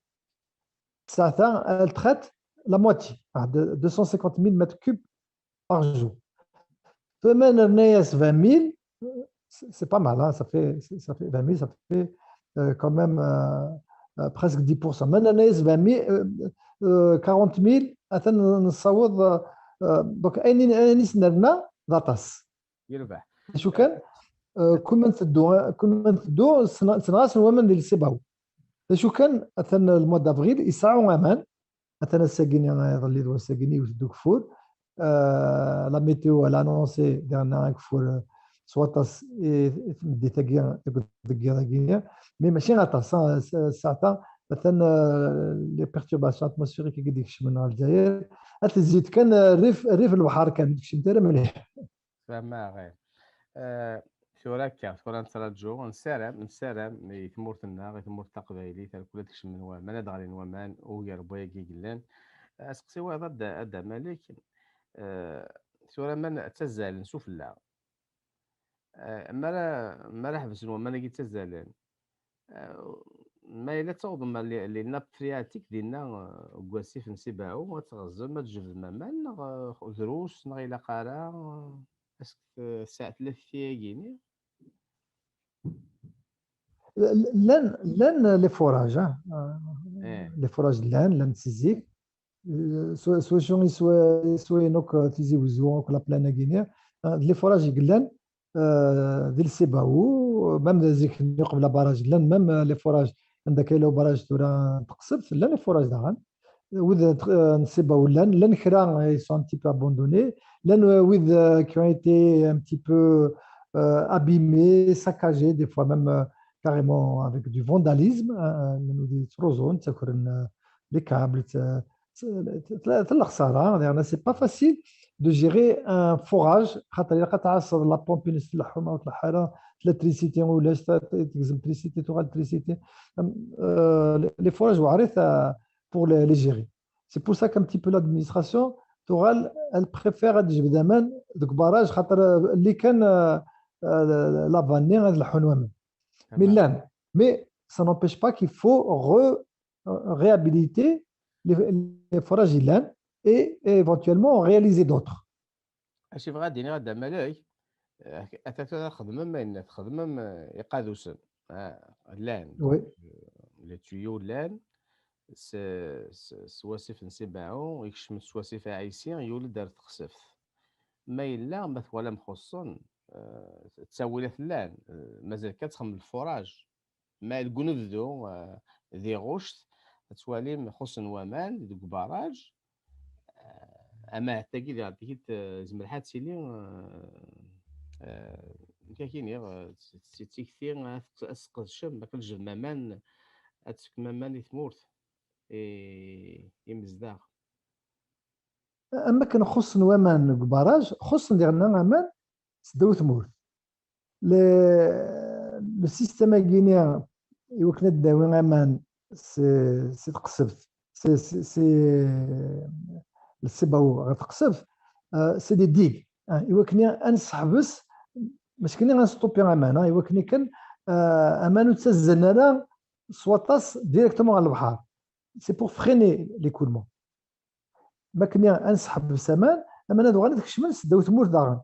ssaɛta, elle traite la moitié, ah, de deux cent cinquante mille mètres cubes par jour. Tura ma nerna-yas vingt mille, c'est, c'est pas mal, hein, ça fait, ça fait vingt mille, ça fait, euh, quand même, euh, euh, presque dix pour cent. Ma nerna-yas vingt mille, euh, euh, quarante mille, atan nessaweḍ, euh, euh, donc, ayen, ayen i s-nerna, d aṭas. Yerbeḥ. D acu kan, euh, kul ma nteddu, kul ma nteddu, sna-, ttnaɣasen waman di Sibawu. D acu kan, atan le mois d'avril, yesɛa aman, atan ass-agi-nni, iḍelli d wass-agi-nni, yewwet-d ugeffur. Euh, la météo, elle a annoncé dernière fois, euh, s waṭas i, i tmeddit-agi akked deg yiḍ-agi, mais mačči aṭas, hein, s-, ssaɛta, atan, euh, les perturbations atmosphériques i d-ikecmen ɣer Lezzayer, ad tezzi-d kan, euh, rrif, rrif lebḥer kan, ur d-kciment ara mliḥ. Fehmeɣ, eh. Eh, tura akka, tura nettraǧu, nessaram, nessaram i tmurt-nneɣ, i tmurt taqbaylit, ar kul ad kecmen waman, ad ɣlin waman, ugar n wayagi yellan. Aseqsi wayeḍ a Dda, a Dda Malek, eh, tura ma n-, ttazzalen sufella. Eh, mi ara, mi ara ḥebsen waman-agi ttazzalen, eh, ma yella tawḍem ar les, les nappes phréatiques dinna, eh, deg wasif n Sibaɛu, ad tɣezzem, ad tjebdem aman, neɣ, eh, drus, neɣ ilaq ara, eh, est-ce que, eh, tesɛa, tella tekti-agi-nni? Llan, llan les forages, hein. Eh. Les forages llan, llan si zik. Eh, s-, s wacu i swa-, i swayen akk Tizi Wezzu, akk la plaine-agi-nni. Eh, les forages i yellan, eh, di Lsibawu, même d zik-nni qbel abaraj llan, même, eh, les forages, anda kayla ubaraj tura n Teqsebt, llan les forages daɣen. Wid, eh, n Sibawu llan, llan kra, eh, ils sont un petit peu abandonnés. Llan, eh, wid, eh, qui ont été un petit peu, eh, abîmés, saccagés, des fois même, eh, carrément avec du vandalisme, eh, eh, llan wid yettruẓun, ttakren, eh, les câbles, t-, t-, t-, tella lexsara, c'est pas facile de gérer un forage, خاطر إلا قطع الصدر، la pompe ines تلحم أو تلحالة، l'électricité ولا تجزم l'électricité، تغال l'électricité. Euh, les, les forages وعريت, euh, pour les, les gérer. C'est pour ça qu'un petit peu l'administration, تغال, elle préfère ad tjebd aman deg barrage, خاطر, euh, اللي كان, euh, euh, la vanne, ad leḥḥun waman. Mais llan, mais ça n'empêche pas qu'il faut re-, réhabiliter les, les forages yellan et éventuellement réaliser d'autres. Acu bɣiɣ ad d-iniɣ a Dda Malek, eh, ata tura txedmem ayen txedmem, eh, iqadusen. Ah, llan. Oui. Eh, les tuyaux llan, s, s, s wasif n Sibaɛu, ikcem s wasif Aɛisi, yuli-d ar Teqsebt. Ma yella, ma twalam xuṣṣen, eh, ttawilat llan, eh, mazal kan txemmem lfuraj. Ma deg unebdu, eh, di Ɣuct, ad twalim xuṣṣen waman deg ubaraj, eh, ama ahat-agi di Ɛeddgit, eh, zemreɣ ad tili, eh, eh, nekk ad k-iniɣ, eh, d, d tikti ad t-, ad tesqedcem, ad tjebdem aman, ad tefkem aman i tmurt, i, i imezdaɣ. Am akken xuṣṣen waman deg ubaraj, xuṣṣen diɣenna aman seddaw tmurt. Le, le système-agi-nni i wakken ad d-nawi aman si, si Teqsebt, si, si, si Lsibaw ɣer Teqsebt, euh, c'est des digues, hein, i wakken ad nseḥbes, mačči kan ad nstoppi aman, hein, i wakken kan, euh, aman ur ttazzalen ara s waṭas directement ɣer lebḥer. C'est pour freiner l'écoulement. Ma akken ad nseḥbes aman, aman ad uɣalen ad kecmen seddaw tmurt daɣen.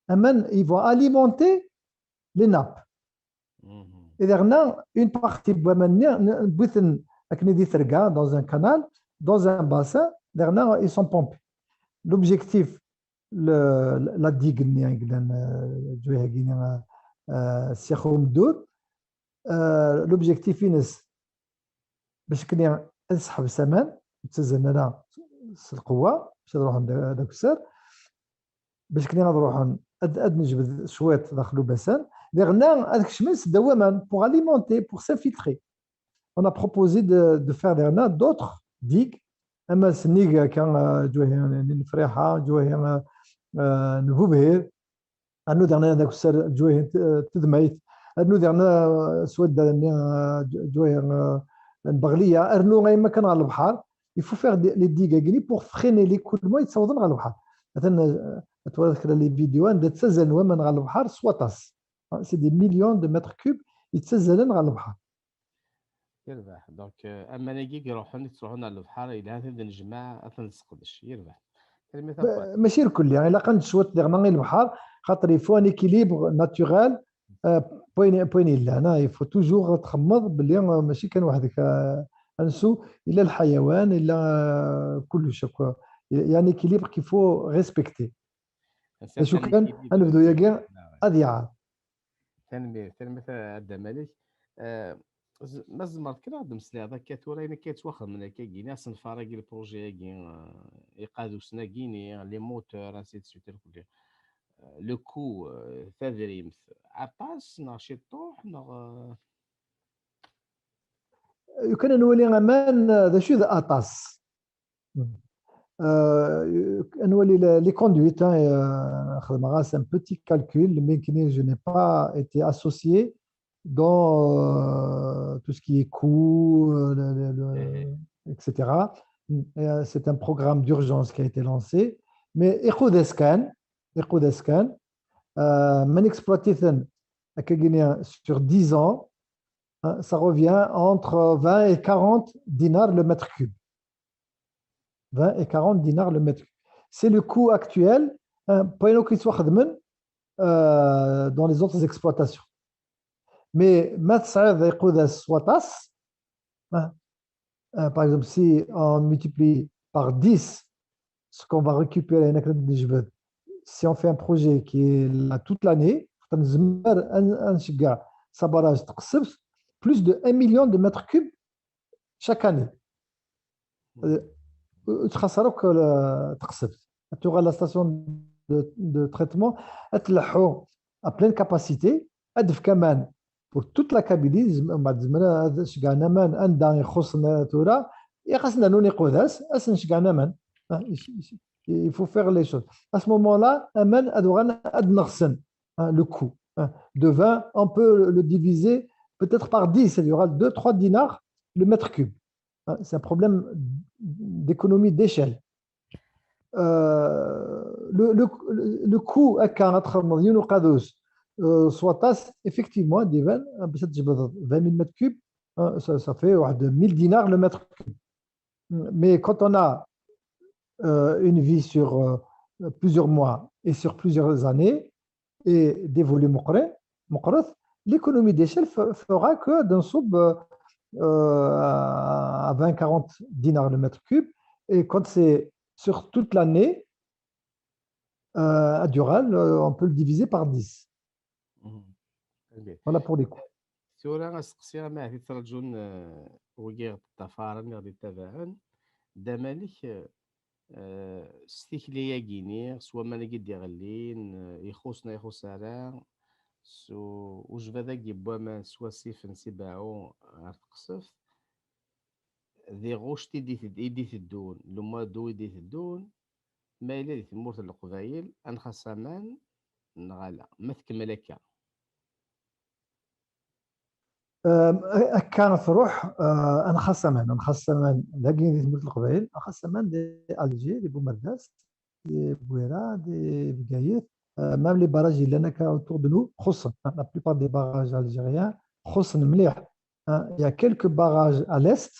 Aman, ils vont alimenter les nappes. Mhm. Et daɣenna, une partie n waman-nni, n-, wwin-ten akken di terga, dans un canal, dans un bassin, daɣenna, ils sont pompés. L'objectif, le, la digue-nni, i yellan, euh, ǧwayeh-agi-nni, euh, euh, Syax Umdur, euh, l'objectif-ines, bac akken ad seḥbes aman, ur ttazzalen ara s lqewwa, bac ad ruḥen d, d akessar, bac akken ad ruḥen, ad, ad nejbed cwiṭ daxel ubasan, diɣenna ad kecmen seddaw waman, pour alimenter, pour s'infiltrer. On a proposé de, de faire diɣenna d'autres digues, ama sennig akka, euh, ǧwahi n Lefriḥa, ǧwahi, euh, euh, n Bubhir, rnu diɣenna d akessar ǧwahi n t-, eh, Tedmayt, rnu diɣenna, eh, s wadda-nni, eh, ǧ-, ǧwahi, eh, n Beɣliya, rnu ay makkan ɣer lebḥer. Il faut faire des, les digues-agi pour freiner l'écoulement yettawḍen ɣer lebḥer. Atan, eh, ad twaliḍ kra les vidéos anda ttazzalen waman ɣer lebḥer s waṭas. Ah, c'est des millions de mètres cubes yettazzalen ɣer lebḥer. Yerbeḥ. Donc, euh, aman-agi i iruḥen, i yettruḥun ar lebḥer, yelha ad ten-nejmeɛ, ad ten-nesseqdec. Yerbeḥ. Tanemmirt a Fuad. Mačči irkelli, ilaq ad necwiṭ diɣenna i lebḥer, xaṭer il faut un équilibre naturel, euh, n wayen, n wayen yellan, ah, il faut toujours txemmeḍ belli, euh, mačči kan weḥd-k, euh, ansu, yella lḥayawan, yella, euh, kullec akk. Il y a un équilibre qu'il faut respecter. D acu kan, anebdu-agi ad iɛer. Tanemmirt, tanemmirt a Dda Malek. Eh, Ma tzemreḍ kan ad d-temmeslayeḍ akka tura, ayen akka yettwaxedmen akka-gini, asenfar-agi, le projet-agi, euh, iqadusen-agi-ni, les moteurs, ainsi de suite, irkelli. Euh, le coût, euh, tadrimt, aṭas neɣ ciṭuḥ neɣ, euh, Lukan ad nwali aman, euh, d acu d aṭas. Euh, ad nwali les conduites, hein, euh, xedmeɣ-as un petit calcul, mais je n'ai pas été associé dans, euh, tout ce qui est coût, euh, le, le, le, et cetera. Et, euh, c'est un programme d'urgence qui a été lancé. Mais iqud-as kan, iqud-as kan, euh, ma n-exploit-iten, sur dix ans, hein, ça revient entre vingt et quarante dinars le mètre cube. Vingt et quarante dinars le mètre cube. C'est le coût actuel, hein, pour les qui sont, euh, dans les autres exploitations. Mais ma tesɛiḍ iqud-as s waṭas, hein, euh, par exemple, si on multiplie par dix ce qu'on va récupérer, si on fait un projet qui est là toute l'année, on va gagner plus de un million de mètres cubes chaque année. Euh, تخسر que تقصف. Tu auras la station de, de traitement, elle est à pleine capacité, elle fait quand même pour toute la Kabylie, ma tzemmer ad tceggeɛ aman anda ixuṣṣen tura, iqas-d ad nernu iqud-as, ad s-nceggeɛ aman. Hein, il faut faire les choses. À ce moment-là, aman ad uɣalen ad nneɣsen, hein, le coût, hein. De vingt, on peut le diviser peut-être par dix, il y aura deux, trois dinars le mètre cube. Hein, c'est un problème d'économie d'échelle. Euh, le, le, le coût, euh, soit effectivement, vingt mille mètres cubes, hein, ça, ça fait, ouais, deux mille dinars le mètre cube. Mais quand on a, euh, une vie sur, euh, plusieurs mois et sur plusieurs années et des volumes meqqrits, meqqrit, l'économie d'échelle fera que d'un sub, euh, à vingt, quarante dinars le mètre cube. Et quand c'est sur toute l'année, euh, à Dural, euh, on peut le diviser par dix. Voilà pour les coûts. Tura asteqsi ama ahat i ttṛaǧun, euh, wigi i ɣ-d-ṭṭafaren, i ɣ-d-ittabaɛen, d aman-ik, euh, s tikli-agi-ni, s waman-agi d-iɣellin, euh, ixuṣṣ neɣ ixuṣṣ ara, s ujbad-agi n waman s wasif n Sibaɛu ɣer Teqṣeft, d iɣuct i d-iteddun, le mois d'août i d-iteddun, ma yella di tmurt n Leqbayel, ad nxaṣ aman neɣ ala, ma tkemmel akka. Akka tṛuḥ, ad nxaṣ aman, ad nxaṣ aman dagi di tmurt n Leqbayel, ad nxaṣ aman di Alger, di Bumerdas, di Bwira, di Bgayet. Même les barrages yellan akka autour de nous xuṣṣen. La plupart des barrages algériens xuṣṣen mliḥ. Hein, il y a quelques barrages à l'est,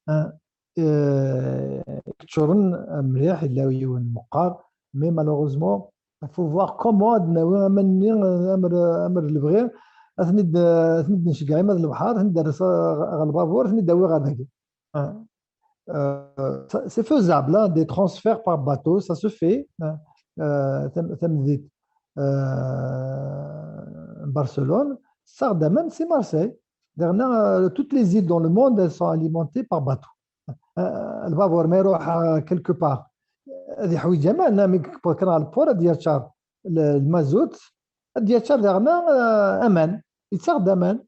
hein, yeččuren mliḥ, yella yiwen meqqar, mais malheureusement, il faut voir comment ad nawi aman-nni, amer, amer lebɣi, ad ten-id, ad ten-id-nceggeɛ ima d lebḥer, ad ten-id-nerres ɣer lbabur, ad ten-id-awi ɣer dagi. Hein. Euh, c'est faisable, hein, des transferts par bateau, ça se fait, hein. Euh, tameddit, euh, Barcelone, ça redamène, c'est Marseille. Dernière, euh, toutes les îles dans le monde, elles sont alimentées par bateau. Euh, le bavor, mais quelque part. هذه حويجة ما نامك بكرة على البور ديال شار المازوت ديال شار دارنا أمان يتصاغ دامان.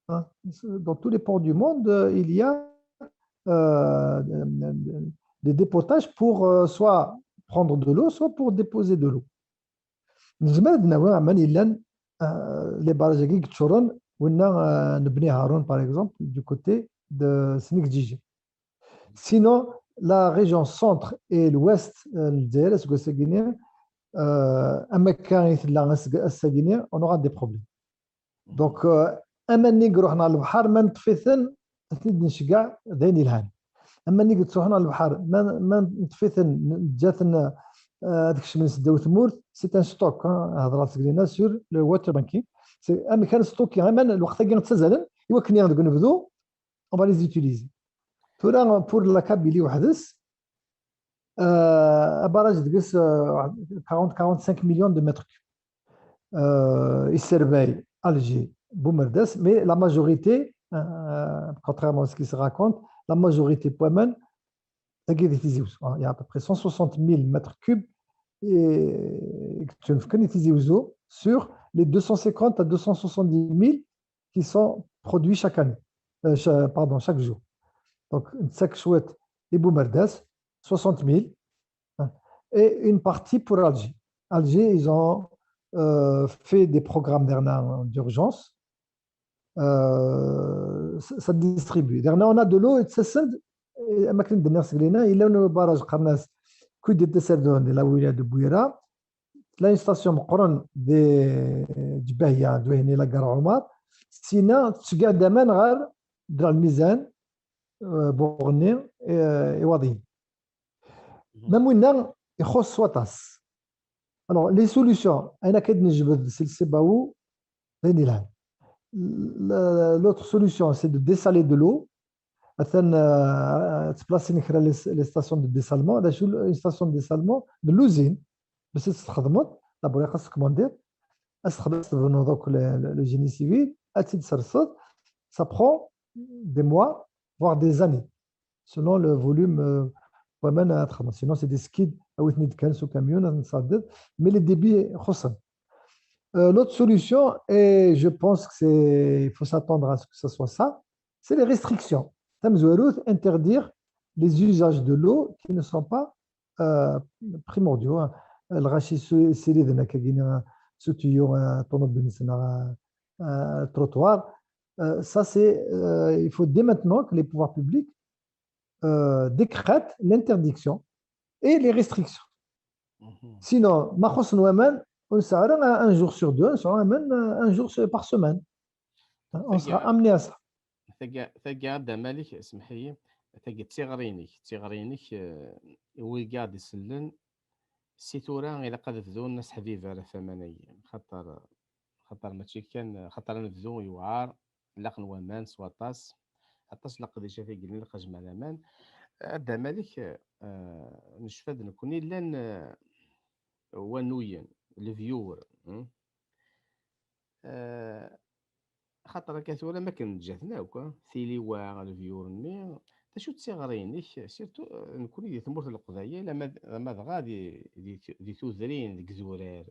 Hein. Dans tous les ports du monde, euh, il y a, euh, des dépotages pour, euh, soit prendre de l'eau, soit pour déposer de l'eau. نزمر ناوي عمان إلا، آه، les barrages كي تشورن ونا، آه، نبني هارون par exemple du côté de Snik Djidji. Sinon, la région centre et l'ouest, آه، الجزائر سكو ساكيني، آه، أما كان يتلا أساكيني، on aura des problèmes. Donc, euh, aman-nni iruḥen ɣer lebḥer, ma neṭṭef-iten, ad ten-id-nceggeɛ d ayen yelhan. Aman-nni yettruḥun ɣer lebḥer, ma, ma neṭṭef-iten, neǧǧa-ten, euh, ad kecmen seddaw tmurt, c'est un stock, hein, hedreɣ seg-nni sur le water banking. C'est amek ara nestocki aman, lweqt-agi ttazalen, i wakken deg unebdu, on va les utiliser. Tura, pour la Kabylie weḥd-s, euh, abarrage deg-s, euh, quarante, quarante-cinq millions de mètres cubes. Euh, iserbay Alger, Boumerdas, mais la majorité Euh, contrairement à ce qui se raconte, la majorité n waman, tagi di Tizi Wezzu, hein, il y a à peu près cent soixante mille mètres cubes et sur les deux cent cinquante à deux cent soixante-dix mille qui sont produits chaque année, euh, cha- pardon, chaque jour. Donc, une sec chouette et Boumerdas, soixante mille, hein, et une partie pour Alger. Alger, ils ont euh, fait des programmes d'urgence. Euh, ça, ça distribue. Dernièrement, on a de l'eau et ça, c'est un maquin de Nerseglina. Il y a un barrage Karnas, qui de Tesserdon, de la Ouya de Bouira. Là, une station Mokron de Djibahia, de la gare Omar. Sinon, tu gardes la main, de la Mizane, Bourni et Wadi. Même maintenant, il y a Swatas. Alors, les solutions, il y en a qui disent, c'est le Sebaou, l'autre solution, c'est de dessaler de l'eau. Attends, euh, tu places une, les, les stations de dessalement. Là, une station de dessalement de l'usine. Mais c'est ce que d'abord, il y a ce commander. Donc, le, le, le génie civil, ça prend des mois, voire des années, selon le volume. Euh, sinon, c'est des skids, sous camion, mais les débits, euh, l'autre solution, et je pense que c'est, il faut s'attendre à ce que ce soit ça, c'est les restrictions. Interdire les usages de l'eau qui ne sont pas euh, primordiaux. Hein. Le rachis, c'est les ce tuyau, un trottoir. Euh, ça, c'est, euh, il faut dès maintenant que les pouvoirs publics euh, décrètent l'interdiction et les restrictions. Sinon, ma خص نوامن, on sera un, un jour sur deux, on sera même un jour sur, par semaine. On sera amené à ça. Tagi, Dda Malik, اسمح لي, tagi d tiɣri-inek, d tiɣri-inek, euh, i wigad isellen, si tura ilaq ad bdun aseḥbiber ɣef waman-agi, xaṭer, xaṭer mačči kan, xaṭer ad nebdu yewɛer, ilaq n waman s waṭas, aṭas n leqdicat i yellan, ilaq ad jemɛen aman. A Dda Malik, euh, necfa-d nekkni llan, euh, wanuyen, lebyur, hmm? Euh, xaṭer akka tura, ma akken ǧǧaten akk, ah, tiliwa, lebyur-nni, d acu d tiɣri-inek, surtout, euh, nekkni di tmurt n Leqbayel, ama d, ama dɣa di, di, di tudrin, deg idurar.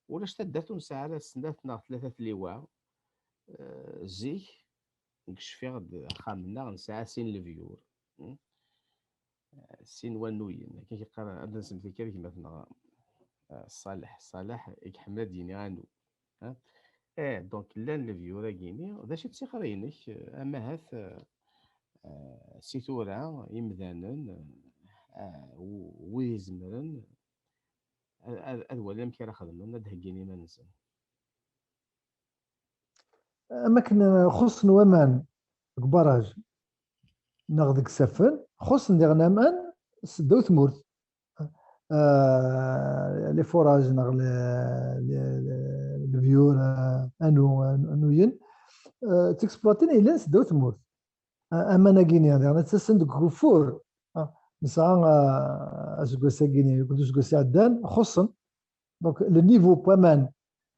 Ulac taddart ur nesɛi ara snat neɣ tlata tliwa, euh, zik, nekk cfiɣ-d axxam-nneɣ nesɛa sin lebyur. Hmm? Sin wanuyen, akken i yeqqar, ad nsemmi kan gma-tneɣ, euh, Ṣaleḥ. Ṣaleḥ i iḥemmel ad d-yini anu. Hein? Eh, donc, llan lebyur-agi-ni, d acu i d tiɣri-inek, euh, ama ahat, euh, euh, si tura, imdanen, euh, w-, wid izemren, ad, ad, ad walin amek ara xedmen, ad d-heggin iman-nsen. Am akken xuṣṣen waman deg ubaraj neɣ deg isaffen, xuṣṣen diɣen aman s ddaw tmurt. Euh, les forages neɣ le, le, le, lebyur, euh, anu, anuyen, euh, ttexploitin yellan s ddaw tmurt. Aman-agi-ni, diɣen ttasen deg ugeffur. Ah, nesɛa, ah, aseggas-agi-ni, akked useggas iɛeddan, xuṣṣen. Donc, le niveau n waman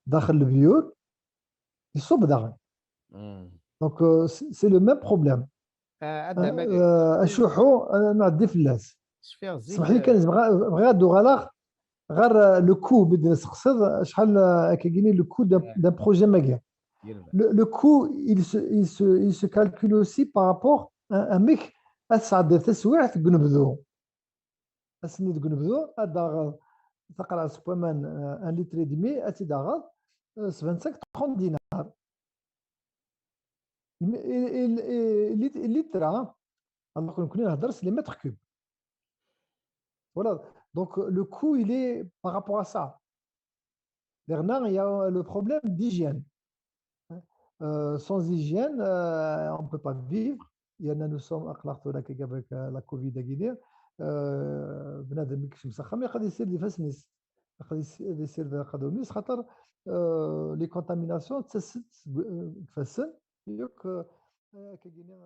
daxel lebyur, iṣubb daɣen. Donc, euh, c'est, c'est le même problème. Euh, acuḥḥu, euh, nɛeddi fell-as. Smeḥ-iyi kan, bɣiɣ ad d-uɣaleɣ ɣer, euh, le coût, mi d-nesteqsiḍ acḥal, euh, akka-gini, le coût d'un, d'un projet am wagi. Le, le coût, il se, il se, il se calcule aussi par rapport à, amek ad tesɛeddiḍ taswiɛt deg unebdu. Ass-nni deg unebdu, ad d-taɣeḍ taqerɛet n waman, euh, un litre et demi, ad tt-id-taɣeḍ, euh, s vingt-cinq, trente dinars. Il, il, il, il, il litre, hein. Alors que nous connaissons les mètres cubes. Voilà. Donc, le coût, il est par rapport à ça. Dernier, il y a le problème d'hygiène. Euh, sans hygiène, euh, on ne peut pas vivre. Il y en a, nous sommes à Clartonac avec, euh, la covid à Guinée. Euh, بنادم يكشم سخم يقدر يصير دي فاسنس. يقدر يصير دي قدوميس خاطر، euh, les contaminations تسست فاسن يوك، euh, كي Guinée.